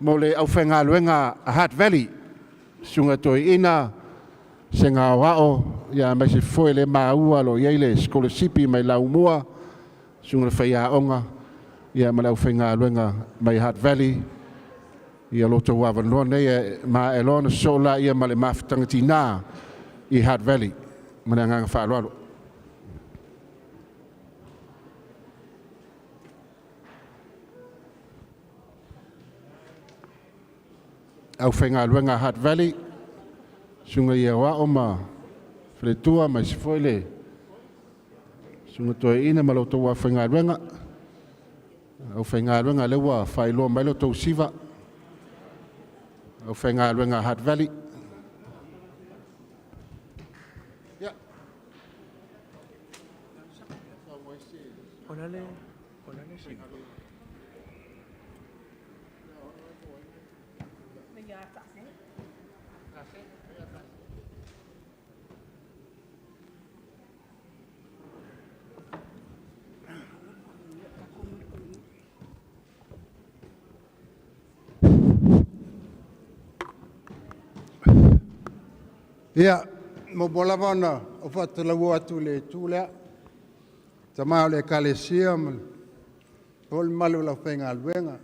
mo le aufaigaluega a Heart Valley, susuga toeaina sega aoao, ia aemaise foi le maua o lo o i ai le sikolasipi mai Laumua, susuga le faiaoga, ia ma le aufaigaluega mai Heart Valley. Ia lo outou avanoa nei e ma e loa ona sosoo laia ma le mafutaga tinā i Heart Valley. Ma le agaga faaaloalo. Aufaigaluega a Heart Valley, susuga i aoao ma faletua, aemaise foi le susuga toeaina ma lo outou aufaigaluega. Aufaigaluega lea ua faailoa mai lo outou siva. Aufaigaluega a Heart Valley. Ia, muamua lava ona ou faatalofa atu i le itu lea, tama o le Ekalesia ma le mamalu o le aufaigaluega,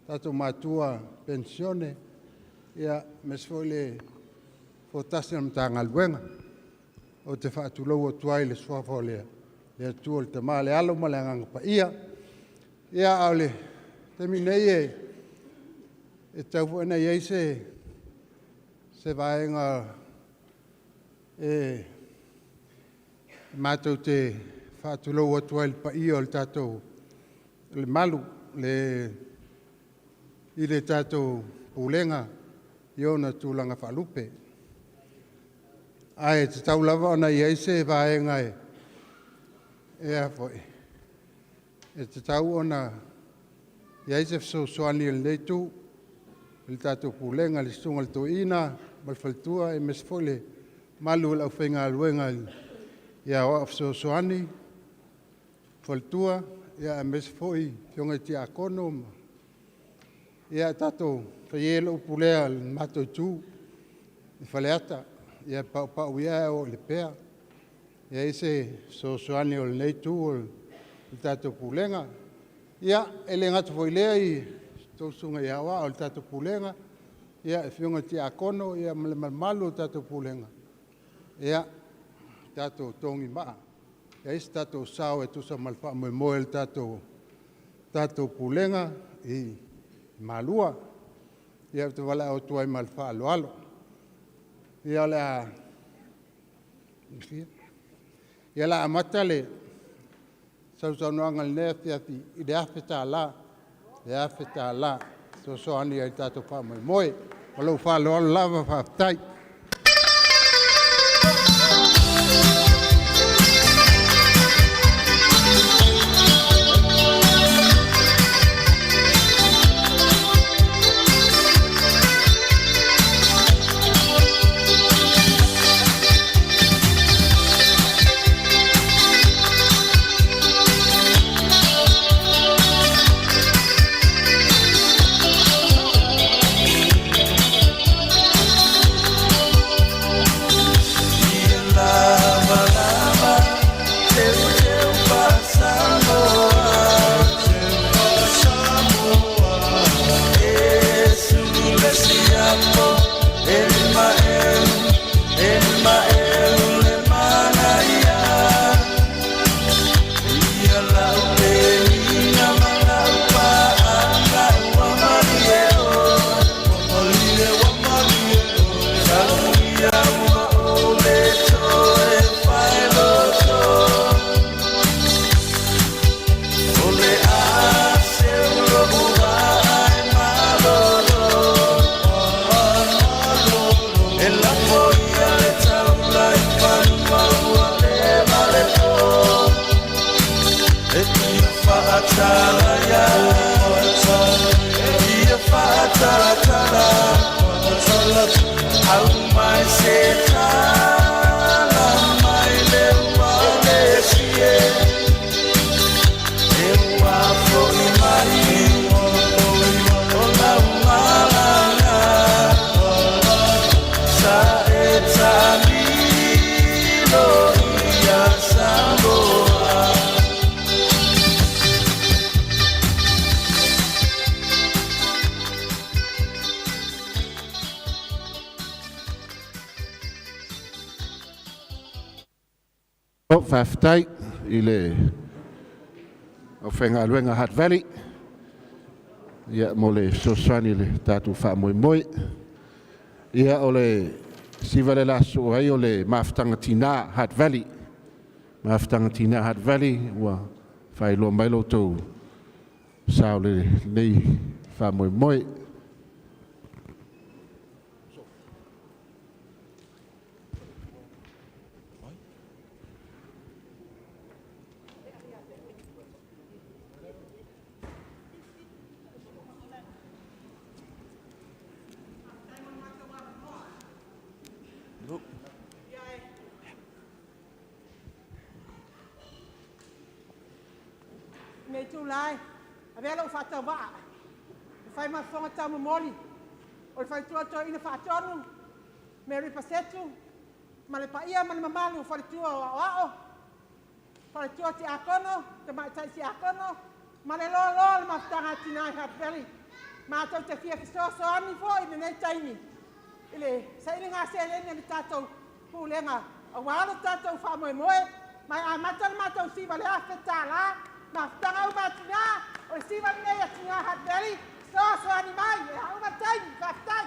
tatou matua penisione, ia, aemaise foi le footasi a le Matagaluega. Ou te faatulou atu ai i le suafa o le Atua le Tama, le Alo ma le Agaga Paia. Ia, a o le taimi nei e tatau foi ona i ai se vaega e matou te faatulou atu ai i le paia o le tatou le malu i le tatou pulega i ona tulaga faalupe. Ae tatau lava ona i ai se vaega e tatau ona i ai se fesoasoani a lenei itu i le tatou pulega, le susuga i le Toeaina ma le faletua, aemaise foi le mamalu o le aufaigaluega i Aoao Fesoasoani, faletua, aemaise foi afioga i Tiakono. Ia tatou fai ia le upu lea a le matou itu i Faleata, “Ia paupau ia ae oo i Lepea.” E i ai se fesoasoani a lenei itu o le tatou Pulega. Ia, e le gata foi i lea i le tou Susuga i Aoao i le tatou Pulega, le Afioga i le Tiakono ma le mamalu o le tatou Pulega, ia tatou togi maa, e i ai se tatou sao e tusa ma le faamoemoe o le tatou Pulega i Malua. Ia, ou te valaau atu ai ma le faaaloalo. Ia, o le a amata le sausaunoaga i lenei afiafi i le $1,000, le $1,000 e fesoasoani ai i le tatou faamoemoe. Ma lou faaaloalo lava, faafetai. Faafetai i le aufaigaluega Hutt Valley, ia, mo le fesoasoani i le tatou faamoemoe. Ia, o le siva le la soo ai o le mafutaga tina Hutt Valley. Mafutaga tina Hutt Valley ua faailoa mai lo outou sao lenei faamoemoe. Nei tūlai, avea lou faatauvaa e fai ma fofoga taumomoli o le faletua toeaina faatonu Mary Pasetu ma le paia ma le mamalu o faletua o aoao, faletua tiakono, tamaitai tiakono, ma le loaloa o le mafutaga a tina i Hutt Valley. Matou te fia fesoasoani foi i lenei taimi i le sailiga seleni a le tatou pulega aua lo tatou faamoemoe, ma e amata le matou siva le $1,000. Mafutaga uma a tina, o le siva lenei a tina Hutt Valley, fesoasoani mai e auma le taimi. Faafetai.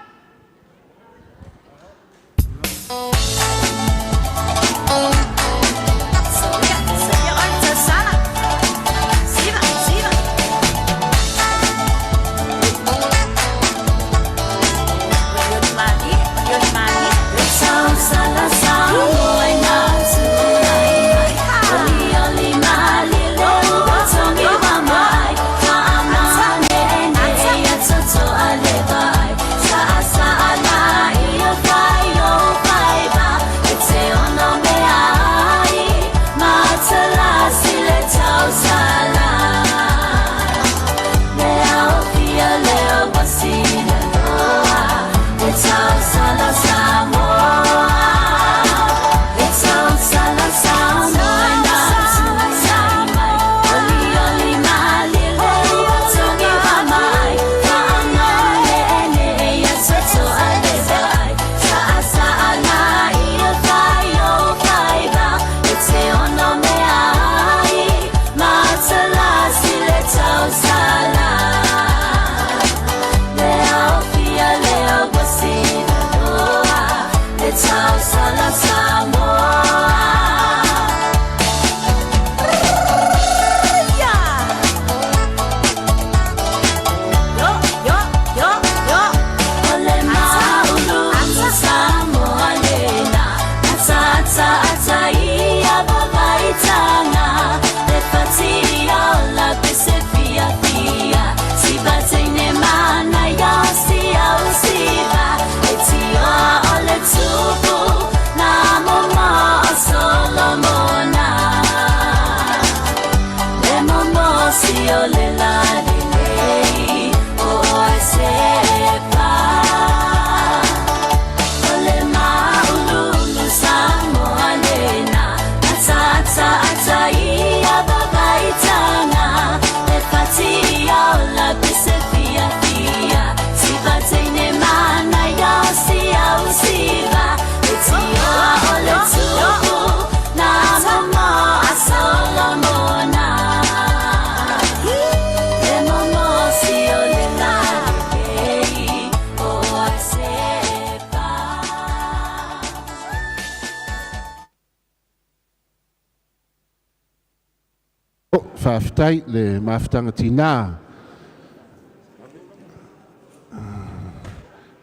Faafetai le mafutaga tinā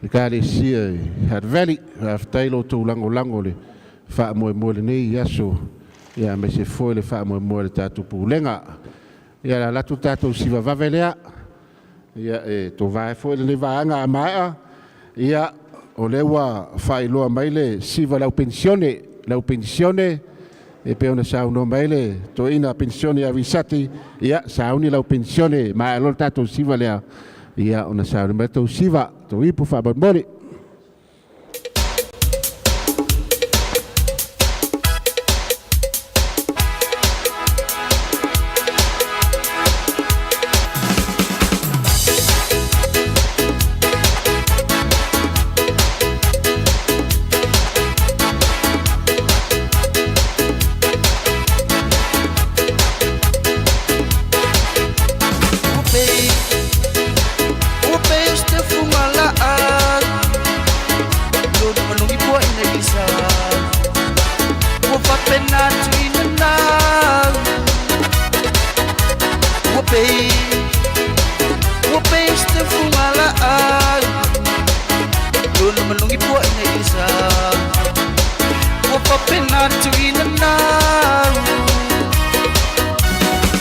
le ekalesia i Hutt Valley. Faafetai lo outou lagolago le faamoemoe lenei aso, ia aemaise foi le faamoemoe le tatou pulega. Ia la latou tatou sivavave lea, ia e tovae foi lenei vaega a maea. Ia o lea ua faailoa mai le siva lau penisione, lau penisione e pei ona saunoa mai le toeaina penisione a Visati, ia sauni lau penisione maea loa le tatou siva lea, ia ona sauni mai tou siva tou ipu faamolemole.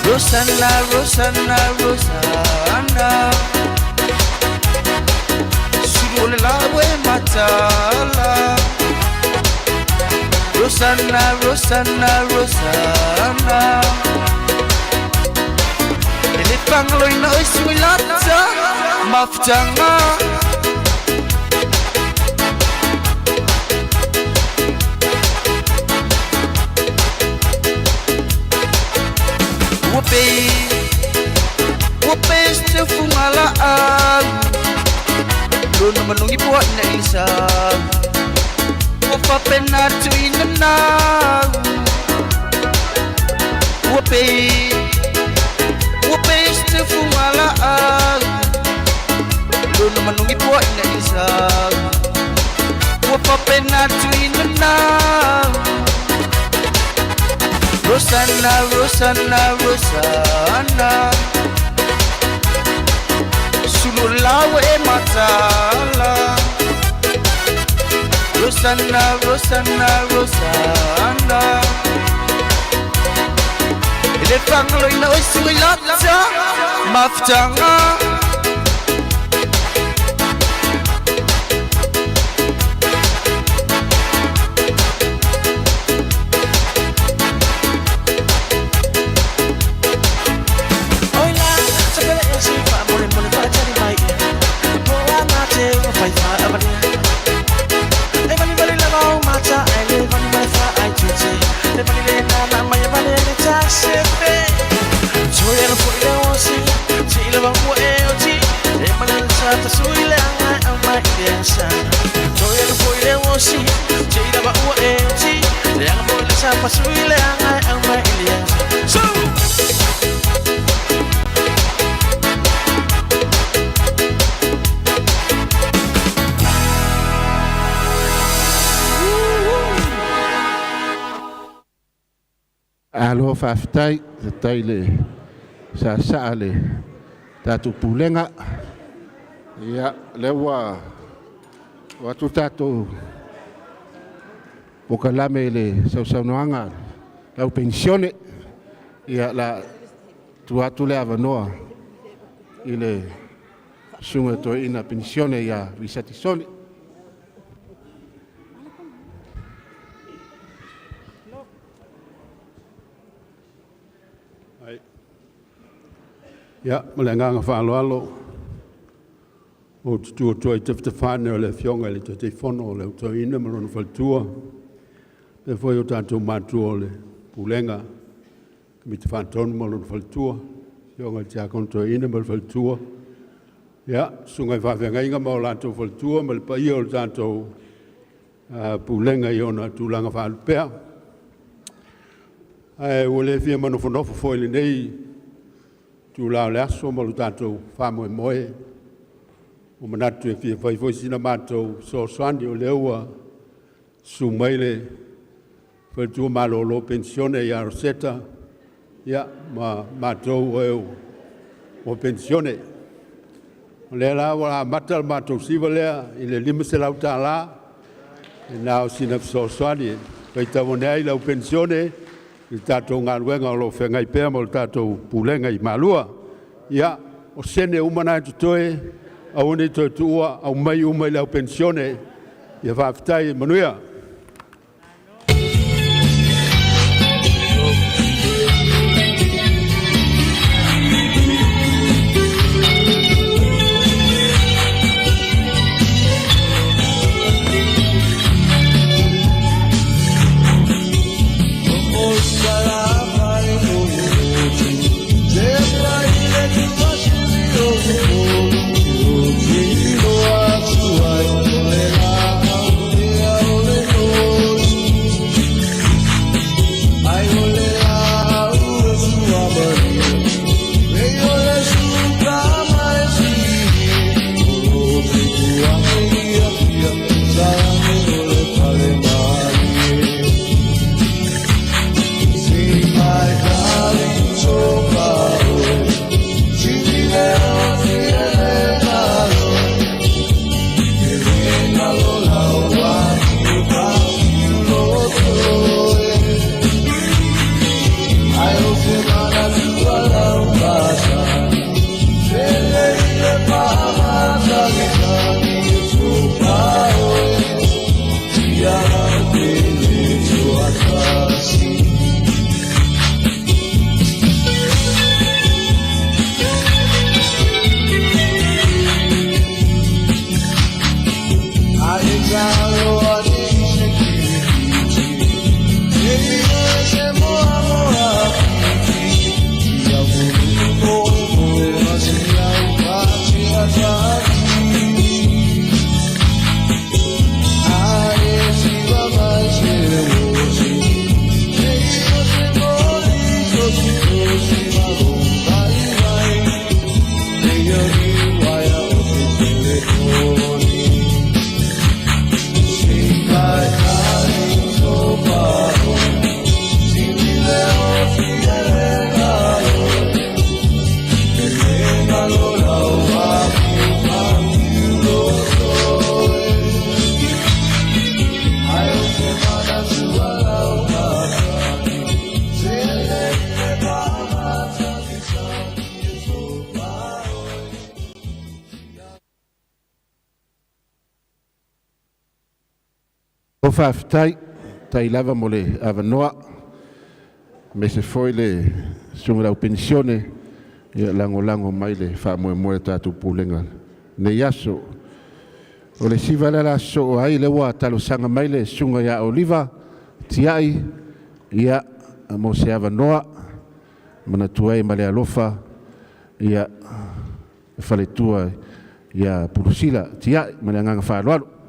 Rosanna, Rosanna, Rosanna. Sulu o le lawe matala. Rosanna, Rosanna, Rosanna. E le fagaloina oe suilata mafutaga. Ua pei, ua pei se teufugala'au, lona manogi poa'ina i lesau, ua faapena tu'uina nau. Ua pei, ua pei se teufugala'au, lona manogi poa'ina i lesau, ua faapena tu'uina nau. Rosanna, Rosanna, Rosanna. Sululawa e matala. Rosanna, Rosanna, Rosanna. E le fagaloina oe suilata mafutaga. Alo faafetai fetai le sasaa le tatou pulega. Ia lea ua atu tatou pokalame i le sausaunoaga lau penisione. Ia la tuu atu le avanoa i le susuga toeaina penisione ia Lisati Soli. Ia, ma le agaga faaaloalo, ou te tu atu ai i tafatafa o le Afioga i le Taitaifono o le Au Toeaina ma lona faletua, faapea foi o tatou matua o le Pulega, Komiti Faatonu ma lona faletua, Afioga i le Tiakono Toeaina ma le faletua, ia, susuga i faafeagaiga ma o latou faletua ma le paia o le tatou Pulega i ona tulaga faalupea. Ae ua le fia manofonofo foi i lenei tula o le aso ma lo tatou faamoemoe, ua manatu e fia fai foi sina matou fesoasoani, o lea ua susu mai le faletua malolo penisione ia Roseta, ia, ma matou o e ua penisione. O lea la ua amata le matou siva lea i le $500, e na o sina fesoasoani e faitau ane ai le au penisione i le tatou galuega o lo o feagai pea ma le tatou pulega i Malua. Ia, o sene uma na e totoe, aua ne i toe tuua, aumai uma i le au penisione. Ia faafetai, manuia. O faafetai tai lava mo le avanoa me se foi le susuga i le au penisione ia lagolago mai le faamoemoe o le tatou Pulega nei aso. O le siva lea o le a sosoo ai lea ua talosaga mai le susuga ia Oliva Tiai ia mo se avanoa manatua ai ma le alofa ia le faletua ia Pulusila Tiai ma le agaga faaaloalo.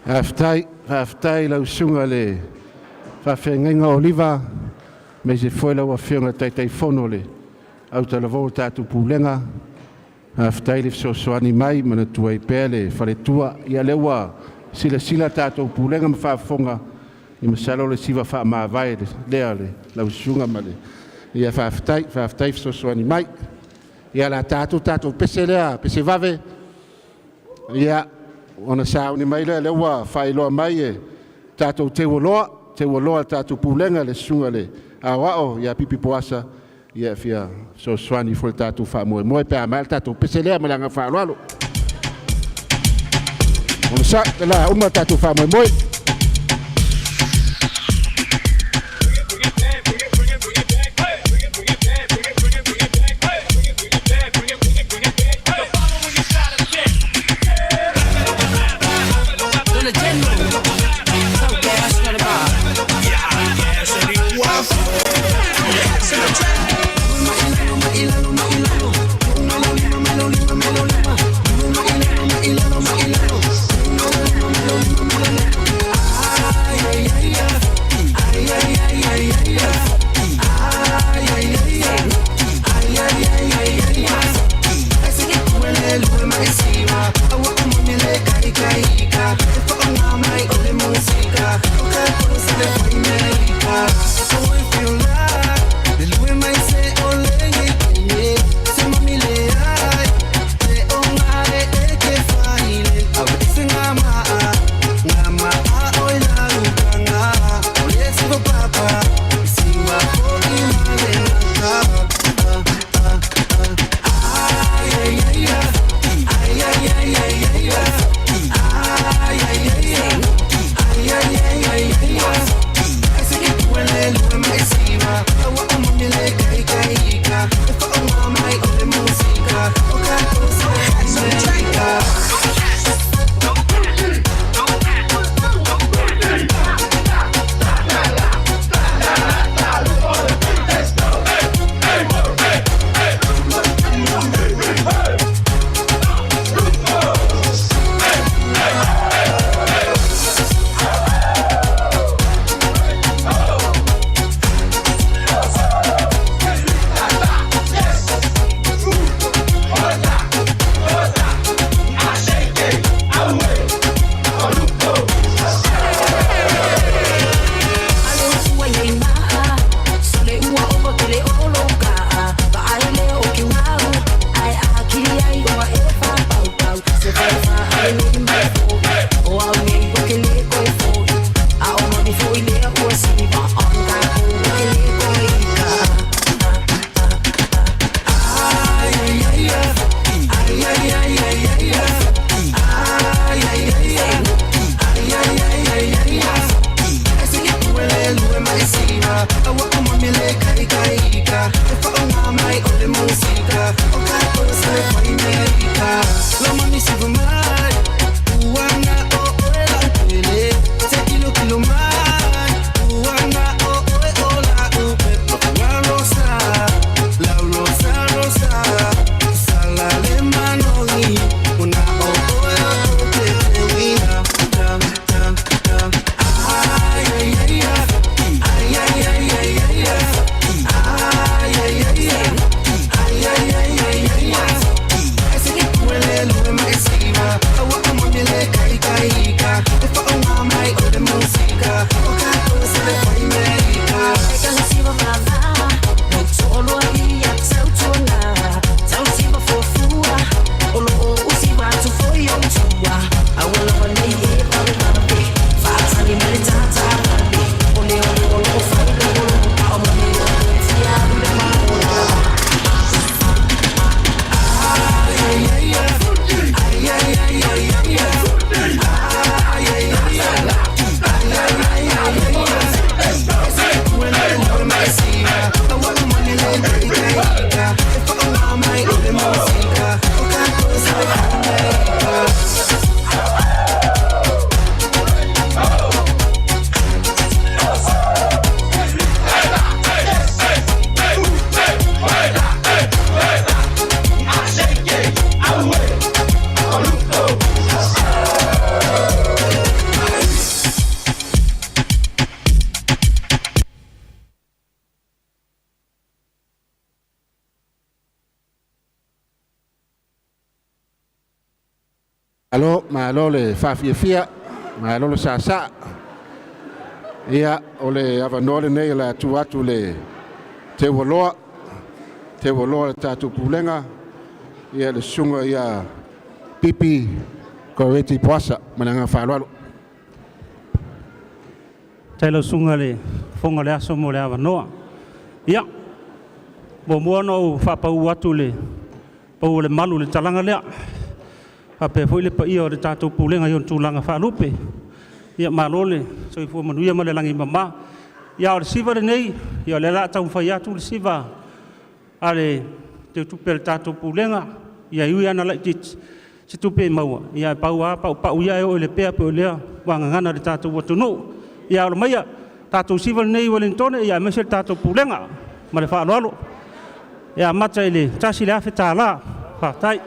Faafetai, faafetai lau susuga i le faafeagaiga o Oliva, aemaise foi lau Afioga i le Taitaifono o le autalavou o le tatou Pulega. Faafetai le fesoasoani mai e manatua ai pea le faletua. Ia o lea ua silasila le tatou Pulega ma faafofoga, ia masalo o le siva faamavae lea a lau susuga ma le… Ia faafetai, faafetai fesoasoani mai. Ia o le a ta atu le tatou pese lea, pese vave, ia ona sauni mai lea, o lea ua faailoa mai e tatou teu oloa a le tatou Pulega le susuga i le Aoao ia Pipi Poasa e fia fesoasoani foi i le tatou faamoemoe pe a maea le tatou pese lea. Ma le agaga faaaloalo. Onosai o le a uma le tatou faamoemoe. Malo, malo le faafiafia, malo le sāsā. Ia, o le avanoa lenei o le a tuu atu le teualoa, teualoa le tatou pulega, ia le susuga ia Pipi Koreti Poasa. Ma le agaga faaaloalo. Faafetai lau susuga i le Fofoga o le Aso mo le avanoa. Ia, muamua ona ou faapaū atu le pau o le malu i le talaga lea, faapea foi le paia o le tatou Pulega i ona tulaga faalupe. Ia malo le soifua manuia ma le lagi e mama. Ia a o le siva lenei, ia o lea o le a taumafai atu le siva a le Teutupe o le tatou Pulega, ia e ui lava ina laitiiti se tupe e maua, ia ae pau lava paupau ia ae oo i Lepea pei o lea muagagana a le tatou atunuu. Ia alo maia, tatou siva lenei i Ueligitone aemaise le tatou Pulega. Ma le faaaloalo. E amata i le $1,000. Faafetai.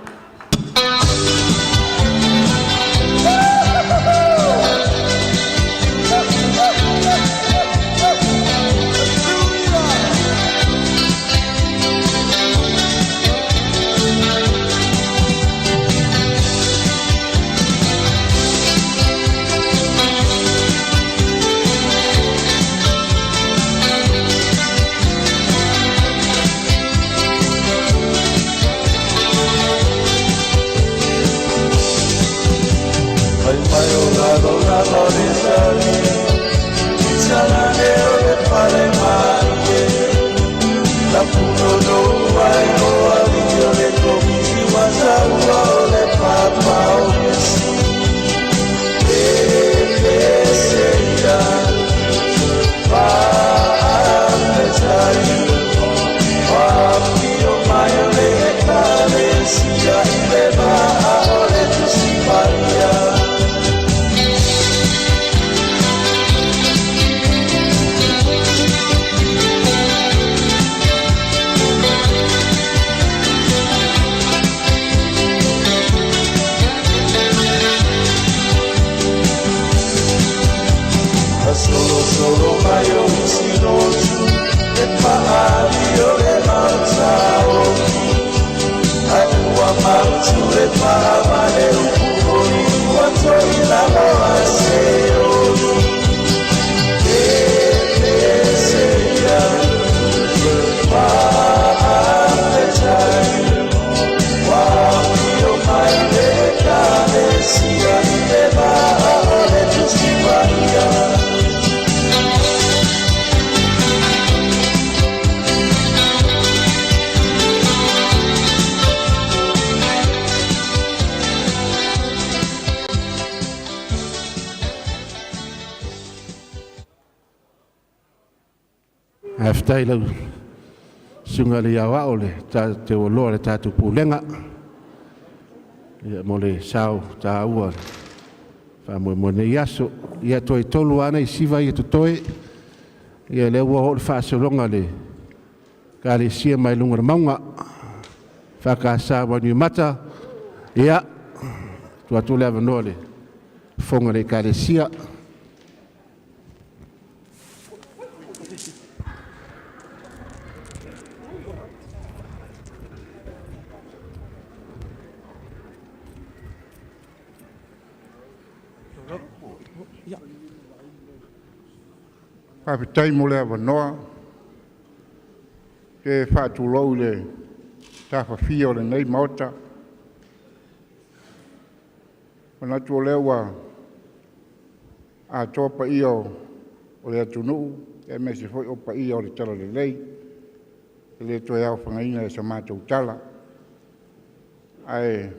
Mai mai o lalo lalo le sali Salane o le pale malie La puno no ai o ali o le komisi wa saua o le papa o mesi E pese ia pa a Wapio mai o le ekalesia i le maa o le Tusi Paia. A solo solo mai o isi lotu e paali o le mautaoki. Ai ua mautu e paavale upukoli ua toi lalo a seoli. E pese ia paafetai. Wapio mai le ekalesia i le vaa o le Tusi Paia. Faafetai i lau susuga i le Aoao le teualoa o le tatou Pulega, ia mo le sao taua i le faamoemoe o lenei aso. Ia toe tolu lava nai siva ia totoe. Ia lea ua oo le faasologa i le Ekalesia mai luga o le mauga, EFKS Wainuiomata. Ia, tuu atu le avanoa i le fofoga o le Ekalesia. Faafetai mo le avanoa. Ou te faatulou i le tafafia o lenei Maota. E manatu o lea ua atoa paia o le atunuu aemaise foi o paia o le Talalelei, e le toe aofagaina e sa matou tala. Ae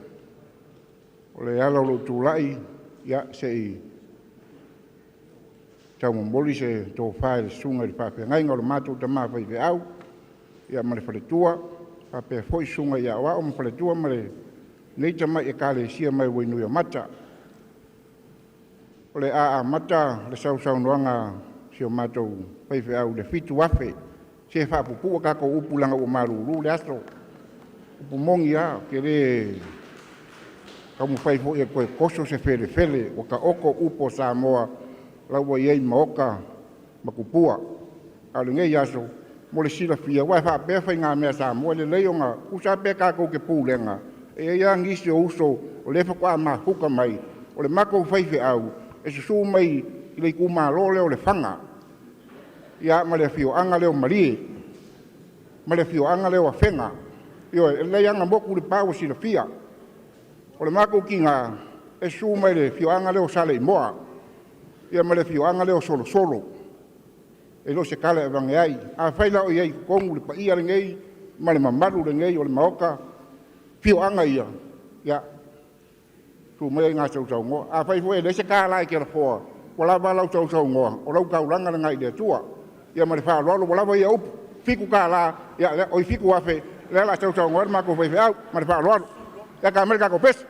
o le ala o lou tulai, ia se i tau momoli se tofa i le susuga i le faafeagaiga o le matou tama faifeau ia ma le faletua, faapea foi susuga ia Aoao ma faletua ma lenei tamai Ekalesia mai Wainuiomata. O le a amata le sausaunoaga a si o matou faifeau i le $7,000. Se faapupuu a tatou upu leaga ua malulu le aso. O upu moni lava, ou te le taumafai foi e toe toso se felefele, ua taoto upu a Samoa o la ua i ai i maota ma tupua. A o lenei aso mo le silafia, aua e faapea faigamea a Samoa, e lelei ona… tusa lava pe tatou te pulega. E i ai lava nisi o uso o lea faatoa mafuta mai, o le matou faifeau e susu mai i le itumalo lea o Lefaga, ia ma le afioaga lea o Malie, ma le afioaga lea o Afega. Ioe, e lelei lava ona motu le pa ua silafia. O le matou tina e susu mai le afioaga lea o Saleimoa, ia ma le afioaga lea o Solosolo. E le o se tala e avane ai. Afai la o i ai i totonu le paia lenei ma le mamalu lenei o le Maota, afioaga ia, ia susu maia ina sausaunoa. Afai foi e leai se $1 e te lafoa, ua lava lau sausaunoa, o lau taulaga lena i le Atua. Ia ma le faaaloalo, ua lava ia upu, $7, ia oi $7,000 lea o le a sausaunoa ai le matou faifeau. Ma le faaaloalo. Ia tapa mai le tatou pese.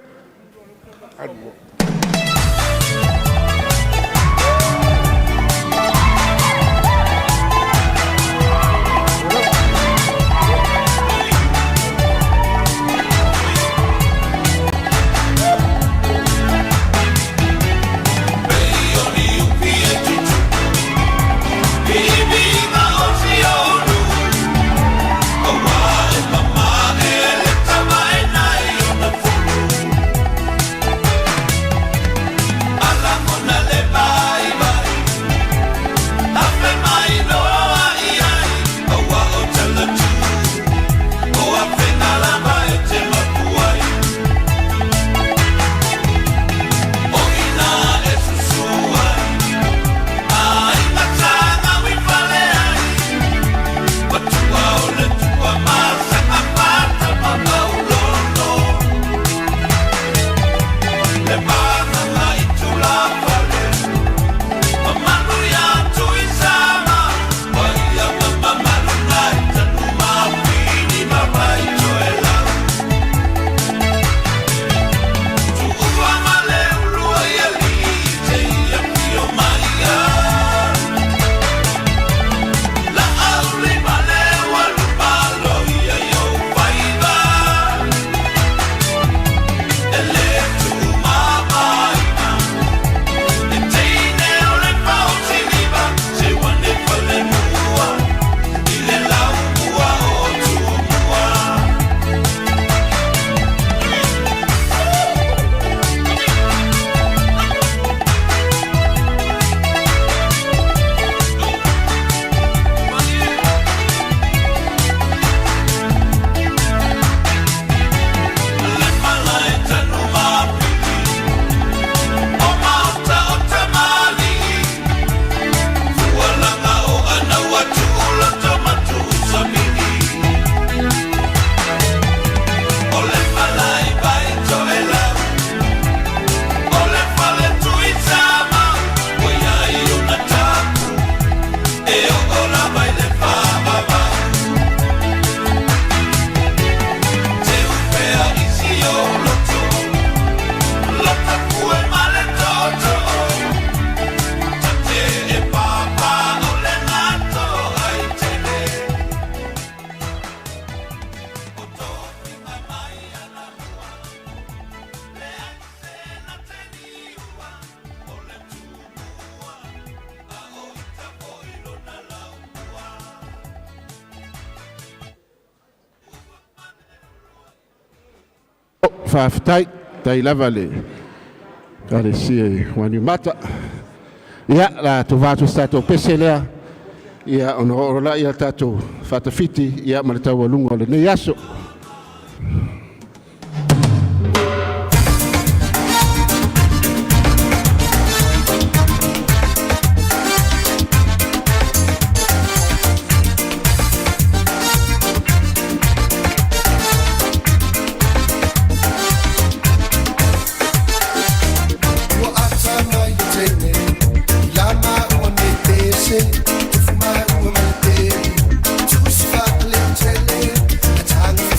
Faafetai, tai lava le ekalesia i Waimata. Ia, la tovatu se tatou pese lea, ia ona oo lea tatou faatafiti ia ma le taualuga o lenei aso. Ua ata mai le teine i la maua nei pese, tufu maua ma le peli, tusi faaleotele, ataga.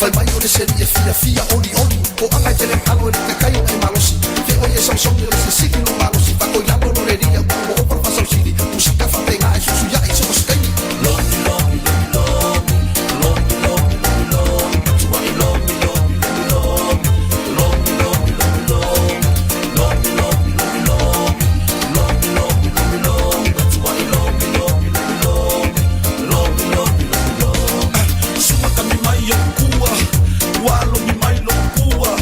Fai mai o le seli e fiafia olioli O anga e tele alo e le kai o e malosi Fe oi e samsongi o le sesili no malosi Fako i lalo lo le ria ua o para fasausili Musika faapega e susu ia i so o se taimi Lomi lomi lomi lomi Lomi lomi lomi lomi Matuai lomi lomi lomi lomi Lomi lomi lomi lomi Lomi lomi lomi lomi Lomi lomi lomi lomi Matuai lomi lomi lomi lomi Lomi lomi lomi lomi Sumakami mai o kua Ua lomi mai lo kua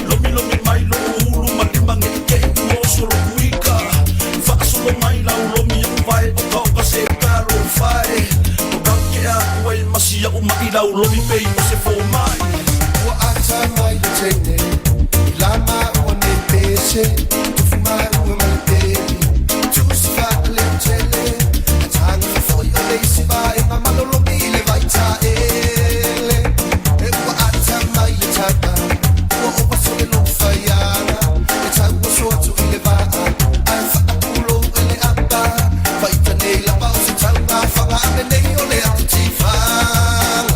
Lomi lomi mai lo ulu malima nge ke i o solo kuika Faasolo mai lau lomi o vai o ka o ka se kalo fai O ka ke a ua i masia o mai lau lomi pei o se fō mai Ua ata mai le teine I la maua nei pese Tufu maua ma le peli Tusi whaale tele A tanga fafoi o le isi vaenga Malolomi i le vaitaele E ua ata mai le tama Ua opa sole lo whaianga E tau o soa tu i le vaa Ai whaapulo e le apa Faita nei lapa o se tau ngā whanga Ame nei o le atu tifanga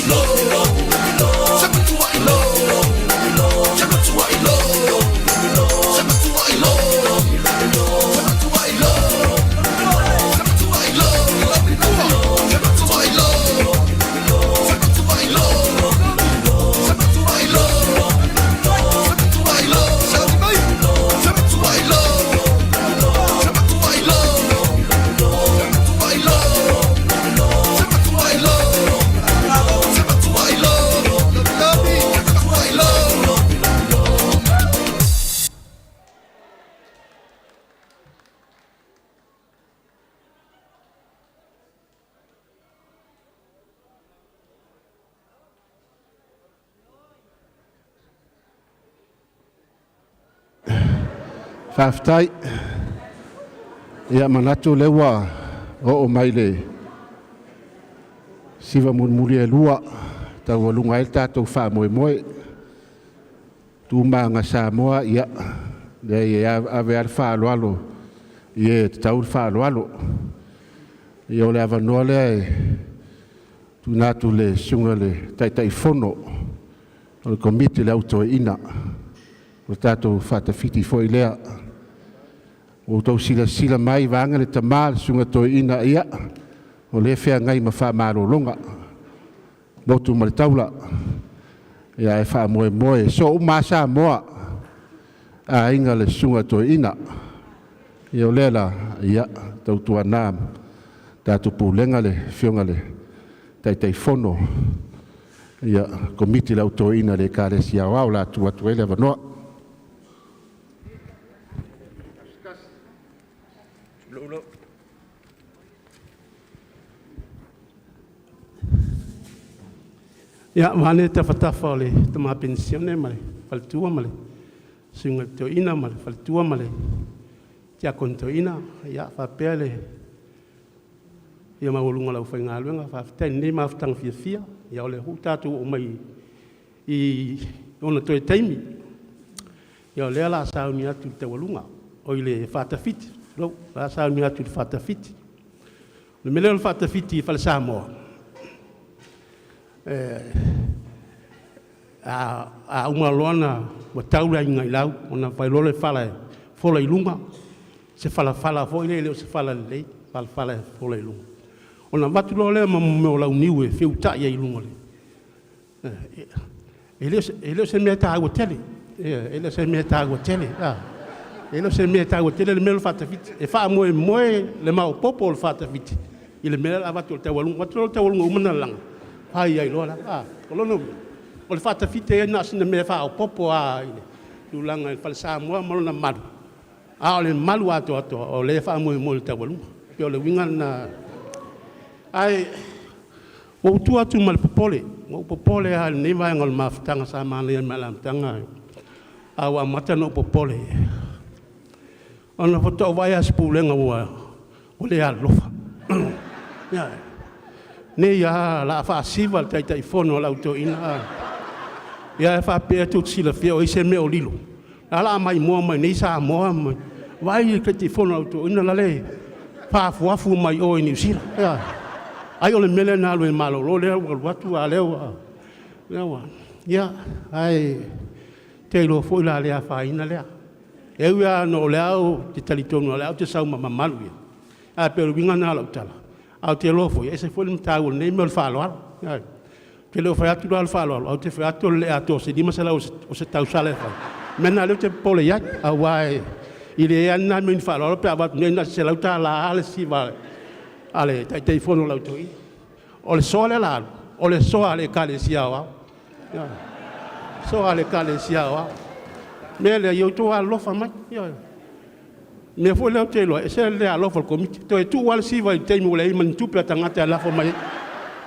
Lomi, lomi, lomi, lomi Sematua i lomi, lomi, lomi, lomi Sematua i lomi, lomi, lomi, lomi Sematua i lomi, lomi, lomi, lomi Sematua i lomi, Sematua i lomi, lomi, lomi Sematua i lomi, Sematua i lomi, Sematua i lomi, Sematua i lomi Sematua i lomi, Sematua i lomi, Sematua i lomi, Sematua i lomi, Sematua i lomi, Sematua i lomi. Faafetai. Ia manatu le ua oo mai le siva mulimuli e lua taualuga ai le tatou faamoemoe. Tumaga Samoa, ia leai e ave a le faaaloalo i e tatau le faaaloalo. Ia o le avanoa lea e tuuina atu i le susuga i le Taitaifono o le Komiti o le Au Toeaina, o le tatou faatafiti foi lea. Ua outou silasila mai vaega le tama le susuga toeaina, ia o lea e feagai ma faamalologa motu ma le taula, ia ae faamoemoe so uma lava Samoa aiga le susuga toeaina. Ia o lea la, ia tautuana tatou pulega le afioga i le Taitaifono, ia Komiti le Au Toeaina le Ekalesia Aoao o le a tuu atu ai le avanoa. Ia, vaeane tafatafa o le tama penisione ma le faletua ma le susuga i le toeaina ma le faletua ma le tiakoni toeaina, ia faapea le paia maualuga o le aufaigaluega. Faafetai i lenei mafutaga fiafia. Ia o lea foi ua tatou oo mai i ona toe taimi. Ia o lea o le a sauni atu i le taualuga, oi le faatafiti, tulou, o le a sauni atu i le faatafiti. O le mea lea o le faatafiti i fale Samoa, a uma loa ona ua tau le aiga i lau, ona fai loa lea o le fala e fola i luga, se falafala foi lea, e le o se fala lelei, falafala e fola i luga. Ona avatu loa lea ma mea o launiu e feutai ai i luga o le... E le o se mea taua tele, e le o se mea taua tele, e le o se mea taua tele le mea lea o le faatafiti. E faamoemoe le maopoopo o le faatafiti i le mea lea o le a avatu o le taualuga. Avatu loa le taualuga ua uma ona lalaga, fai ai loa la. O lona uiga, o le faatafiti na o sina mea faaopoopo lava i le tulaga i le fale Samoa ma lona mamalu, a o le mamalu atoatoa, o lea e faamoemoe i le taualuga. E pei o le uiga lena. Ae ua ou tu atu ma le popole, ua ou popole lava i lenei vaega o le mafutaga sa manaia mai i le amataga, ae ua amata ona ou popole, ona faatoa ou vaai lava i se pulega ua le alolofa. Ioe. Nei lava o le a faasiva le Taitaifono a le Au Toeaina, ae faapea tou te silafia o i ai se mea o lilo, o la o le a maimoa mai nei Samoa ma vaai le Taitaifono a le Au Toeaina la e faafuafu mai o i Niu Sila. Ioe. Ai o le mea lea na alu ai malolo lea ua alu atu a o lea ua... Lea ua, ia, ae te iloa foi la le afaina lea. E ui lava ona o lea ou te talitonu o lea ou te sau ma mamalu ia, ae pei o le uiga lena o lau tala, ae ou te iloa foi, e ese foi le mataua o lenei mea o le faaaloalo. Ioe. Ou te le o fai atu la o le faaaloalo, ae ou te fai atu o le le atoa o se $500 o se tausala e fai, o le mea lena o lea ou te popole i ai, aua e leai lava ni na mea o ni faaaloalo pe a avatu nei na o se $100 lava le siva a le Taitaifono o le Au Toeaina. O le soa lea o le a alu, o le soa a le Ekalesia Aoao. Ioe. Soa a le Ekalesia Aoao. O le mea lea, ia outou alolofa mai. Ioe. O le mea foi lea ou te iloa, e ese le alofa o le Komiti, toe tuu lava le siva i le taimi ua leai ai ma ni tupe a tagata e lafo mai ai.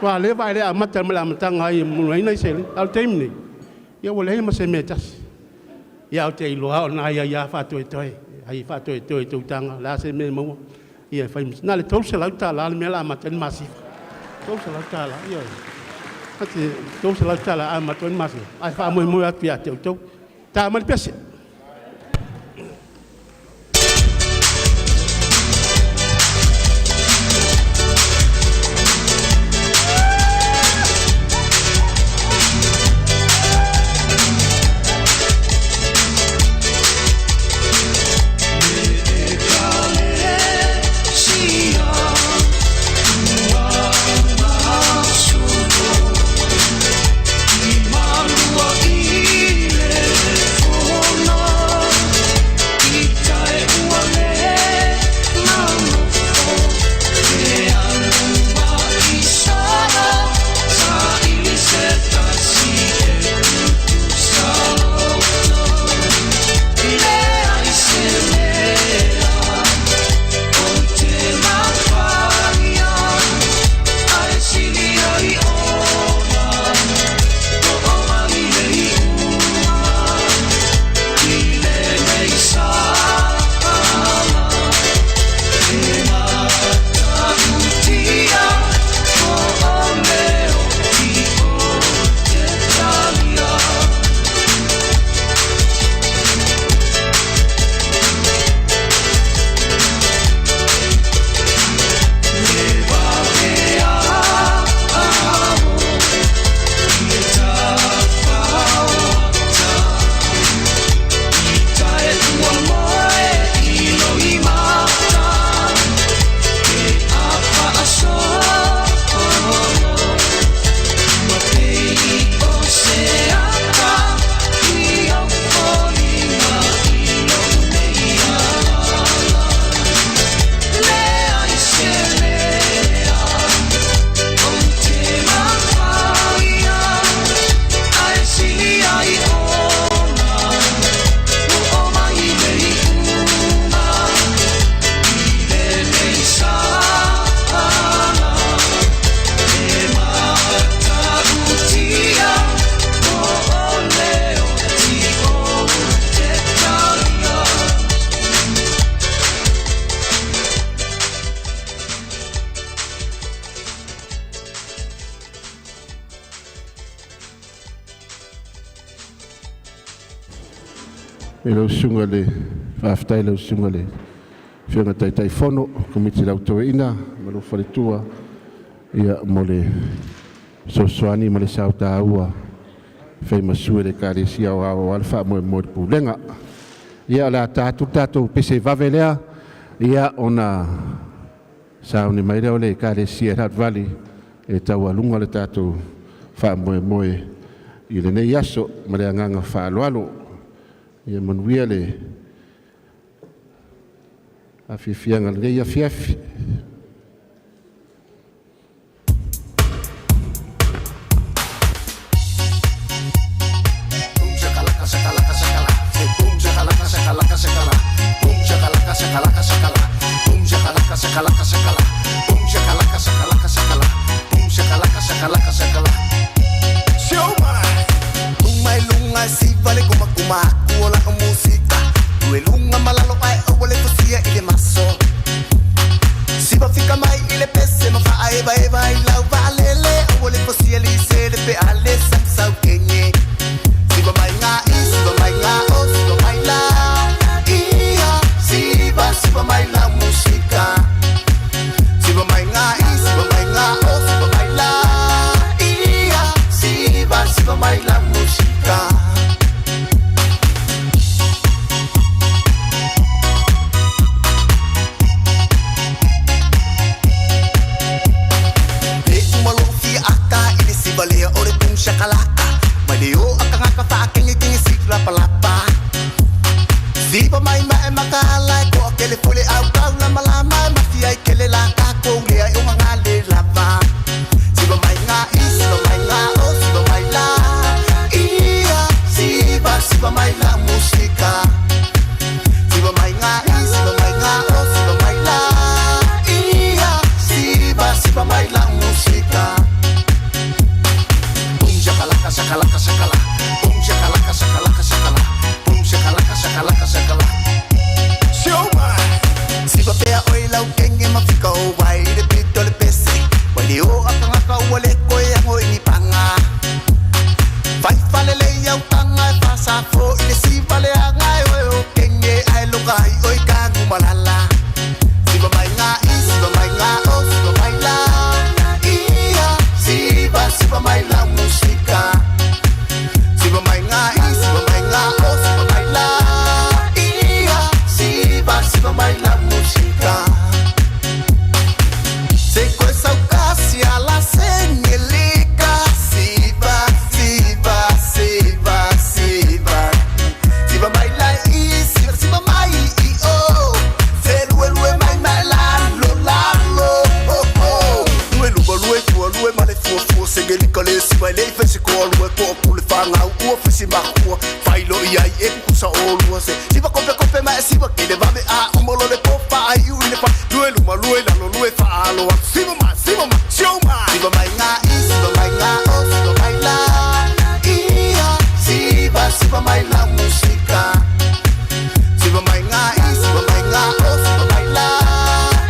Ua leva ae le amata mai le amataga e maua ai nai seleni. A o le taimi nei, ia ua leai ma se mea e tasi. Ia ae ou te iloa lava o lena e i ai lava faatoetoe, e faatoetoe i tou taga, o le a se mea e maua, ia e fai ma... Na o le $300 le mea o le a amata ai le masifa. $300, ioe. $300 e amata ai le masifa, ae faamoemoe atu ia te outou. Ta mai le pese. I lau susuga i le faafetai i lau susuga i le Afioga Taitaifono, Komiti o le Au Toeaina ma lou faletua, ia mo le fesoasoani ma le sao taua e fai ma sui o le Ekalesia Aoao aua le faamoemoe o le Pulega. Ia o le a ta atu le tatou pese vave lea, ia ona sauni mai lea o le Ekalesia Heart Valley e taualuga le tatou faamoemoe i lenei aso ma le agaga faaaloalo. Ia manuia le afiafiaga o lenei afiafi. shakalaka shakala. Boom shakalaka shakalaka shakala. Boom shakalaka shakalaka shakala. Show Siva pea oi lau kenge mafika o wai le pito le pese. Wali o akangaka ua le koe ango i ni panga. Fai fale le iau tanga e fasa fo i le siva le anga e oe o kenge ai loka ai oi kangu malala. Siva mai ngā i, siva mai ngā o, siva mai la ia. Siva, siva mai la musika. Siva mai ngā i, siva mai ngā o, siva mai la ia. Siva, siva mai la musika. Se koe saukasi ala sengelika. Siva, siva, siva, siva. Siva mai la i, siva, siva mai i o. Se lue lue mai mai la lo la lo oh oh. Lue lua lue tua lue ma le fua fua sengelika le siva le i fesi koa lue koa pule whangau ua fesi makua. Whailo i ai e kukusa o lua se. Siva kope kope ma e siva kele vave a umolo le popa ai u i le pa. Lue luma lue lalo lue whaalo atu. Siva ma, siva ma, show ma. Siva mai ngā i, siva mai ngā o, siva mai la ia. Siva, siva mai la musika. Siva mai ngā i, siva mai ngā o, siva mai la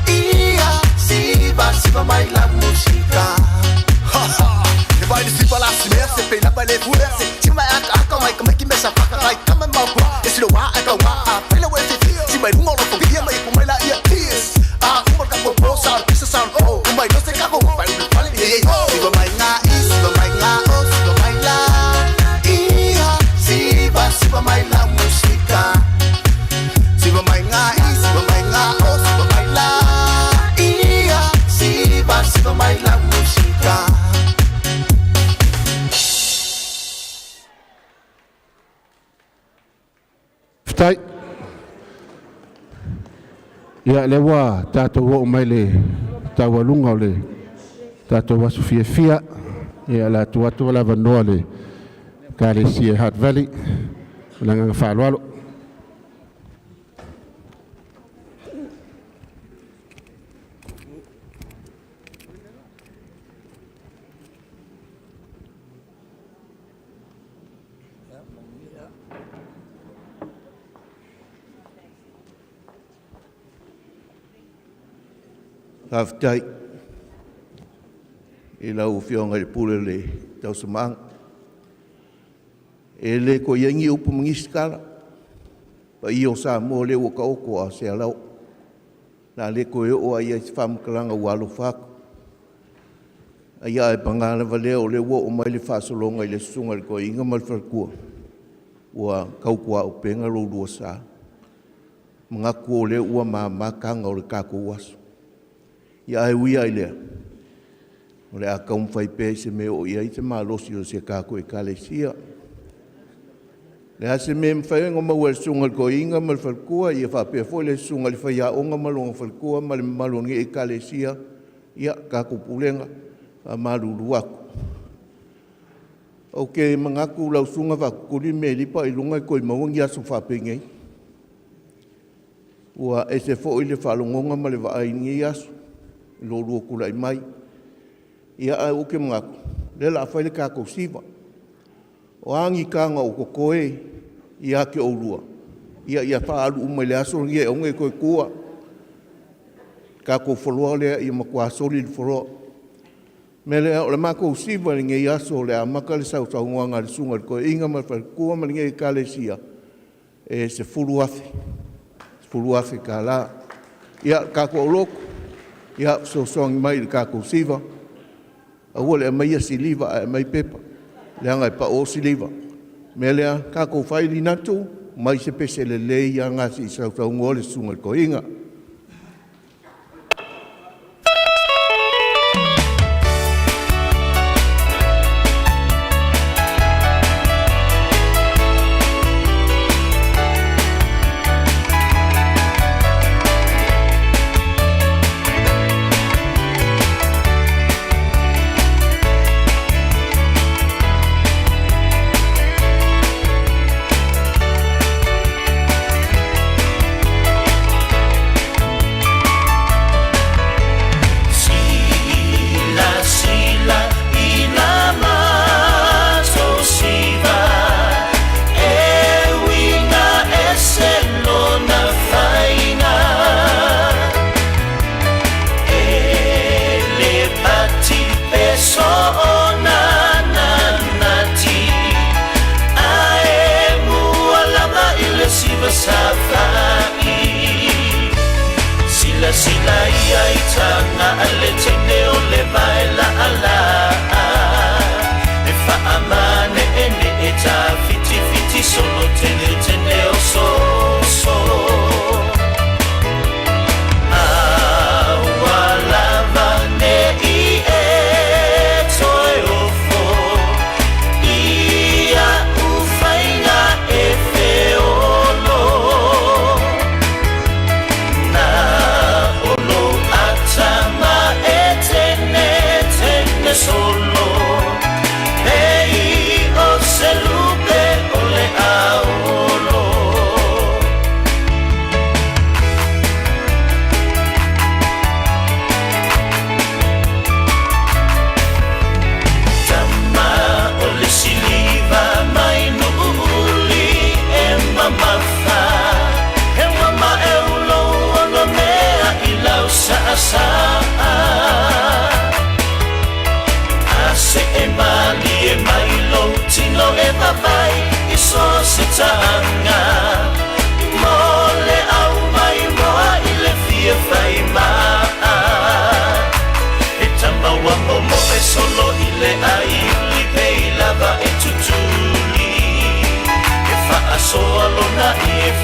ia. Siva, siva mai la musika. Ha ha. E vai le siva la simea se pe la vai le fua se. Siva mai aka aka mai ka mai ki mesa whaka kai ka mai mau kua. E silo wā e kau ngā a pele we te tia. Si mai runga o roto ia mai ku mai la ia tears. A umar ka po po sa pisa sa o. Umai no se kako pai ulu pale ye ye. Siva mai ngā i, siva mai ngā o, siva mai la ia. Siva, siva mai la musika. Siva mai ngā i, siva mai ngā o, siva mai la ia. Siva, siva mai la musika. Faafetai. Ia lea ua tatou oo mai le taualuga o le tatou aso fiafia. Ia o le a tuu atu le avanoa i le Ekalesia Heart Valley. Ma le agaga faaaloalo. Faafetai i lau Afioga i le Pule o le Tausamaaga. E le toe i ai ni upu ma nisi tala, paia o Samoa lea ua taoto a o se alao. O le a le toe oo lava i ai se faamatalaga ua alofa atu. Ae paga lava lea o lea ua oo mai le faasologa i le susuga i le toeaina ma le faletua, ua tautuaupega lo oulua sa. Manatu o lea ua mama taga o le tatou aso. Ia ae ui lava i lea, o le a taumafai pea i se mea e oo i ai se malosi o si a tatou Ekalesia. O le a se mea e mafai ona maua e le susuga i le toeaina ma le faletua ia faapea foi le susuga i le faiaoga ma lona faletua ma le mamalu o lenei Ekalesia, ia le tatou pulega, e faamalulu atu. Ou te manatu lau Susuga Faatutuli Meli Pailug e toe maua ni aso faapenei. Ua ese foi le faalogoga ma le vaai i lenei aso i lo oulua tulai mai. Ia ae ou te manatu, o lea o le a fai le tatou siva. O a ni taga o totoe ia te oulua, ia faaalu uma i le aso lenei e aua ne i toe tuua. Tatou foloa lea ia matua soli le foloa. O le mea lea, o le matou siva i lenei aso o le a amata le sausaunoaga a le susuga i le toeaina ma le faletua ma lenei Ekalesia, e $10,000, $10,000. Ia, le tatou aulotu, ia fesoasoani mai i le tatou siva. Aua le aumaia siliva ae aumai pepa leaga e pao siliva. O le mea lea, tatou fai linatu, aumai se pese lelei lava lena se i sausaunoa le susuga i le toeaina.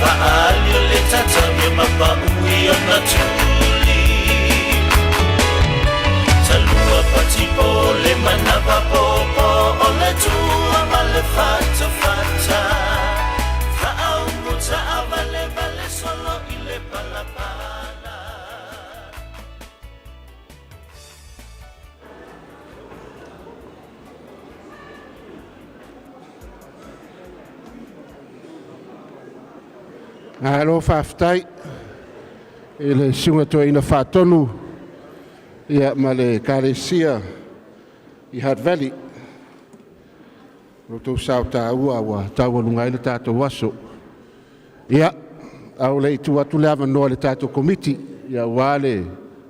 Fa'ali o le tatami mapaui ona tuli. Talua patipo le manava popo o le tua ma le fatafata. Fa'auguta avalevale solo i le palapala. Malo faafetai i le susuga toeaina faatonu ia ma le Ekalesia i Hutt Valley. Lo outou sao taua ua taualuga ai le tatou aso. Ia, a o le i tuu atu le avanoa i le tatou Komiti aua le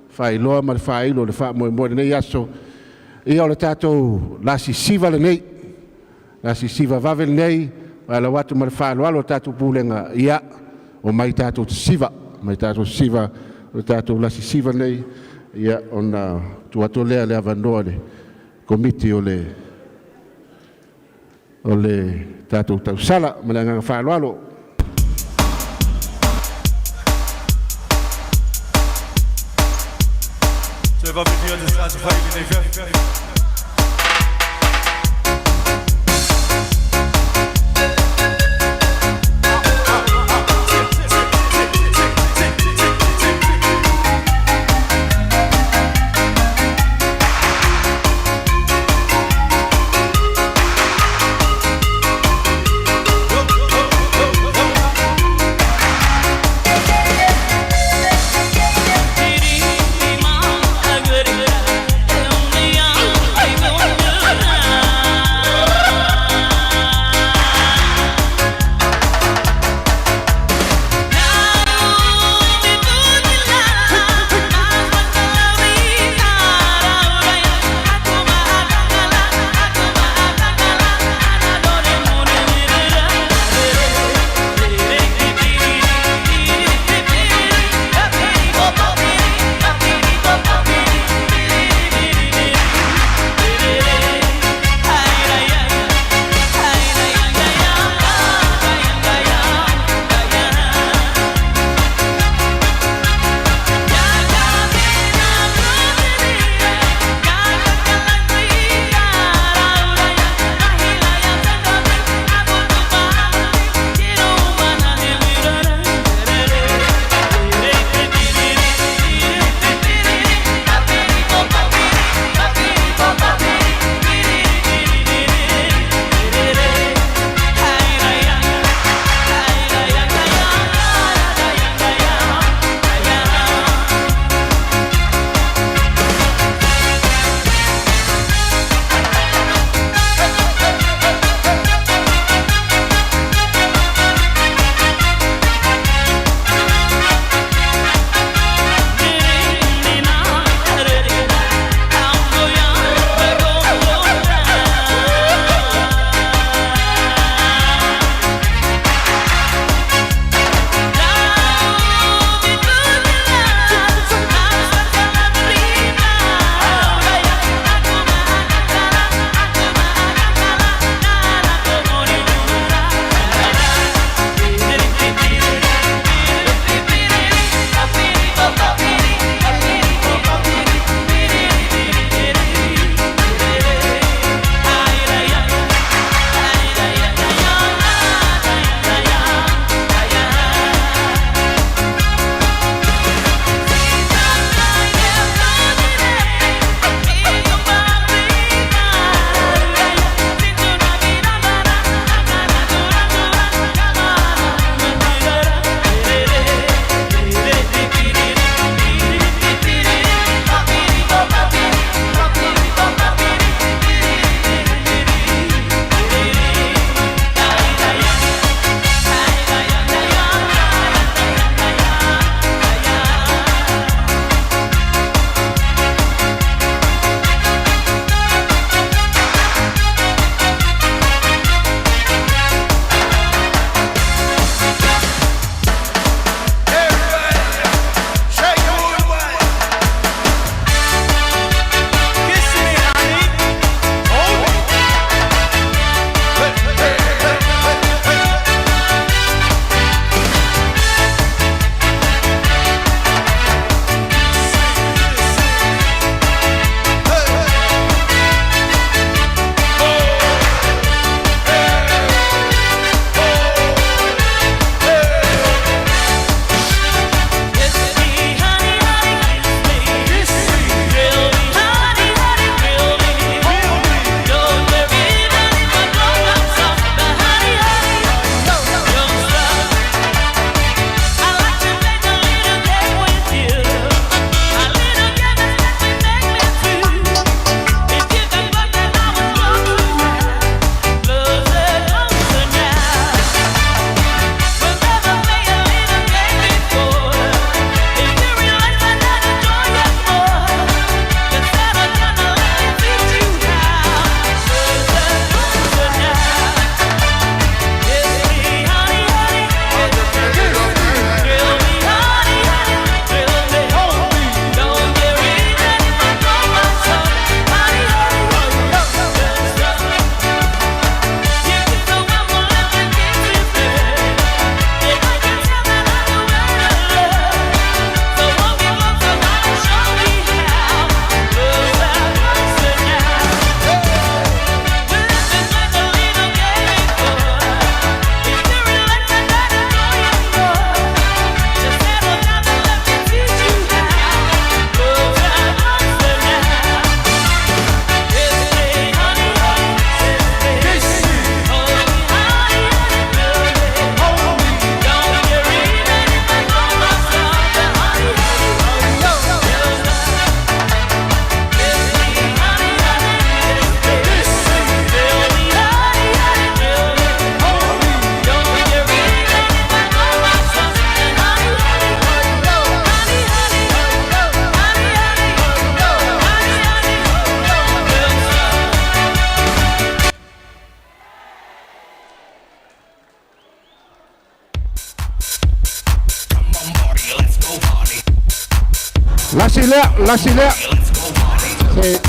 faailoa ma le faailo o le faamoemoe i lenei aso, ia o le tatou lasi siva lenei, lasi siva vave lenei, valaau atu ma le faaaloalo i le tatou Pulega, ia, omai tatou te siva, omai tatou siva o le tatou lasi siva lenei, ia ona tuu atu lea o le avanoa i le Komiti o le tatou tausala. Ma le agaga faaaloalo. Toe vave te sa fai i nei. Lasi lea, lasi lea. Se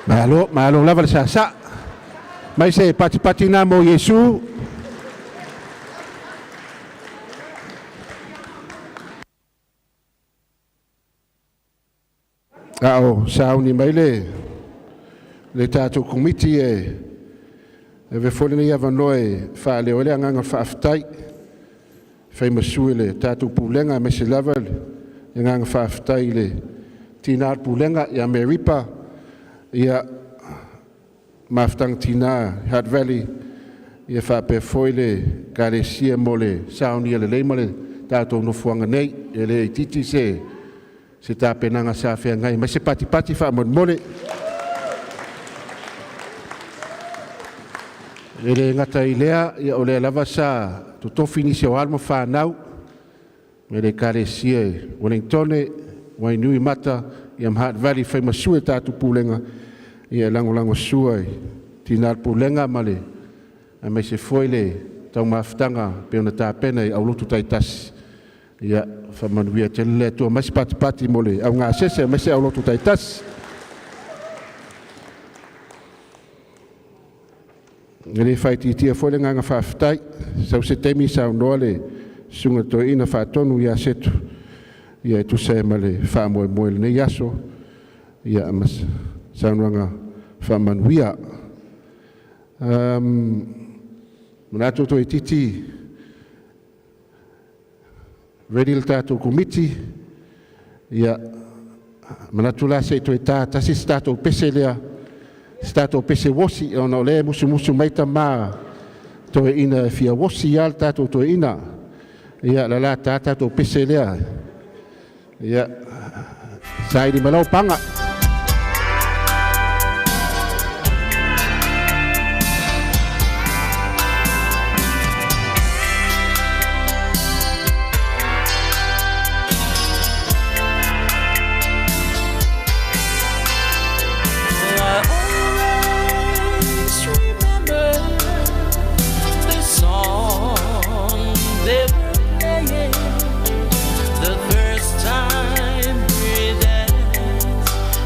Malo, malo lava le sasa. Mai se pati pati na mo Yesu. Ao sauni mai le le tātou komiti e e ve fole nei avanoa e faaleo ai le agaga o le faafetai fai ma sui le tātou pulega aemaise lava le agaga faafetai i le tinā o le pulega ia Meripa ia mafutaga tinā Hutt Valley ia faapea foi le ekalesia mo le saunia lelei ma le tatou nofoaga nei e lē itiiti se se tapenaga sa feagai mai se patipati faamolemole. E le gata i lea, ia o lea lava sa totofi nisi o alo ma fanau mai le Ekalesia i Wellingtone, Wainui Mata, ia ma Hutt Valley faimasua i tatou pulega, ia e lagolagosua i tina le pulega ma le aemaise foi le taumafataga pei ona tapena i aulotu taitasi. Ia faamanuia tele le Atua mai se patipati mo le augasese aemaise aulotu taitasi. E le faaitiitia foi le agaga faafetai, sau se taimi saunoa le Susuga i le Toeaina Faatonu ia Setu ia e tusa ai ma le faamoemoe i lenei aso ia ma saunoaga faamanuia. Manatu toeitiiti ready le tatou Komiti, ia manatu la se i toe ta tasi se tatou pese lea, se tatou pese uosi ona o lea e musumusu mai tama toeaina e fia uosi lava le tatou toeaina. Ia o le a ta tatou pese lea. Ia saili mai lau paga. I always remember the song they were playing the first time we danced.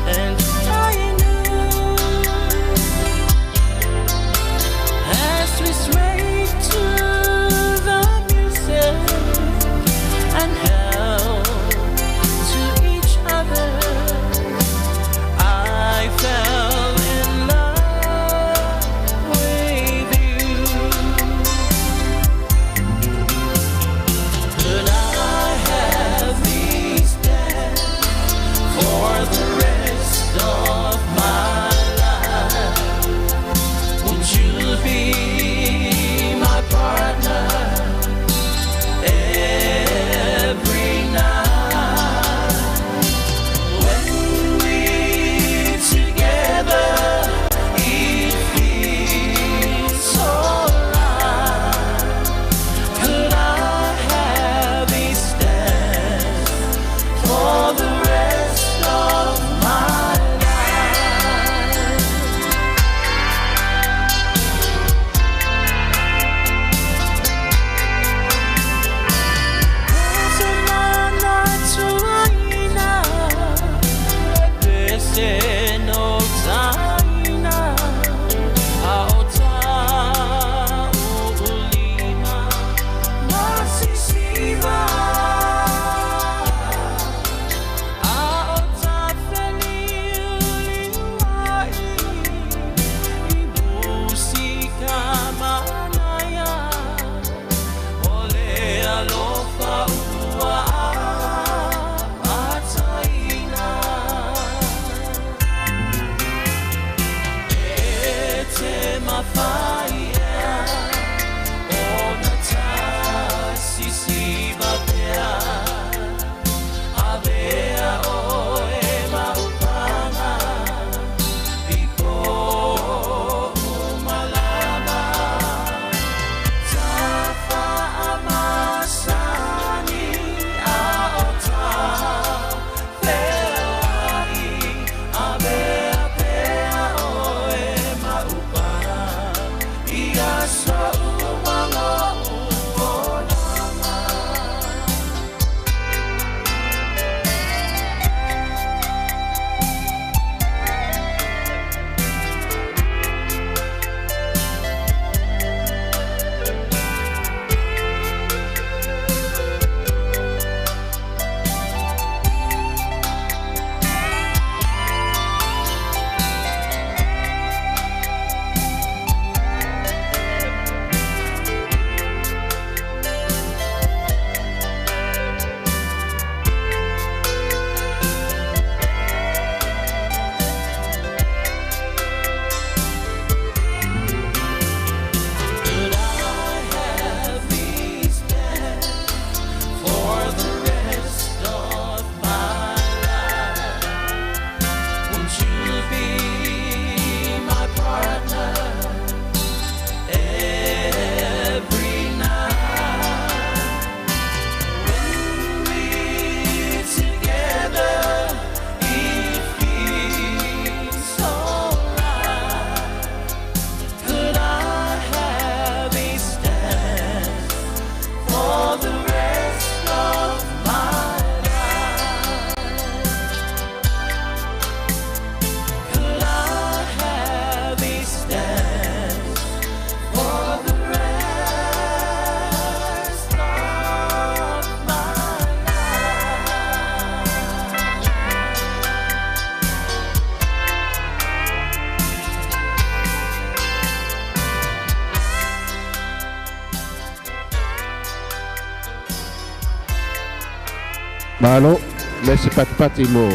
Malo le se patipati mo.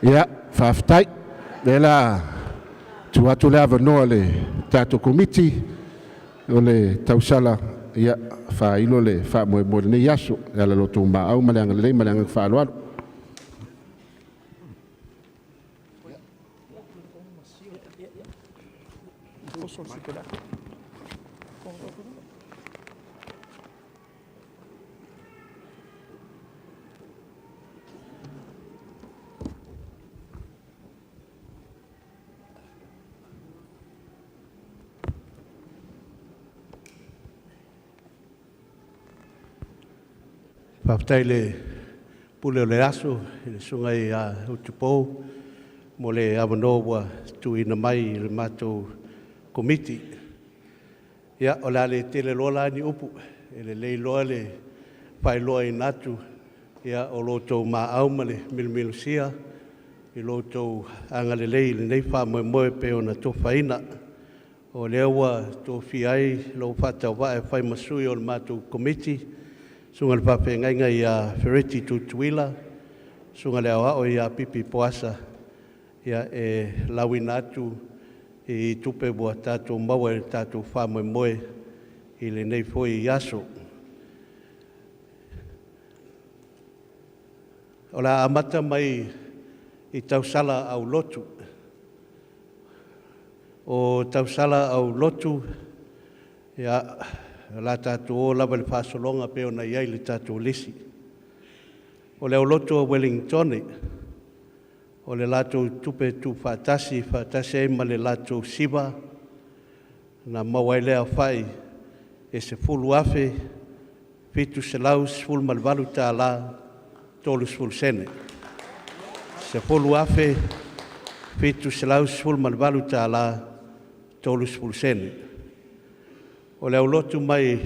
Ia, faafetai. Lea la tuu atu le avanoa le tatou komiti o le tausala ia faailo le faamoemoe i lenei aso e ala i lo outou maau ma le agalelei ma le agaga faaaloalo. Faafetai i le pule o le aso i le susuga ia Utupo mo le avanoa ua tuuina mai i le matou Komiti. Ia, o le a le tele loa la ni upu, e lelei loa le faailoaina atu o lo outou maau ma le milomilosia i lo outou agalelei i lenei faamoemoe e pei ona tofaina. O lea ua tofia ai lou faatauvaa e fai ma sui o le matou Komiti, susuga i le faafeagaiga ia Fereti Tutuila, susuga i le Aoao ia Pipi Poasa, e lauina atu i tupe ua tatou maua i le tatou faamoemoe i lenei foi aso. O le a amata mai i tausala aulotu. O tausala aulotu, ia, o le a tatou o lava i le faasologa pei ona i ai le tatou lisi. O le aulotu o Ueligitone, o le latou tupe tuufaatasi faatasi ai ma le latou siva, na maua ai le aofai e $10,718.30. $10,718.30. O le aulotu mai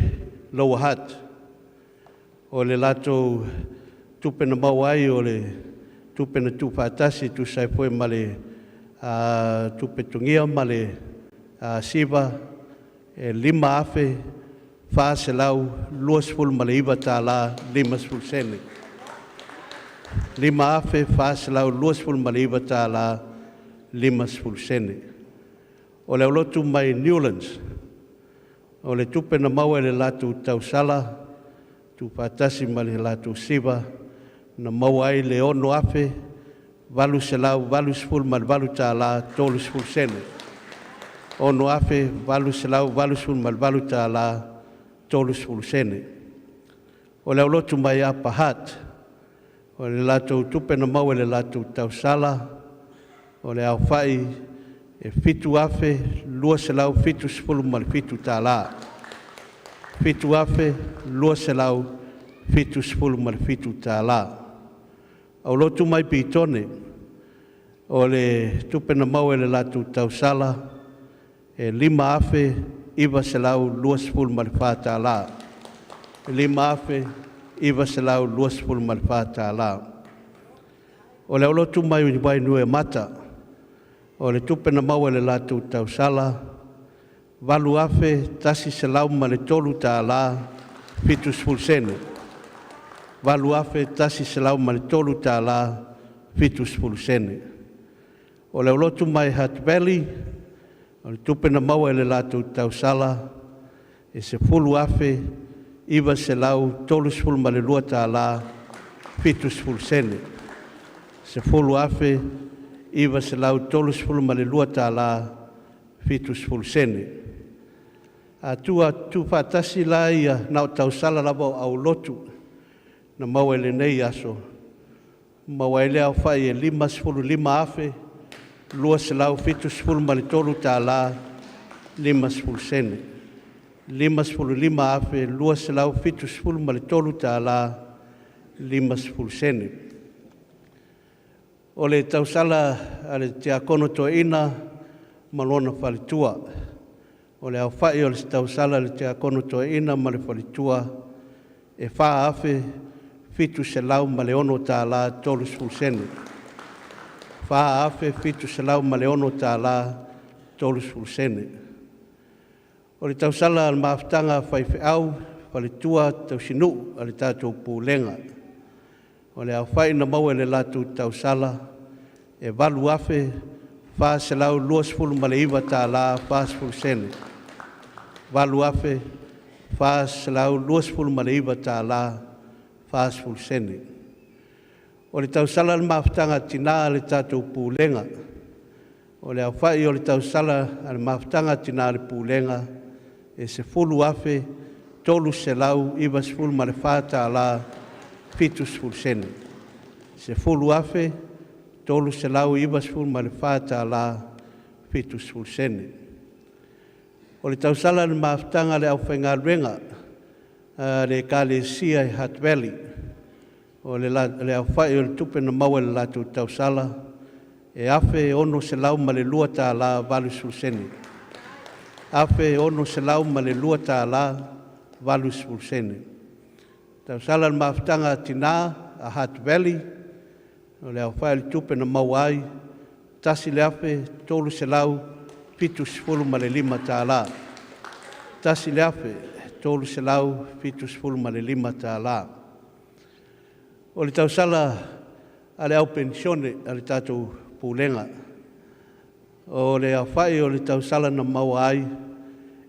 Lower Hutt, o le latou tupe na maua ai o le tupe na tuufaatasi e tusa ai foi ma le tupe togia ma le siva, e $5,429.50. $5,429.50. O le aulotu mai Newlands, o le tupe na maua i le latou tausala tuufaatasi ma le latou siva, na maua ai le $6,888.30. $6,888.30. O le aulotu mai Upper Hutt, o le latou tupe na maua i le latou tausala, o le aofai e $7,277. $7,277. Aulotu mai Petone, o le tupe na maua i le latou tausala, e $5,924. $5,924. O le aulotu mai Wainuiomata, o le tupe na maua i le latou tausala, $8,103.70. $8,103.70. O le aulotu mai Hutt Valley, o le tupe na maua i le latou tausala, e $10,932.70. $10,932.70. A tuufaatasi la ia na o tausala lava o aulotu na maua i lenei aso, maua ai le aofai e $55,273.50. $55,273.50. O le tausala a le Tiakono Toeaina ma lona faletua. O le aofai o le tausala a le Tiakono Toeaina ma le faletua, e $4,706.30. $4,706.30. O le tausala a le mafutaga faifeau faletua tausinuu a le tatou Pulega. O le aofai na maua i le latou tausala, e $8,429.40 sene. $8,429.40 sene. O le tausala a le Mafutaga a Tina a le tatou Pulega, o le aofai o le tausala a le Mafutaga a Tina a le Pulega, e $10,394.70 sene. $10,394.70 sene. O le tausala a le Mafutaga a le Aufaigaluega a le Ekalesia i Hart Valley, o le aofai o le tupe na maua i le latou tausala, e $1,602.80 sene. $1,602.80 sene. Tausala a le Mafutaga a Tina a Hart Valley, o le aofai o le tupe na maua ai, e $1,375. $1,375. O le tausala a le au penisione a le tatou Pulega, o le aofai o le tausala na maua ai,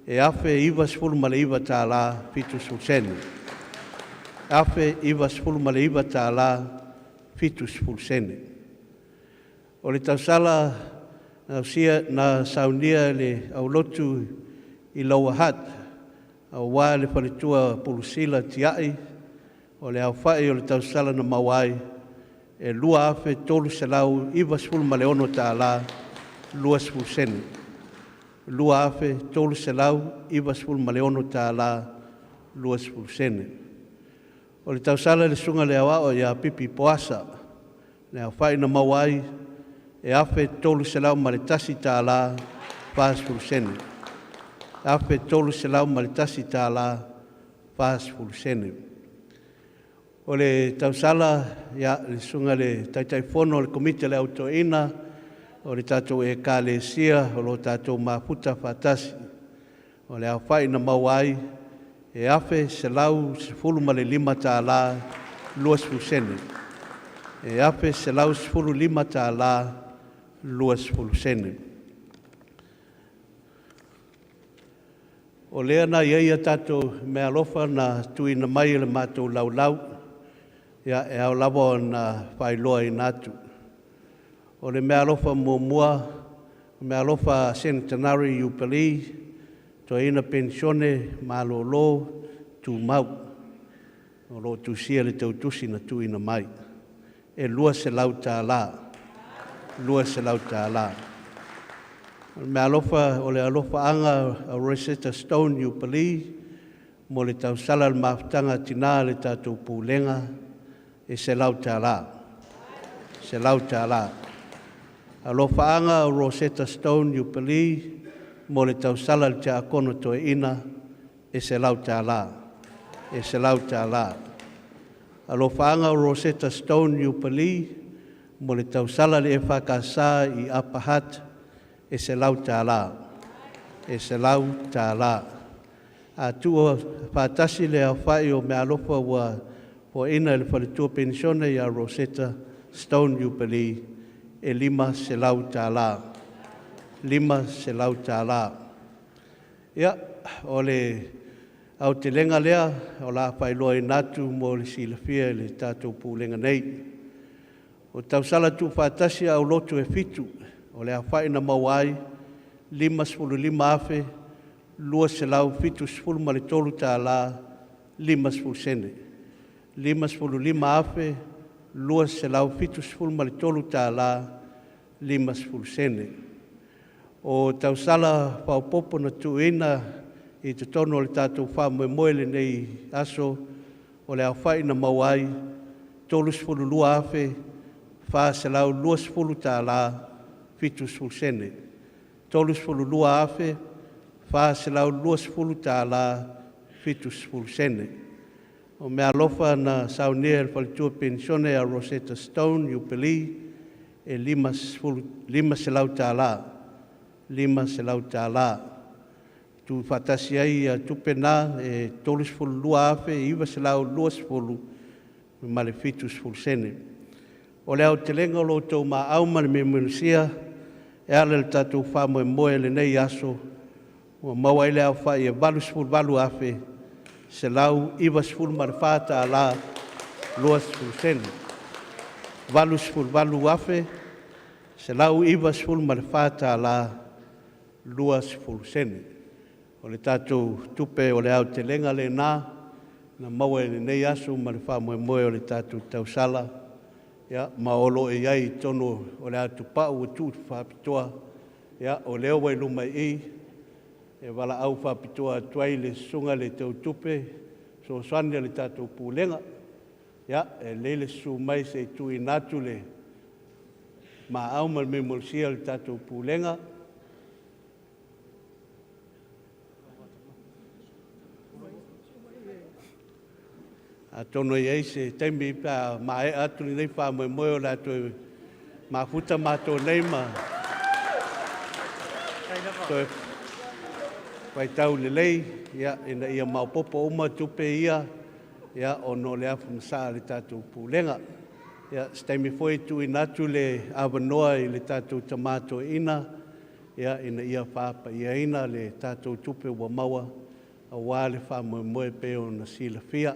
e $1,099.70 sene. $1,099.70 sene. O le tausala na ausia na saunia e le aulotu i Lower Hutt aua le faletua o Pelusila Tiai, o le aofai o le tausala na maua ai, e $2,396.20 sene. $2,396.20 sene. O le tausala i le Susuga i le Aoao ia Pipi Poasa, le aofai na maua ai, e $1,301.40 sene. $1,301.40 sene. O le tausala i le Susuga i le Taitaifono o le Komiti a le Au Toeaina o le tatou Ekalesia o lo o tatou mafuta faatasi, o le aofai na maua ai, e $1,115.20 sene. E $1,115.20 sene. O lea na i ai a tatou meaalofa na tuuina mai i le matou laulau, ia, e ao lava ona faailoaina atu. O le meaalofa muamua, meaalofa a Senitanari i Iupeli, toeaina penisione malolo tumau, o lo o tusia i le tautusi na tuuina mai, e $200. $200. O le meaalofa o le alofaaga a Rosetta Stone Iupeli mo le tausala a le mafutaga a tina a le tatou Pulega, e $100. $100. Alofaaga o Rosetta Stone Iupeli mo le tausala a le tiakono toeaina, e $100. E $100. Alofaaga o Rosetta Stone Iupeli mo le tausala a le EFKS i Upper Hutt, e $100. E $100. A tuu faatasi le aofai o meaalofa ua foaina e le faletua penisione ia Rosetta Stone Iupeli, e $500. $500. Ia, o le aotelega lea o le a faailoaina atu mo le silafia e le tatou Pulega nei. O tausala tuufaatasi a aulotu e 7, o le aofai na maua ai, e $55,273.50 sene. $55,273.50 sene. O tausala faaopoopo na tuuina i totonu o le tatou faamoemoe i lenei aso, o le aofai na maua ai, e $32,420.70 sene. $32,420.70 sene. O meaalofa na saunia e le faletua penisione ia Rosetta Stone Iupeli, e $500. $500. tuufaatasi ai ia tupe na e $32,920 ma le 70 sene. O le aotelega o lo outou maau ma le miumiusia e ala i le tatou faamoemoe i lenei aso, ua maua ai le aofai e $88,194.20. $88,194.20. O le tatou tupe o le aotelega lena na maua i lenei aso ma le faamoemoe o le tatou tausala, ma o lo o i ai i totonu o le atopau ua tuufaapitoa, o lea ua i luma i i, e valaau faapitoa atu ai le Susuga i le Teutupe, fesoasoani a le tatou Pulega. E lelei le susu mai se i tuuina atu le maau ma le mea a le tatou Pulega. Atonu e i ai se taimi pe a maea atu lenei faamoemoe o le a toe mafuta matou nei ma toe faitau lelei ina ia maopoopo uma tupe ia ona o le afu masaa a le tatou Pulega. Ia, se taimi foi tuuina atu le avanoa i le tatou tama toeaina ina ia faapaiaina le tatou tupe ua maua aua le faamoemoe pei ona silafia.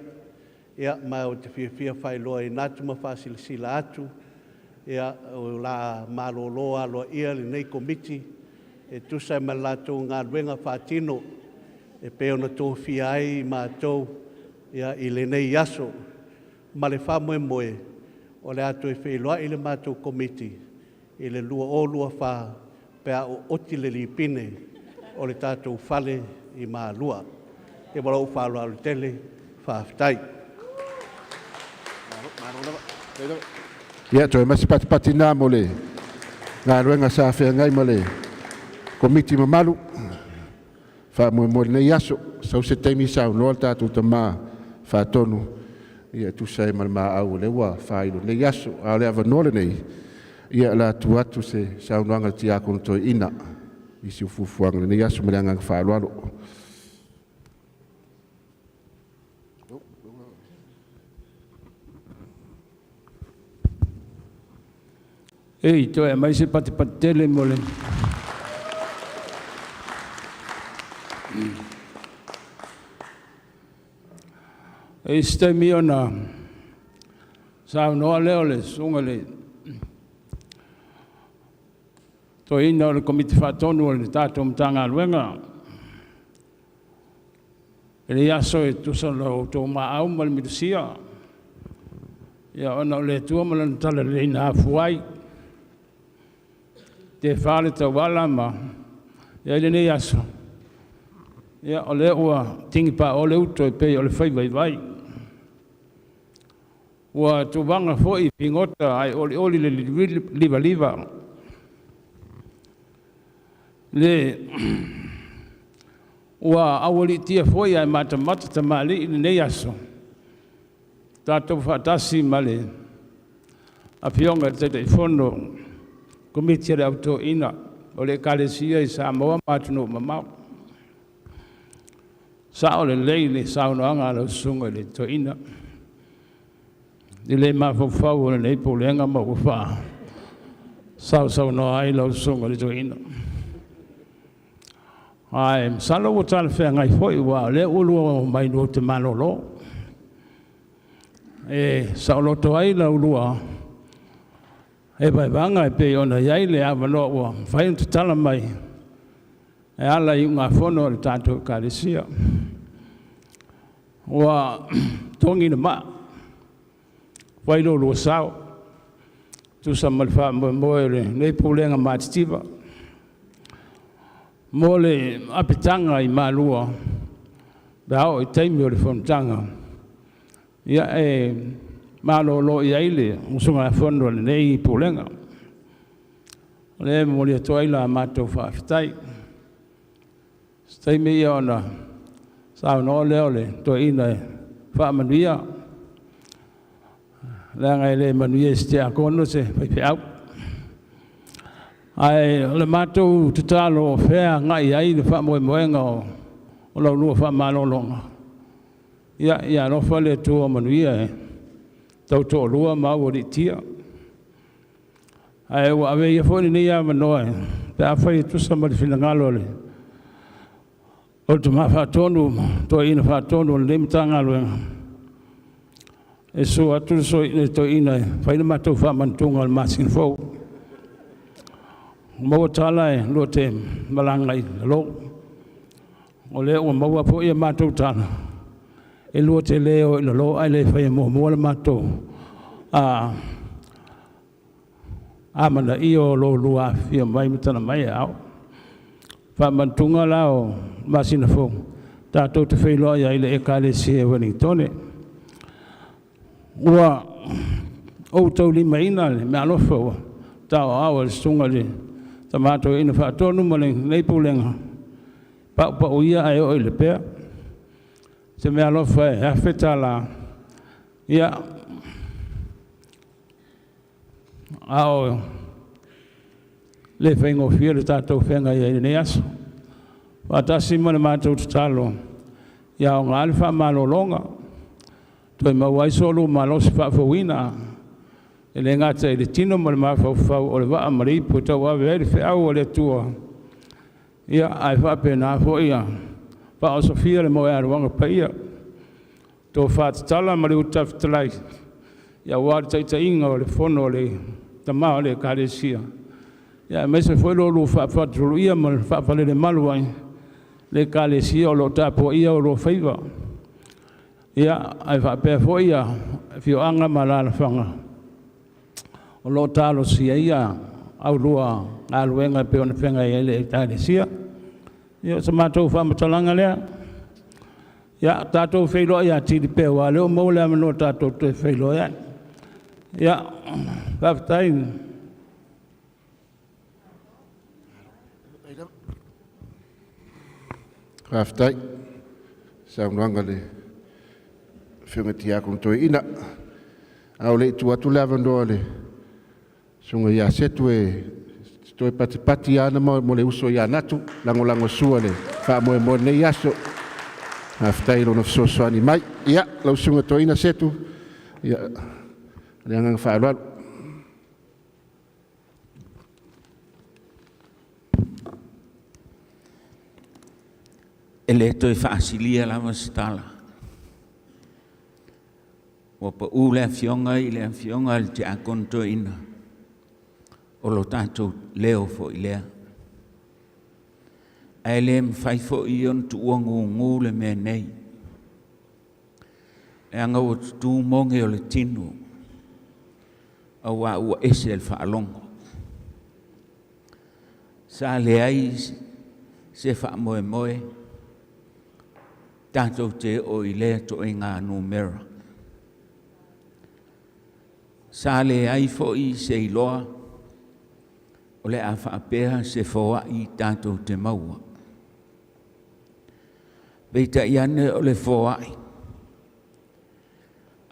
Ia, ma ou te fiafia e faailoaina atu ma faasilasila atu, ia, o le a malolo aloaia lenei Komiti e tusa ai ma le latou galuega faatino e pei ona tofia ai matou i lenei aso. Ma le faamoemoe, o le a toe feiloai le matou Komiti i le 2024 pe a oti le lipine o le tatou fale i Malua. Ia ma lou faaaloalo tele, faafetai. Ia, toe ma se patipati na mo le galuega sa feagai ma le Komiti mamalu. Faamoemoe i lenei aso, sau se taimi saunoa le tatou Tama Faatonu ia e tusa ai ma le maau o lea ua faailo i lenei aso. A o le avanoa lenei, ia o le a tuu atu se saunoaga a le Tiakono Toeaina i si fuafuaga o lenei aso ma le agaga faaaloalo. Ei, toe aumai se patipati tele mo le. E i se taimi ona saunoa lea o le susuga i le toeaina o le Komiti Faatonu o le tatou Matagaluega i lenei aso e tusa o lo outou maau ma le milusia, ia ona o le Atua ma Lana talalelei na afua ai, tefa le tauala ma i ai lenei aso, ia o lea ua tigi paoa le uto e pei o le fai vaivai. Ua tuvaga foi figota ae olioli le livaliva. Le ua aualiitia foi ae matamata tamalii lenei aso, tatou faatasi ma le Afioga i le Taitaifono Komiti a le Au Toeaina o le Ekalesia i Samoa ma atunuu mamao. Sao lelei le saunoaga a lau Susuga i le Toeaina, i le mafaufau o lenei pulega ma ua faa-sausaunoa ai lau Susuga i le Toeaina. Ae masalo ua talafeagai foi, aua o lea ua lua omai lua te malolo, e saoloto ai la ulua evaevaga e pei ona i ai le avanoa ua mafai ona tatala mai e ala i usugafono a le tatou Ekalesia. Ua togi le maa, fai lo lua sao, tusa ma le faamoemoe o lenei Pulega Matitiva mo le apitaga i Malua pe a oo i taimi o le fonotaga, ia e malolo i ai le usugafono a lenei Pulega. O lea e momoli atu ai la matou faafetai. Se taimi ia ona saunoa lea o le toeaina e faamanuia, leaga e le manuia i se tiakono se faifeau. Ae o le matou tatalo o fea e agai i ai le faamoemoega o o la ulua faamalologa. Ia, ia alofa le Atua manuia e tautoalua ma aualiitia. Ae ua ave ia foi lenei avanoa e pe afai e tusa ma le finagalo o le Tama Faatonu ma Toeaina Faatonu o lenei Matagaluega, e susu atu le toeaina e fai le matou faamanatuga o le masina fou. Ua maua tala e lua te malaga i lalo. O lea ua maua foi a matou tala, e lua te le o i lalo ae le faia muamua le matou amanaia o lo oulua afifio mai ma tala mai e ao. Faamanatuga la o masina fou, tatou te feiloai ai i le Ekalesia i Ueligitone. Ua ou taulimaina le meaalofa ua taoao e le susuga i le Tama Toeaina Faatonu ma lenei Pulega, paupau ia ae oo i Lepea. Se meaalofa e $1,000, ia, a o le faigofie le tatou feagai ai i lenei aso. Faatasi ma le matou tatalo, ia aoga le faamalologa, toe maua ai so oulua malosi faafouina, e le gata i le tino ma le mafaufau, o le vaa ma le ipu e tauave ai le feau a le Atua, ia, ae faapena foi ia faaosofia le moegaluaga paia, tofa tatala ma le uta fetalai, aua le taitaiga o le fono a le tama o le Ekalesia, aemaise foi lo oulua faafatuluia ma le faafalelemalu ai le Ekalesia o lo o tapuaia oulua faiva. Ia, ae faapea foi afioaga ma alaalafaga o lo o talosia ai a oulua galuega e pei ona feagai ai le Ekalesia. Ia, o se matou faamatalaga lea. Ia, tatou feiloai atili pea aua o lea ua maua le avanoa tatou te toe feiloai ai. Ia, faafetai. Faafetai saunoaga i le Afioga i le Tiakono Toeaina. A o le i tuu atu le avanoa i le Susuga ia Setu e toe patipati lava mo le uso ia Natu e lagolagosua i le faamoemoe o lenei aso. Faafetai i lona fesoasoani mai. Ia, lau Susuga i le Toeaina Setu, ia ma le agaga faaaloalo. E le toe faasilia lava se tala, ua pau le afioga i le Afioga i le Tiakono Toeaina, o lo tatou leo foi lea. Ae le mafai foi ona tuua gugu le mea nei, leaga ua tutu moge o le tino, aua ua ese le faalogo. Sa leai se faamoemoe tatou te oo i lea ituaiga numera. Sa leai foi se iloa o le a faapea se foai tatou te maua. Peitai ane o le foai,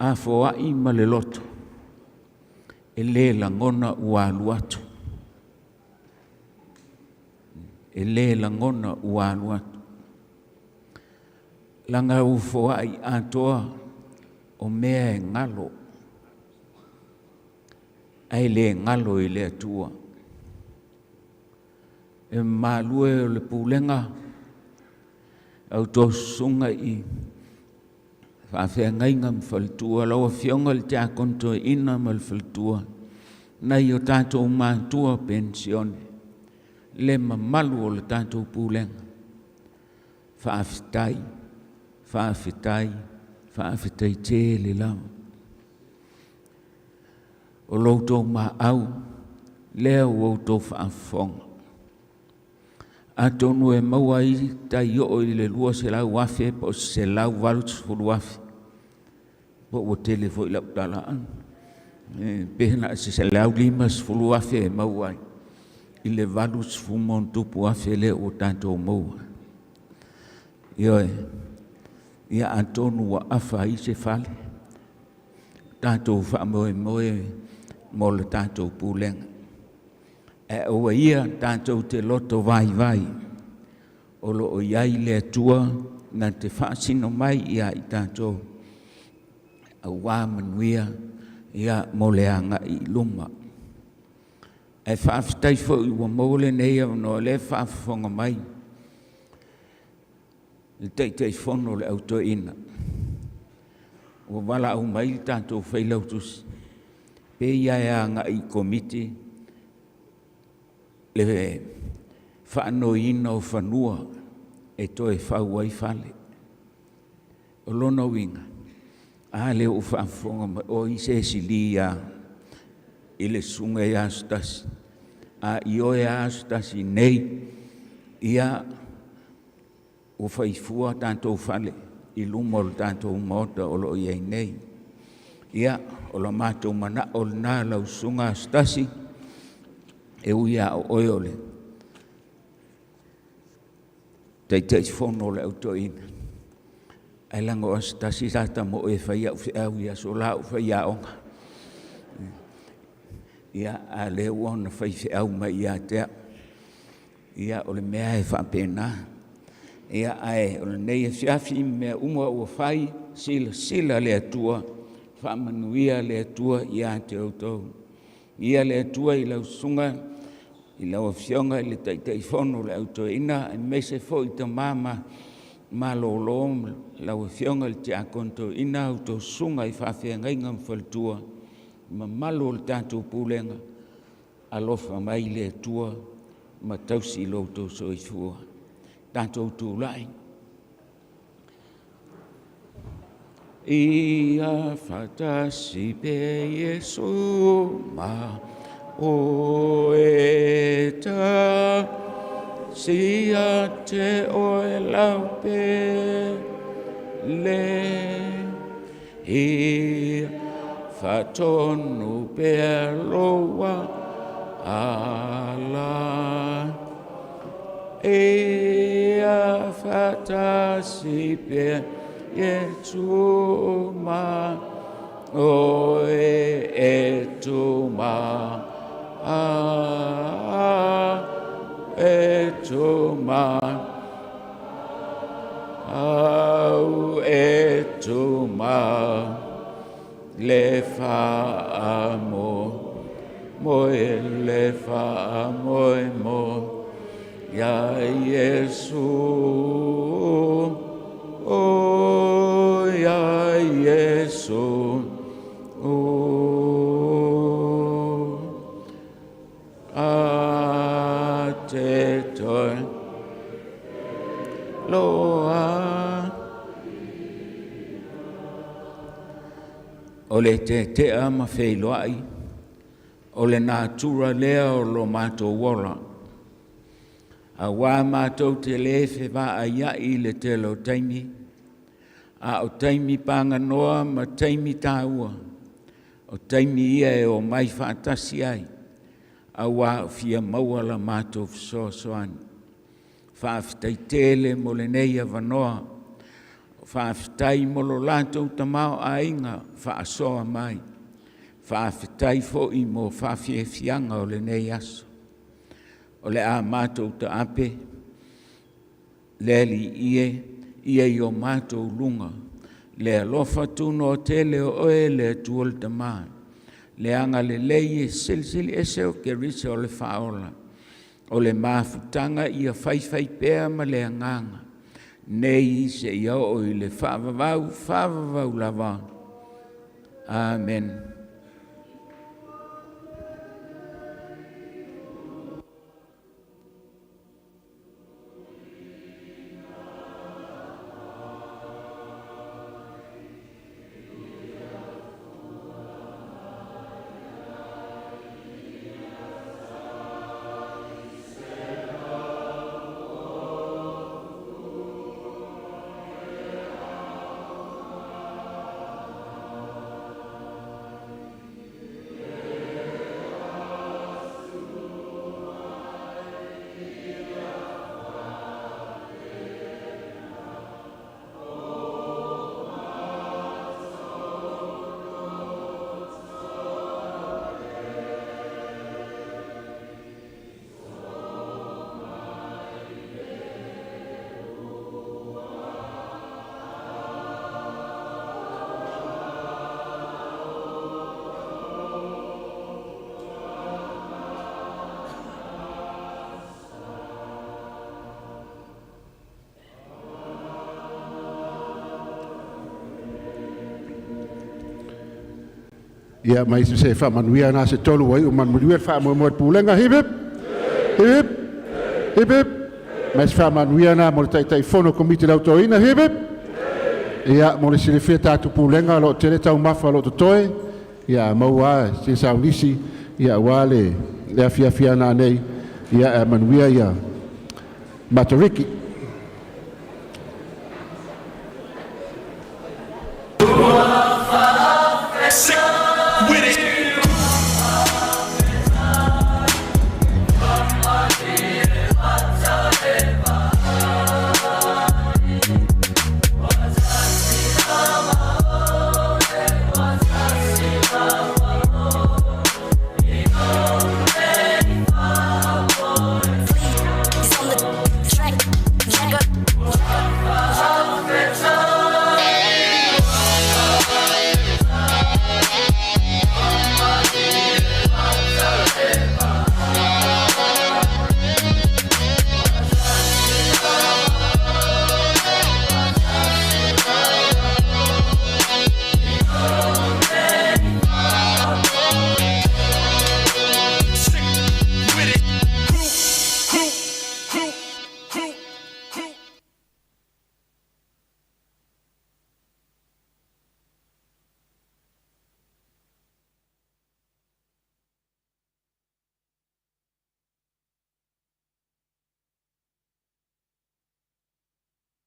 a foai ma le loto, e le lagona ua alu atu. E le lagona ua alu atu. Leaga ua foai atoa o mea e galo, ae le galo i le Atua. E mamalu e o le pulega, a outou susuga i faafeagaiga ma faletua, lau Afioga i le Tiakono Toeaina ma le faletua, nai o tatou matua penisione, le mamalu o le tatou pulega, faafetai, faafetai, faafetai tele lava. O lo outou maau lea ua outou faafofoga. Atonu e maua ai tai oo i le 200,000 po o se 180,000, po ua tele foi lau tala, pe na o se 150,000 e maua ai i le 80+ lea ua tatou maua. Ioe, ia atonu ua afa ai se fale, tatou faamoemoe mo le tatou pulega. Ae aua ia tatou te loto vaivai. O lo o i ai le Atua na te faasino mai ia i tatou auā manuia ia mo le agai i luma. Ae faafetai foi ua maua lenei avanoa o lea e faafofoga mai le Taitaifono o le Au Toeaina, ua valaau mai le tatou Failautusi, pei lava e agai i Komiti le faanoiina o fanua e toe fau ai fale. O lona uiga, a lea ua faafofoga mai, o ai se sili lava i le susuga ia Asotasi, a ioe lava Asotasi nei, ia ua fai fua tatou fale i luma o le tatou Maota o lo o i ai nei. Ia, o le matou manao lena lau Susuga Asotasi, e ui lava o oe o le Taitaifono o le Au Toeaina, ae leaga o Asotasi sa ta moe e fai au feau i aso la a o faiaoga. Ia, a o lea ua ona faifeau mai ia te au. Ia, o le mea e faapena. Ia, ae o lenei afiafi ma mea uma ua fai, silasila le Atua, faamanuia le Atua ia te outou. Viia le Atua i lau susuga i lau Afioga i le Taitaifono o le Au Toeaina, aemaise foi tama malolo ma lau Afioga i le Tiakono Toeaina, a outou susuga i faafeagaiga ma faletua, le mamalu o le tatou pulega, alofa mai le Atua ma tausi lo outou soifua. Tatou tulai. Ia faatasi pea Iesu ma oe tasi ia te oe lau pele. Ia faatonu pea lou ala. Ia faatasi pea Iesu ma oe e tuma a e tuma au e tuma le faamo moe le faamoe mo ia Iesu o ia Iesu o a te toe loa. O le tetea ma feiloai, o le natura lea o lo matou ola. Auā matou te lē fevaaia'i i le tele o taimi, a o taimi paganoa ma taimi taua, o taimi ia e omai faatasi ai, auā o fia maua la matou fesoasoani. Faafetai tele mo lenei avanoa. Faafetai mo lo latou tamaoaiga faasoa mai. Faafetai foi mo faafiafiaga o lenei aso. O le a matou taape le Alii e, ia i o matou luga le alofa tunoa tele o oe le Atua le Tama, le agalelei e silisili ese o Keriso o le Faaola, o le mafutaga ia faifaipea ma le agaga, nei seia oo i le faavavau, faavavau lava. Amen. Ia mai se faamanuia na se tolu ai o manuia le faamoemoe pulega. Hip hip hip hip hip. Mai se faamanuia na mo le Taitaifono Komiti le Autoina. Hip hip. Ia mo le silafia tatou pulega o lo o tele taumafa o lo o totoe. Ia maua se saunisi ia aua le afiafi ana nei. Ia manuia ia Matariki.